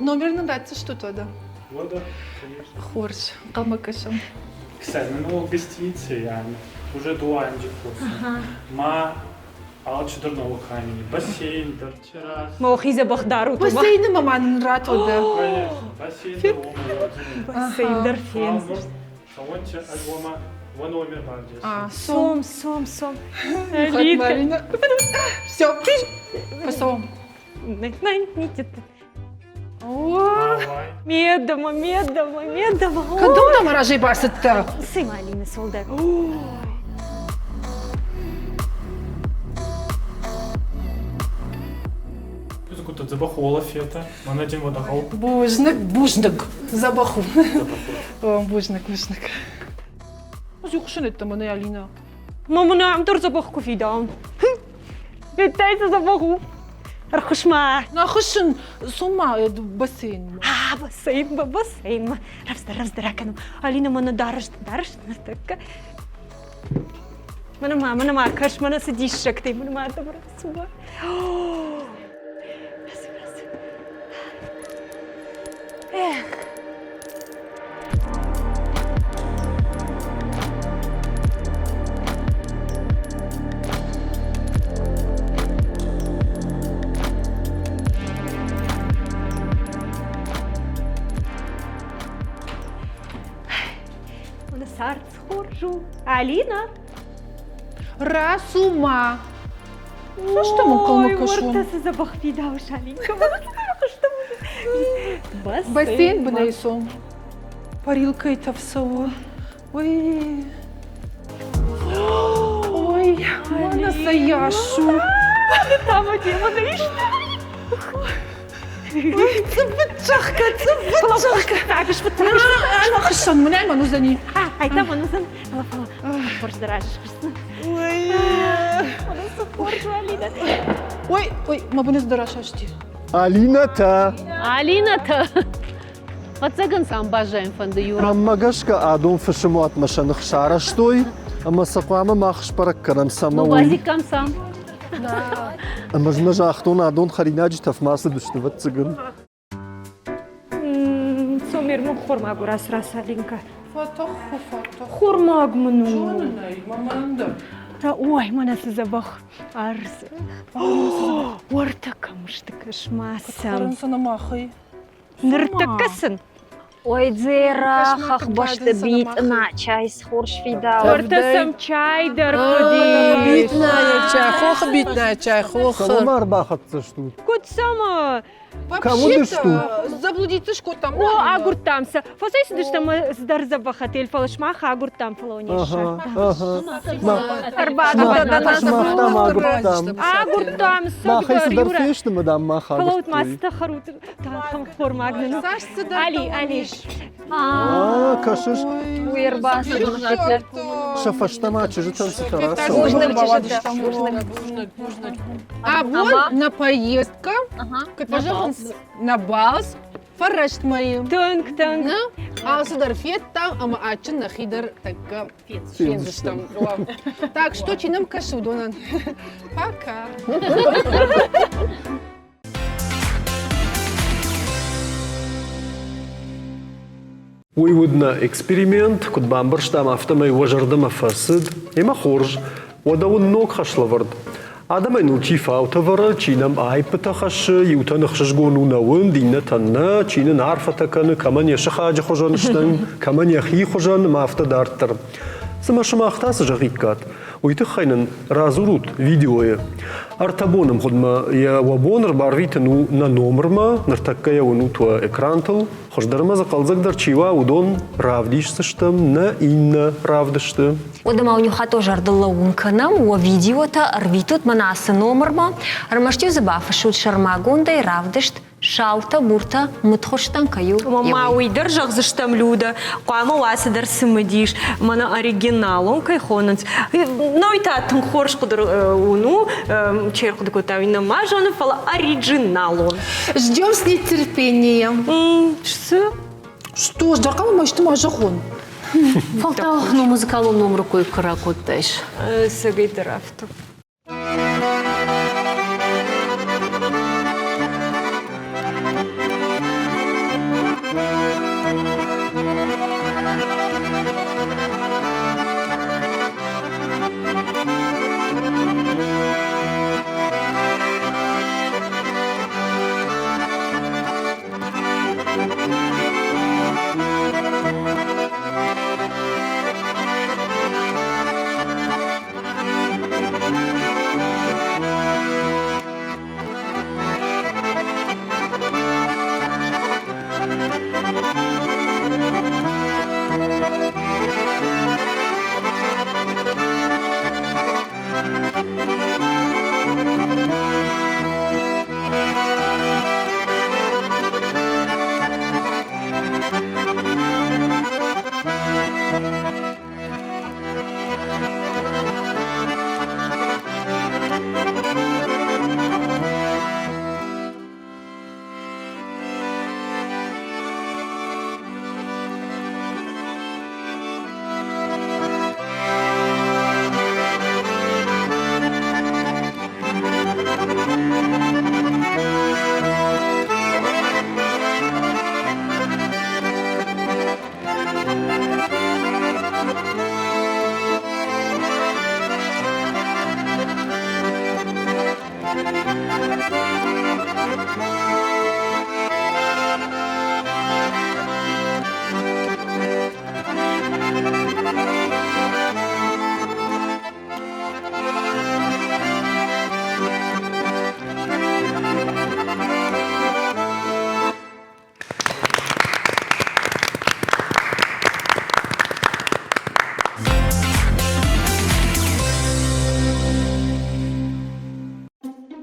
Номер нын ратдзыстут уӕдӕ? Уӕдӕ, конечно. Хорз, хъӕмӕ кӕсӕм. Кстати, ну гостиницы yani уже дуанджи курсы. Ма алчидӕр науками, бассейн дӕр, террас. Мӕхи дзӕбӕх дарут. Бассейны ма ма нын ратода. Конечно, бассейн дӕр Бассейн дӕр фен. Сом, сом, сом. Марина. Все, посом. Медома, медома, медома. Кӕдӕм дӕм разӕй бацыдтӕ? Цыма, Алина, солдат. Бузныг, бузныг. Дзӕбӕх у. Бузныг, бузныг. Ӕз хъусын ӕддӕмӕ нӕ, Алина. Мамӕ нӕм дӕр дзӕбӕх куы фидауын. Федтай цы дзӕбӕх у? Ӕрхуыс-ма. Нӕ хуыссын, цом-ма бассейнмӕ. А, бассейнмӕ, бассейнмӕ. Рӕвдздӕр, рӕвдздӕр акӕнӕм. Алина мӕнӕ дарӕс, дарӕс ныртӕккӕ. Мӕнӕ ма, мӕнӕ ма, кӕс, мӕнӕ цы диссӕгтӕй, мӕнӕ ма ардӕм рацу. Рацу, рацу. Эх. Мӕнӕ цард хорз у. Алина! Рацу-ма! Фӕстӕмӕ ӕнхъӕлмӕ кӕсон. Уӕртӕ цы дзӕбӕх фидауыс, Алинка. Бассейн бынӕй цом. Парилкӕйы тӕф цӕуы. Ой. Ой, мӕнӕ цӕйас у. Цъыббыт-зӕгъгӕ, цъыббыт-зӕгъгӕ. Ӕмӕ мынӕй мӕн уыдзӕни. Ай та мӕн уыдзӕн. Хорз дӕр азысхуысдзӕн. Ой, хорз у, Алинӕ. Ой, ой, мӕ быны цыдӕр асасти. Алинӕтӕ! Алинӕтӕ! Ӕцӕгӕн сӕм баззайын фӕнды, Юра. Мӕнмӕ гӕсгӕ адон фысымуатмӕ сӕ ных сарӕзтой, ӕмӕ сӕ хъуамӕ мах сбӕрӕг кӕнӕм, цӕмӕ уый. Ныууадзиккам сӕм. Ӕмӕ ӕз нӕ загътон, адон хӕринаджы тӕфмӕ ацыдысты, ӕвӕццӕгӕн. Цомер мын хормаг у рацу Алинка. Фӕтӕх, фӕтӕх. Хормаг мын у. Зонын ӕй, мӕ мӕнӕн дӕр. Ой, мӕнӕ цы дзӕбӕх ӕрдз. Уӕртӕ кӕм сты, кӕс-ма сӕм. Хӕрын сӕ нӕмахӕй. Ныртӕккӕ сын Ой, Дзера, хӕхбӕсты битъына чай хорз фидауы. Уӕртӕ сӕм чай дӕр хъуыди. Битъынайы чай, хохы битъынайы чай, хохы. Цӕуылмӕ ӕрбахӕццӕ стут? Куыд цӕмӕ? Кӕм уыдыстут? Заблудиться скодтам. О, агуырдтам сӕ. Фӕцӕйцыдыстӕм цыдӕр дзӕбӕх отель, фӕлӕ сымах агуырдтам, фӕлӕ не Сымах агуырдтам. Агуырдтам Махӕй цыдӕр фесты, мадам, мах Фӕлӕуут ма, цытӕ хӕрут, хормаг нын. Али, Али. А, кӕсыс? Уый ӕрбацыд. Сӕ фӕстӕмӕ чызджытӕн цытӕ рацӕуы. Бузныг, чызджытӕ. Бузныг. Абон на поездка, куыд фӕзӕгъынц, на балц, фӕрӕстмӕйы. Тынг, тынг. Алцыдӕр федтам ӕмӕ адджын нӕхи дӕр тӕккӕ фендзыстӕм. Так что, чи нӕм кӕсы, уыдонӕн пока. Уый уыд нӕ эксперимент, куыд бамбӕрстам, афтӕмӕй уӕ зӕрдӕмӕ фӕцыд. Ӕмӕ хорз, уӕдӕ уын ног хӕслӕвӕрд. Адӕмӕй ныл чи фаутӕ вӕры, чи нӕм аиппытӕ хӕссы, иутӕн ӕхсызгон у нӕ уынд, иннӕтӕн нӕ, чи нын арфӕтӕ кӕны, кӕмӕн йӕ сыхаджы хуызӕн стӕм, кӕмӕн йӕхи хуызӕн, ӕмӕ афтӕ дарддӕр. Цымӕ сымах та цы зӕгъиккат? Уый тыххӕй нын радзурут видеойы. Ӕртӕ боны мгъуыдмӕ йӕ уӕ бон ӕрбарвитын у нӕ номырмӕ, ныртӕккӕ йӕ уынут уӕ экрантыл. Хуыздӕр ӕмӕ дзы хъӕлдзӕгдӕр чи уа, уыдон равдисдзыстӕм нӕ иннӕ равдысты. Уӕдӕ ма уын иу хатт уӕ зӕрдыл лӕууын кӕнӕм, уӕ видеотӕ ӕрвитут мӕнӕ ацы номырмӕ. Ӕрмӕст-иу дзы бафыссут сӕрмагондӕй равдыст. Саутӕ, буртӕ мыдхуызтӕн кӕй у. Ма уый дӕр зӕгъдзыстӕм, Люда, хъуамӕ уа цыдӕр цымыдис, мӕнӕ оригиналон кӕй хонынц. Науи та тынг хорз хъуыды у, ну, чи ӕрхъуыды кодта, уый нӕма зоны, фӕлӕ оригиналон. Ждем с нетерпением. Цы? Что ж, дӕ мӕсты ма зӕгъон. Фӕлтау ну музыкалон номыры кой куы ракодтаис. Сӕгӕй дӕр афтӕ.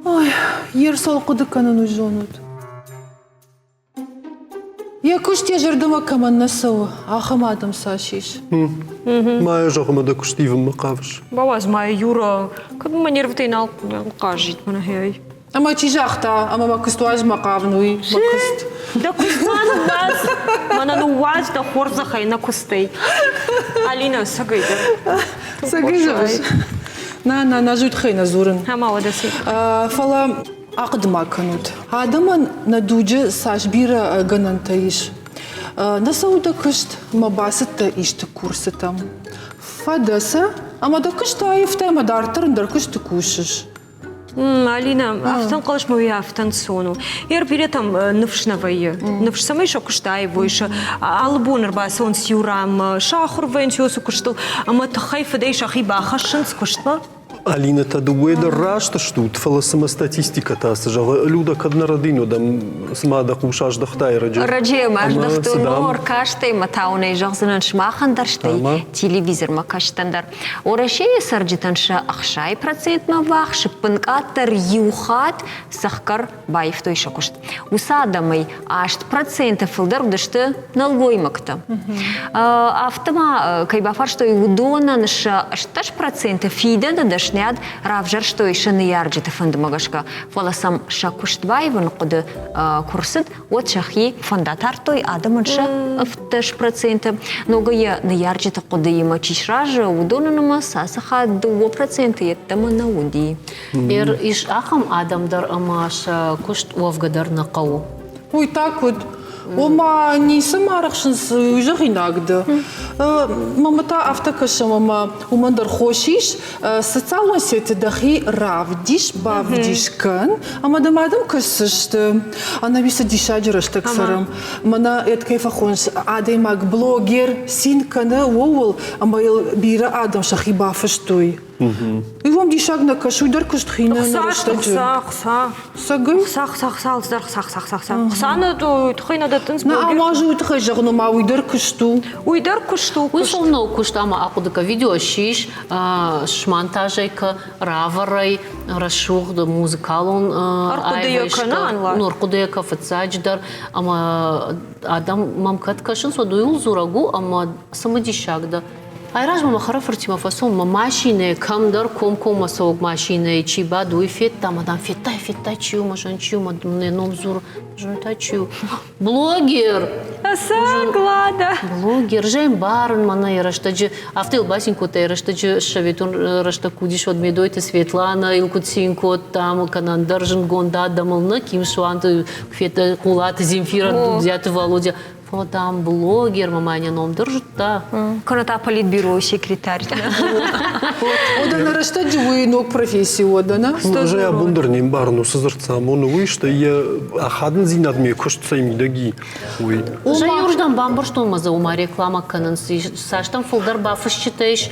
Ой, Ерсол хъуыды кӕнын уый зонут. Йӕ куыст йӕ зӕрдӕмӕ кӕмӕн нӕ цӕуы, ахӕм адӕм цас ис. Ма йӕ зӕгъ, ӕмӕ дӕ куыст ивынмӕ хъавыс. Бауадз ма Юра, кӕд мӕ нервытӕй нал хъазид мӕнӕ хӕй. Ӕмӕ чи загъта, ӕмӕ мӕ куыстуарзмӕ хъавын, уый мӕ куыст. Дӕ куыст ма ныууадз, мӕнӕ ныууадз дӕ хорзӕхӕй нӕ куыстӕй. Алина, сӕгӕй дӕр. Сӕгӕй зӕгъыс? Нӕ, нӕ, нӕ зуд нӕ дзурын. Ӕмӕ уӕдӕ цы? Фӕлӕ ахъуыды ма кӕнут, адӕмӕн нӕ дуджы цас бирӕ гӕнӕнтӕ ис. Нӕ цӕуы дӕ куыст мӕ бацыдтӕ исты курсытӕм. Фӕдӕ сӕ, ӕмӕ дӕ куыст аивта ӕмӕ дарддӕр ӕндӕр куысты кусыс. Алина, афтӕ ӕнхъӕлыс мӕ уый афтӕ ӕнцон у. Ер бирӕтӕм ныфс нӕ вӕййы. Ныфс цӕмӕй сӕ куыст аивой, сӕ алы бон ӕрбацӕуынц иу ранмӕ, сахуыр вӕййынц уыцы куыстыл ӕмӕ тыххӕй-фыдӕй сӕхи бахӕссынц куыстмӕ. Алина та дыууӕ дӕр раст стут, фӕлӕ цымӕ статистикӕ та цы зӕгъы? Люда, кӕд нӕ рӕдин уыд, цыма дӕ хъус аздӕхтай ӕрӕджы. Ӕрӕджы мӕ аздӕхтон ӕркастӕй мӕ тауынӕй зӕгъдзынӕн сымахӕн дӕр, стӕй телевизормӕ кӕстӕн дӕр. Уӕрӕсейы цӕрджытӕн сӕ 60 процентмӕ ввахс ӕппынкъаддӕр иу хатт цӕхгӕр баивтой сӕ куыст. Уыцы адӕмӕй 8% фылдӕр уыдысты нӕлгоймӕгтӕ. Афтӕ ма кӕй бафарстой, уыдонӕн сӕ 18% фидӕны дӕсныйад равзӕрстой сӕ ныййарджыты фӕндмӕ гӕсгӕ, фӕлӕ сӕм сӕ куыст баивыны хъуыды куы рцыд, уӕд сӕхи фӕнд атардтой адӕмӕн сӕ 17%. Ногӕй йӕ ныййарджыты хъуыдыимӕ чи сразы, уыдоны нымӕц ацы хатт 2% йеддӕмӕ нӕ уыди. Ир ис ахӕм адӕм дӕр ӕмӕ сӕ куыст уӕвгӕ дӕр нӕ хъӕуы. Уый та куыд? Ома ницы ма арӕхсынц, уый зӕгъинаг дӕ. Мамӕ та афтӕ кӕсӕм, ӕмӕ уымӕн дӕр хос ис. Социалон сеты дӕхи равдис, бавдис кӕн, ӕмӕ дӕм адӕм кӕсдзысты. Ӕнӕуи цы диссаджы рӕстӕг цӕрӕм. Мӕнӕ ӕд кӕй фӕхонынц, адӕймаг блогер цин кӕны ууыл, ӕмӕ йыл бирӕ адӕм сӕхи бафыстой. Уый уӕм диссаг нӕ кӕсы, уый дӕр куыст хины рӕстӕджы. Хца, хца, Цӕгӕй? Хца, хца, хца, алцыдӕр хца, хца, хца, хца. Хца нӕ тыххӕй нӕ дӕттынц. Нӕ, ӕмӕ уый тыххӕй зӕгъын, ома уый дӕр куыст у. Уый дӕр куыст. куыст у. Уый цӕуы ног куыст ӕмӕ ахъуыды кӕ, видео сис, смонтажӕй кӕ, равӕрай рӕсугъд музыкалон Ӕрхъуыдыйӕ кӕна онлайн. Ну, ӕрхъуыдыйӕ кӕ фыццаджыдӕр ӕмӕ адӕм мӕм кӕд кӕсынц, уӕд уыйыл дзурӕг у ӕмӕ цымыдисаг дӕ. Айразмӕ мӕ хӕрӕфыртимӕ фӕцӕуын, мӕ машинӕйы кӕмдӕр комкоммӕ цӕуӕг машинӕйы чи бады, уый федта, мӕ дам, федтай, федтай, чи у, мӕ зӕн, чи у, мӕ нӕ ном дзур, зон та чи у. Блогер! Ӕцӕг, Лада! Блогер, зӕй мбарын мӕнӕ йӕ рӕстӕджы, афтӕ йыл бацин кодта йӕ рӕстӕджы советон рӕстӕг куы уыдис, уӕд Медойты Светлана йыл куыд цин кодта, кӕнӕ ӕндӕр зындгонд адӕмыл, нӕ Ким Суанты, Хъулаты Земфира, Дудиаты Володя. Фӕлӕ, дам, блогер, мӕ мӕнӕ ном дӕр зыдта. Кӕнӕ та политбюройы секретарь. Уӕдӕ нӕ рӕстӕджы уый ног професси уӕдӕ, нӕ? Ӕз ӕй абон дӕр не мбарын, уыцы дзырд цы амоны, уый, стӕй йӕ ахадындзинад ме куыст цӕй мидӕг и, уый. Ӕз ӕй иуырдӕм бамбӕрстон мӕ дзы ома реклама кӕнынц. Цастӕм фылдӕр бафысджытӕ ис,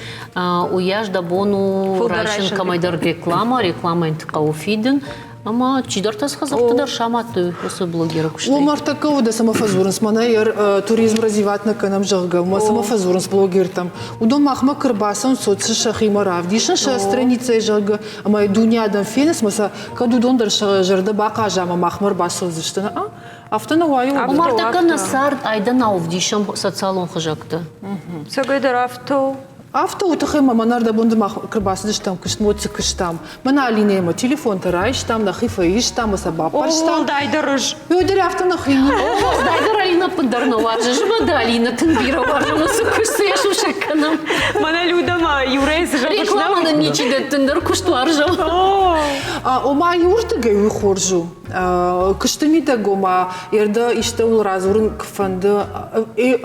уыйас дӕ бон у райсын кӕмӕйдӕр реклама, рекламӕйӕн хъӕуы фидын. Ӕмӕ чидӕртӕ хӕдзӕртты дӕр самадтой уыцы блогеры куыстӕй. Уым ӕртӕккӕ уыд, цӕмӕ фӕдзурынц, мӕнӕ йӕ туризм развивать нӕ кӕнӕм, зӕгъгӕ, уымӕ цӕмӕ фӕдзурынц блогертӕм. Уыдон махмӕ куы ӕрбацӕуынц, уӕд сӕ сӕхимӕ равдисын сӕ страницӕйы, зӕгъгӕ, ӕмӕ дуне адӕм фенынц, ӕмӕ сӕ кӕд уыдон дӕр сӕ зӕрдӕ бахъаза ӕмӕ махмӕ ӕрбацӕудзысты. Афтӕ нӕ уайы. Уым ӕртӕккӕ нӕ цард айдӕнау ӕвдисӕм социалон хызӕгты. Цӕгӕйдӕр афтӕ у. Афтӕ у тыххӕй мӕ мӕнӕ ӕрдӕбон мах куы рбацыдыстӕм куыстмӕ, цы куыстам. Мӕнӕ Алинӕимӕ телефонтӕ райстам, нӕхи фӕистам, ӕмӕ сӕ баппӕрстам. Уӕлдайдӕр ӕз. Уӕддӕр афтӕ нӕхи. Уӕлдайдӕр Алинӕ ӕппындӕр нӕ уарзы. Зымӕг дӕ Алинӕ тынг бирӕ уарзы, уыцы куыст цы йӕ сусӕг кӕнӕм. Мӕнӕ Люда ма Юрӕйы цы зӕгъыс? Реклама нын ничи дӕтты, ныр куыст уарзӕм. Ома иуырдыгӕй уый хорз у. Куысты мидӕг, ома, ердӕ истӕуыл радзурын куы фӕнды,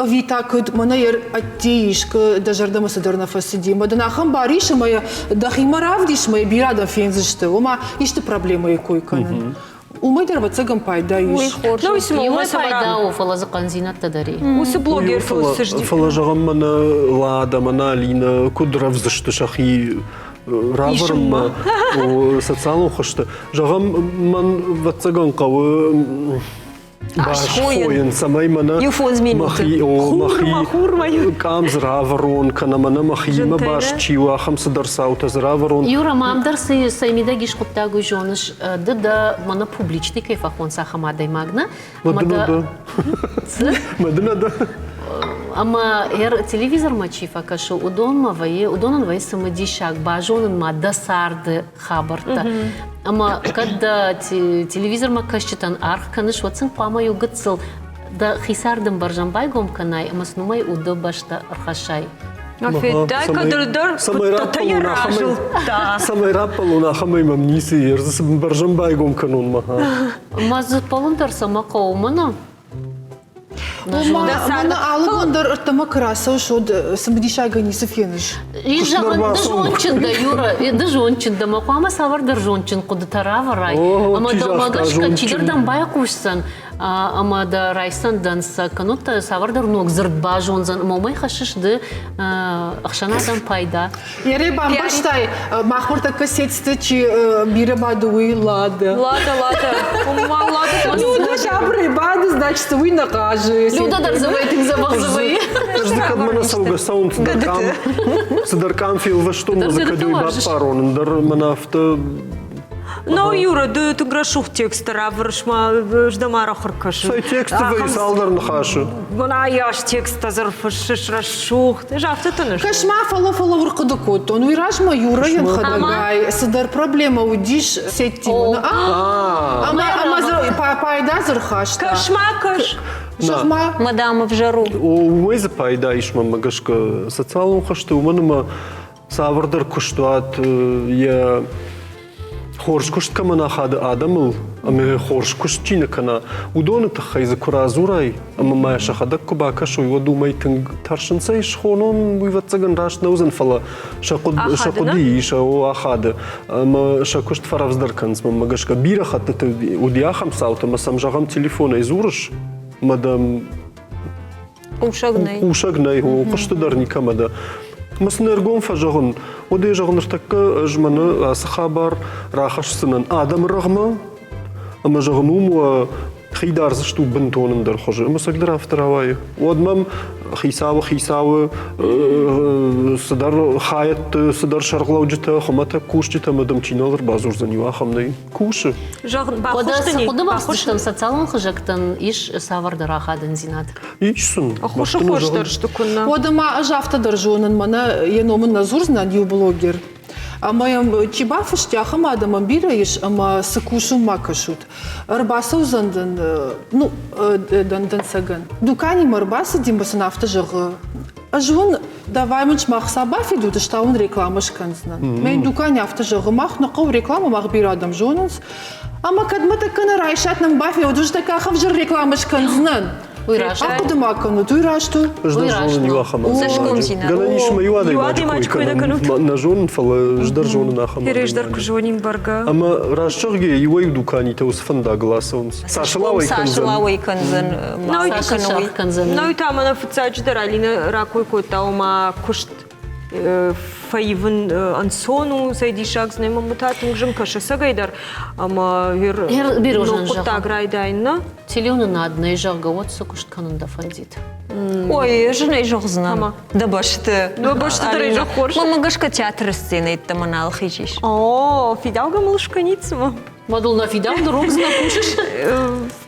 ӕви та куыд, мӕнӕ ер ӕдде искуы дӕ зӕрдӕмӕ цыдӕр нӕ фӕцыди, ӕмӕ дын ахӕм бар ис, ӕмӕ йӕ дӕхимӕ равдис, ӕмӕ йӕ бирӕ адӕм фендзысты, ома исты проблемӕйы кой кӕнын. Уымӕй дӕр, ӕвӕццӕгӕн, пайда ис. Иуӕй пайда у, фӕлӕ дзы хъӕндзинӕдтӕ дӕр и. Уыцы блогертыл Фӕлӕ зӕгъӕм, мӕнӕ Лада, мӕнӕ Алинӕ куыд рӕвдз сты сӕхи равӕрынмӕ социалон хуызты. Зӕгъӕм, мӕн ӕвӕццӕгӕн хъӕуы басхойын, цӕмӕй мӕнӕ мӕхи къам дзы равӕрон, кӕнӕ мӕнӕ мӕхиимӕ баст чи у, ахӕм цыдӕр цаутӕ дзы равӕрон. Юра, мӕм дӕр цӕй мидӕг ис хъуыддаг, уый зоныс, ды дӕ мӕнӕ публичный кӕй фӕхонынц, ахӕм адӕймаг, нӕ? Мӕдинӕ дӕ? Ӕмӕ телевизормӕ чи фӕкӕсы, уыдонмӕ вӕййы, уыдонӕн вӕййы цымыдисаг базонынмӕ дӕ царды хабӕрттӕ. Ӕмӕ кӕд дӕ телевизормӕ кӕсджытӕн аргъ кӕныс, уӕд сын хъуамӕ иу гыццыл дӕ хицардӕмбӕрзӕн байгом кӕнай ӕмӕ сын уымӕй уды бӕстӕ ӕрхӕссай. Федтай, кӕддӕр куыдтӕ йӕ разылдта. Цӕмӕй раппӕлон, ахӕмӕй мӕм ницы и, ӕрдзы цы бӕрзӕн байгом кӕнон мӕ. Ма дзы ппӕлын дӕр цӕмӕ хъӕуы, мӕнӕ. Мӕнӕ алы бон дӕр ӕддӕмӕ куы рацӕуыс, уӕд цымыдисагӕй ницы феныс. Зӕгъын, ды зондджын дӕ, Юра, ды зондджын дӕ, мӕ хъуамӕ цавӕрдӕр зондджын хъуыдытӕ равӕрай. Ӕмӕ дӕумӕ гӕсгӕ чидӕр дӕм байхъусдзӕн ӕмӕ дӕ райсдзӕн дӕнцӕг, кӕннод та цавӕрдӕр ног дзырд базондзӕн ӕмӕ уымӕй хӕссыс ды ӕхсӕнадӕн пайда. Ере бамбӕрстай, мах ныртӕккӕ сетьты чи бирӕ бады, уый Лада. Лада, Лада. Ума Лада. Люда сабырӕй бады, значит, уый нӕ хъазы. Люда дӕр дзы тынг дзӕбӕх дзы Ӕз дзы кӕд мӕнӕ цӕугӕ цӕуын цыдӕр къам фелвӕстон, мӕ кӕд уый баппарон, ӕндӕр мӕнӕ афтӕ Ну, Юра, ды тынг рӕсугъд тексттӕ равӕрыс ма ӕз дӕм арӕх ӕркӕсын. Цӕй тексты вӕййы цалдӕр ныхасы. Мӕнӕ ас тексттӕ дзы ӕрфыссыс рӕсугъд. Ӕз афтӕ тыныс. Кӕс-ма, фӕлӕ фӕлӕ ӕрхъуыды кодтон. Уый размӕ Юрайӕн хӕдӕгай цыдӕр проблемӕ уыдис сеттимӕ. Ӕмӕ ӕмӕ дзы пайда дзы рхаста. Кӕс-ма, кӕс. Зӕгъ-ма. Мадам ӕвзӕр у. Уымӕй дзы пайда ис мӕнмӕ гӕсгӕ социалон хызты, уымӕн ӕмӕ цавӕрдӕр куыстуат йӕ хорз куыст кӕмӕн ахады адӕмыл ӕмӕ хорз куыст чи нӕ кӕна, уыдоны тыххӕй дзы куы радзурай ӕмӕ ма сӕхӕдӕг куы бакӕсой, уӕд уымӕй тынг тӕрсынц ӕй схонон, уый ӕвӕццӕгӕн раст нӕ уыдзӕн, фӕлӕ сӕ хъуыды ис, о, ахады ӕмӕ сӕ куыст фӕрӕвдздӕр кӕнынц мӕнмӕ гӕсгӕ. Бирӕ хӕттыты уыди ахӕм цаутӕ, ӕмӕ сӕм, зӕгъӕм, телефонӕй дзурыс, ӕмӕ дӕм Хъусӕг нӕй. Хъусӕг нӕй, о, хъуысты дӕр никӕмӕ дӕ. Мӕ сын ӕргом фӕзӕгъын, уӕд ӕй зӕгъын, ныртӕккӕ ӕз мӕнӕ ацы хабар рахӕсдзынӕн адӕмы рӕгъмӕ, ӕмӕ зӕгъын, уым уӕ Хи дардзыстут бынтон ӕндӕр хуызы. Ӕмӕ цӕгдӕр афтӕ рауайы. Уӕд мӕм хицауы хицауы цыдӕр хайӕдты, цыдӕр сӕргълӕуджытӕ, хуымӕтӕг кусджытӕ ӕмӕ дӕм чи нал ӕрбадзурдзӕн, иу ахӕм нӕй. Кусы. Зӕгъ, Уӕдӕ цы хъуыды бацыдыстӕм, социалон хызӕгтӕн ис цавӕрдӕр ахадындзинад? Ис сын. Ӕххуысы хорз дӕр сты куыннӕ. Уӕдӕ ма ӕз афтӕ дӕр зонын, мӕнӕ йӕ ном ын нӕ дзурдзынӕн, иу блогер. Ӕмӕ йӕм чи бафыста, ахӕм адӕмӕн бирӕ ис, ӕмӕ цы кусынмӕ кӕсут? Ӕрбацӕудзӕн дын, ну, дӕнцӕгӕн. Дуканимӕ ӕрбацыди ӕмӕ сын афтӕ зӕгъы, ӕз уын давай мын сымах ца бафидут, ӕз та уын рекламӕ скӕндзынӕн. Мӕ йын дукани афтӕ зӕгъы, мах нӕ хъӕуы рекламӕ, мах бирӕ адӕм зонынц. Ӕмӕ кӕдмӕ тӕккӕ нӕ райсат, нӕм бафидут, ӕз тӕккӕ ахӕм взӕр рекламӕ скӕндзынӕн. Уый раст. Ахъуыды ма кӕнут, уый раст у. Ӕз дӕр зонын иу ахӕм адӕймаджы. Гӕнӕн ис мӕ иу адӕймаджы кой кӕнын. Нӕ зонын, фӕлӕ ӕз дӕр зонын ахӕм Ӕз дӕр куы зонин бӕргӕ. Ӕмӕ раст зӕгъгӕ, иуӕй-иу дуканитӕ уыцы фӕндагыл ацӕуынц. Цас ыл ауӕй кӕндзӕн? Науи та мӕнӕ фыццаджыдӕр Алинӕ ракой кодта, ома куыст фӕивын ӕнцон у, цӕй диссаг дзы нӕй, мӕнмӕ та тынг зын кӕсы ӕцӕгӕй дӕр ӕмӕ ног хъуыддаг райдайын, нӕ? Телеуынынад нӕй, зӕгъгӕ, уӕд цы куыст кӕнын дӕ фӕндид? Ой, ӕз ын ӕй зӕгъдзынӕн. Дӕ бӕсты. Дӕ бӕсты дӕр ӕй зӕгъ хорз. Мӕнмӕ гӕсгӕ театры сценӕйы йеддӕмӕ нал хизис. О, фидаугӕ мыл скӕнид цымӕ? Мадыл нӕ фидауын рог дзы нӕ кусыс?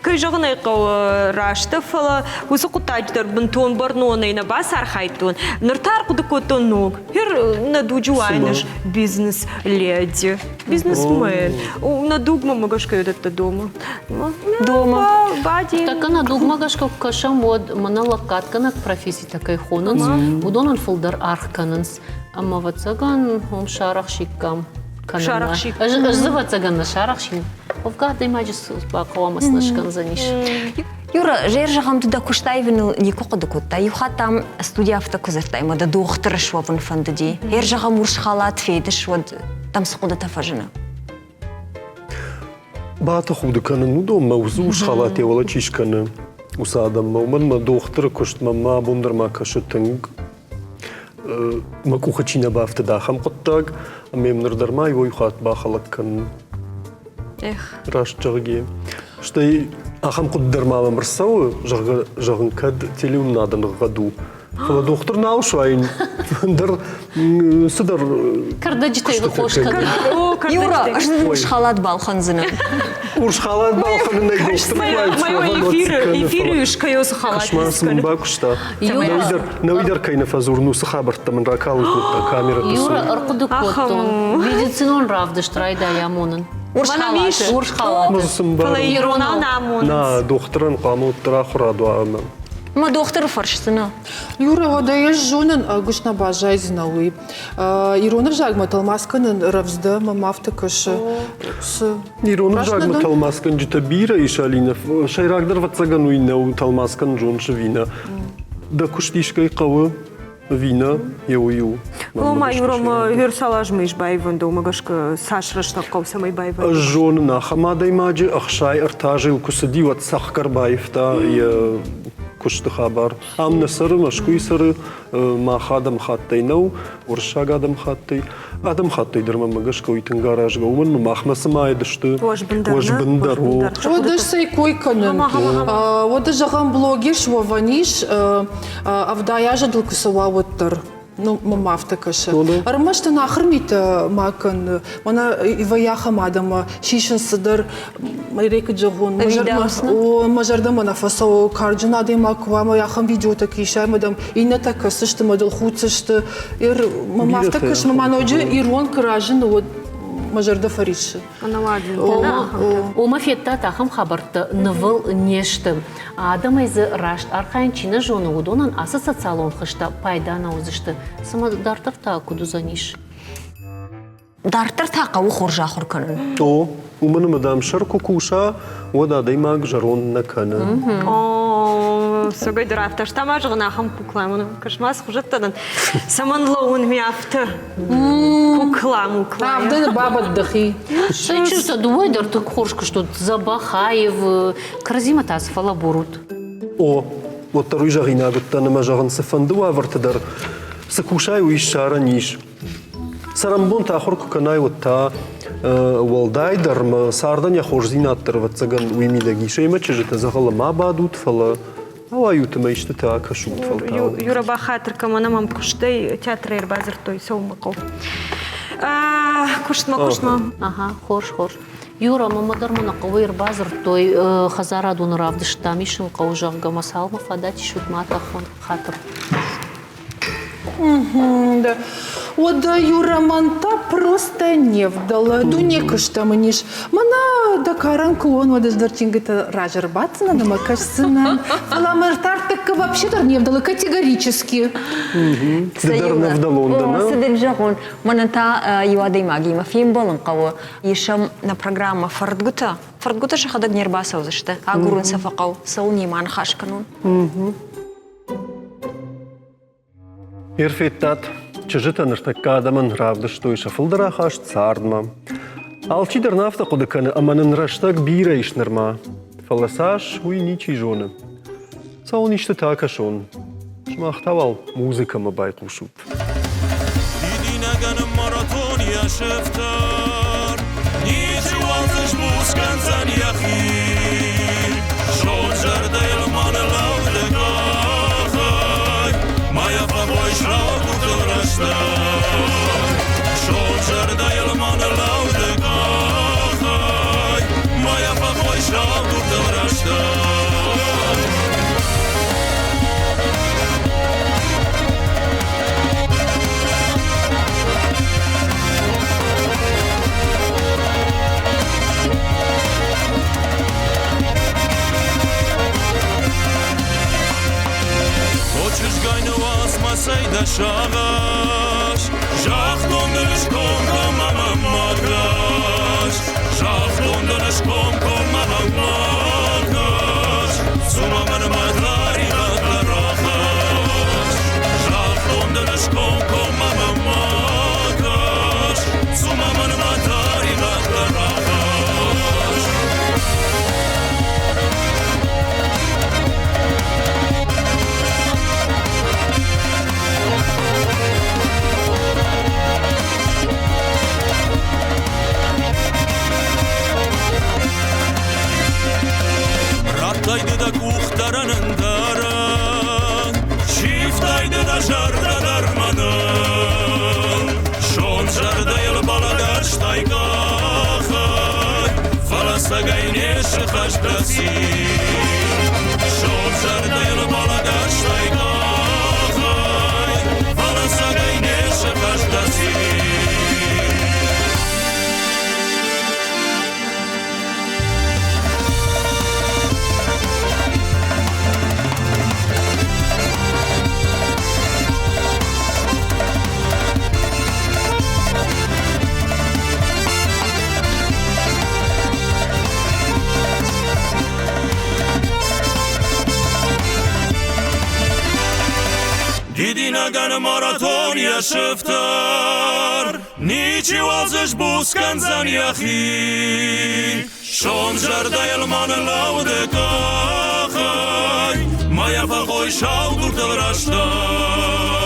Кӕй зӕгъын ӕй хъӕуы, раст, фӕлӕ уыцы хъуыддаджы дӕр бынтон бӕрнонӕй нӕ бацархайдтон. Ныр та ӕрхъуыды кодтон ног. Гьер нӕ дуджы уайын бизнес-леди, бизнесмен. Нӕ дугмӕ мӕ гӕсгӕ уыдӕттӕ домы. Дома. Бади. Тӕккӕ нӕ дугмӕ гӕсгӕ куы кӕсӕм, уӕд мӕнӕ лӕггадгӕнӕг професситӕ кӕй хонынц, уыдонӕн фылдӕр аргъ кӕнынц. Ӕмӕ, ӕвӕццӕгӕн, уым сарӕхсиккам. Сарӕхсиккам. Ӕз дзы, ӕвӕццӕгӕн, нӕ сарӕхсин. Уӕвгӕ адӕймаджы бахъӕуа ӕмӕ цы нӕ скӕндзӕнис. Юра, зӕр зӕгъӕм, ды дӕ куыст аивыныл никуы хъуыды кодтай. Иу хатт ам студийы афтӕ куы дзырдтай, ӕмӕ дӕ дохтыр суӕвын фӕндыди. Гъер зӕгъӕм, урс халат федыс, уӕд дӕм цы хъуыдытӕ фӕзыны? Батыхуды кӕнын уыдонмӕ, уыцы урс халат йӕ уӕлӕ чи скӕны, уыцы адӕммӕ. Уымӕн мӕ дохтыры куыстмӕ мӕ абон дӕр ма кӕсы тынг мӕ къухы чи нӕ бафтыд, ахӕм хъуыддаг. Ӕмӕ йӕм ныр дӕр ма иуӕй хатт бахӕлӕг кӕнын. Раст зӕгъгӕ. Стӕй ахӕм хъуыды дӕр ма мӕм ӕрцӕуы, зӕгъгӕ, зӕгъын, кӕд телеуынынады ныгъгъӕд у. Фӕлӕ дохтыр нал суаин, ӕндӕр цыдӕр Кӕрдӕджытӕй хос кӕнын. Юра, ӕз дын урс халат балхӕндзынӕн. Урс халат балхӕнынӕй дохтыр Эфиры скӕйосы халат. Кӕс-ма, цы мын бакуыста. Науи дӕр кӕй нӕ фӕдзурын, уыцы хабӕрттӕ мын ракалын кодта камерӕты Юра, ӕрхъуыды кодтон. Медицинон равдыст райдай амонын. Урс халаты. Урс халаты. Фӕлӕ иронау нӕ амонынц. Нӕ, дохтырӕн хъуамӕ уӕддӕр ахуырад уа ӕмӕ. Мӕ дохтыры фӕрсдзынӕ. Юра, уӕдӕ ӕз зонын, ӕгуыст нӕ баззайдзынӕ уый. Ирон ӕвзагмӕ тӕлмац кӕнын рӕвдз дӕ, мӕм афтӕ кӕсы. Цы? Ирон ӕвзагмӕ тӕлмацгӕнджытӕ бирӕ ис, Алинӕ. Сӕйрагдӕр, ӕвӕццӕгӕн, уый нӕу тӕлмац кӕнын зоныс ӕви нӕ. Дӕ куыст искӕй хъӕуы ӕви нӕ, йе уый у. Ома, Юром Версалазмӕ ис баивӕн, уымӕ гӕсгӕ цас рӕстӕг хъӕуы, цӕмӕй баивӕн? Ӕз зонын, ахӕм адӕймаджы 63 азы куы цыди, уӕд цӕхгӕр баивта йӕ куысты хабар. Ам нӕ цӕры, Мӕскуыйы цӕры, мах адӕмыхаттӕй нӕу, уырыссаг адӕмыхаттӕй. Адӕмыхаттӕй дӕр мӕнмӕ гӕсгӕ уый тынг аразгӕ, уымӕн ӕмӕ махмӕ цыма сты уӕзбындӕр. Уӕдӕ сӕ кой кӕнын. Уӕдӕ зӕгъӕм, блогер суӕвӕн ис, 70 азы дыл куы цӕуа, уӕддӕр. Ну, мӕм афтӕ кӕсы. Ӕрмӕст ын ахыр митӕ ма кӕн. Мӕнӕ вӕййы ахӕм адӕммӕ сисынц цыдӕр рекы зӕгъон, мӕ зӕрдӕмӕ нӕ фӕцӕуы, карджын адӕймаг куы уа, ӕмӕ ахӕм видеотӕ куы исай, ӕмӕ дӕм иннӕтӕ кӕсдзысты, мӕ дыл худдзысты. Мӕм афтӕ кӕсы, мӕ ноджы ирон куы разыны, уӕд мӕ зӕрдӕ фӕриссы. Ома федтат, ахӕм хабӕрттӕ нывыл не сты. Адӕмӕй дзы раст архайын чи нӕ зоны, уыдонӕн ацы социалон хызтӕ пайда нӕ уыдзысты. Цымӕ дарддӕр та куыд уыдзӕнис? Дарддӕр та хъӕуы хорз ахуыр кӕнын. О, уымӕн ӕмӕ дам сӕр куы куса, уӕд адӕймаг зӕронд нӕ кӕны. О, цогӕй дӕр афтӕ ста ма зӕгъын ахӕм кукла мын кӕс-ма цы хуызӕттӕ дӕн. Цӕмӕн лӕууын ме афтӕ? Кукла, мукла. Авдӕны бабад дӕхи. Сӕ чызджытӕ дыууӕ дӕр тынг хорз куыстут. Дзӕбӕх, аив, кӕрӕдзимӕ та цы фӕлӕбурут. О, уӕддӕр уый зӕгъинаг уыдтӕн ӕмӕ зӕгъын цыфӕнды уавӕрты дӕр цы кусай, уый ссарӕн ис. Цӕрӕнбонты ахуыр куы кӕнай, уӕд та Уӕлдайдӕр мӕ цардӕн йӕ хорздзинад дӕр, ӕвӕццӕгӕн, уый мидӕг ис. Ӕмӕ чызджытӕ дзӕгъӕлы ма бадут, фӕлӕ ауайут ӕмӕ истытӕ акӕсут фӕлтау. Юра, бахатыр кӕмӕн ӕмӕ куыстӕй театрӕй ӕрбадзырдтой, цӕуын хъӕуы. Куыстмӕ, куыстмӕ. Ага, хорз, хорз. Юра, мӕнмӕ дӕр мӕ нӕ хъӕуы ӕрбадзырдтой хӕдзарадон равдыстам исын хъӕуы, зӕгъгӕ, мӕ цалмӕ фадат ис, уӕд ма атӕхон хатыр. Да. Уӕдӕ Юра мӕн та просто не вдӕлы. Дуне куыстӕм ын ис. Мӕнӕ дӕ карӕн куы уон, уӕд ӕз дӕр чингуытӕ разы ӕрбаддзынӕн ӕмӕ кӕсдзынӕн. Фӕлӕ мӕ ӕртардтӕккӕ вообще дӕр не вдӕлы категорически. Ды дӕр не вдӕлон дӕ, нӕ? Цы дын зӕгъон, мӕнӕн та иу адӕймагимӕ фембӕлын хъӕуы. Исӕм нӕ программӕ фӕрдгуытӕ. Фӕрдгуытӕ сӕхӕдӕг не рбацӕудзысты. Агурын сӕ фӕхъӕуы, цӕуыл немӕ аныхас кӕнон. Ӕрфедтат, чызджытӕ ныртӕккӕ адӕмӕн равдыстой сӕ фылдӕр ахаст цардмӕ. Алчидӕр нӕ афтӕ хъуыды кӕны, ӕмӕ нын рӕстӕг бирӕ ис нырма. Фӕлӕ цас, уый ничи зоны. Цӕуын истытӕ акӕсон. Сымах та уал музыкӕмӕ байхъусут. Дидинӕгӕн маратон йӕ сыфтӕр, Ничиуал дзы сбуц кӕндзӕн йӕхи. Зонд зӕрдӕйыл ма ныллӕу дӕ къахӕй, Ма йӕ фӕхой сраутыл рӕстӕг. Зонд зӕрдӕйыл ма ныллӕу дӕ къахӕй, Ма йӕ фӕхой сраутыл рӕстӕг. Чызгай ныуадз мӕ цӕй дӕ сагъӕс, Загътон дын скомкоммӕ мӕм ма кӕс, Загътон дын скомкоммӕ мӕм ма кӕс, Цума мӕнмӕ тӕригъӕдтӕ рахӕсс. Загътон дын скомкоммӕ мӕм ма кӕс, Цума мӕнмӕ тӕригъӕдтӕ рахӕсс. Радтай ды дӕ къухдарӕн ӕндӕрӕн, Сивтай ды дӕ зӕрдӕ дӕр мӕнӕн. Сонт зӕрдӕйыл балӕгӕрстай къахӕй, Фӕлӕ цӕгӕй не сыхӕст дӕ цин. Сонт зӕрдӕйыл балӕгӕрстай къахӕй, Фӕлӕ цӕгӕй не сыхӕст дӕ цин. Дидинӕгӕн маратон йӕ сыфтӕр, Ничиуал дзы сбуц кӕндзӕн йӕхи. Сон зӕрдӕйыл ма ныллӕуды къахӕй, Ма йӕ фӕхой сау дуртыл рӕстӕй.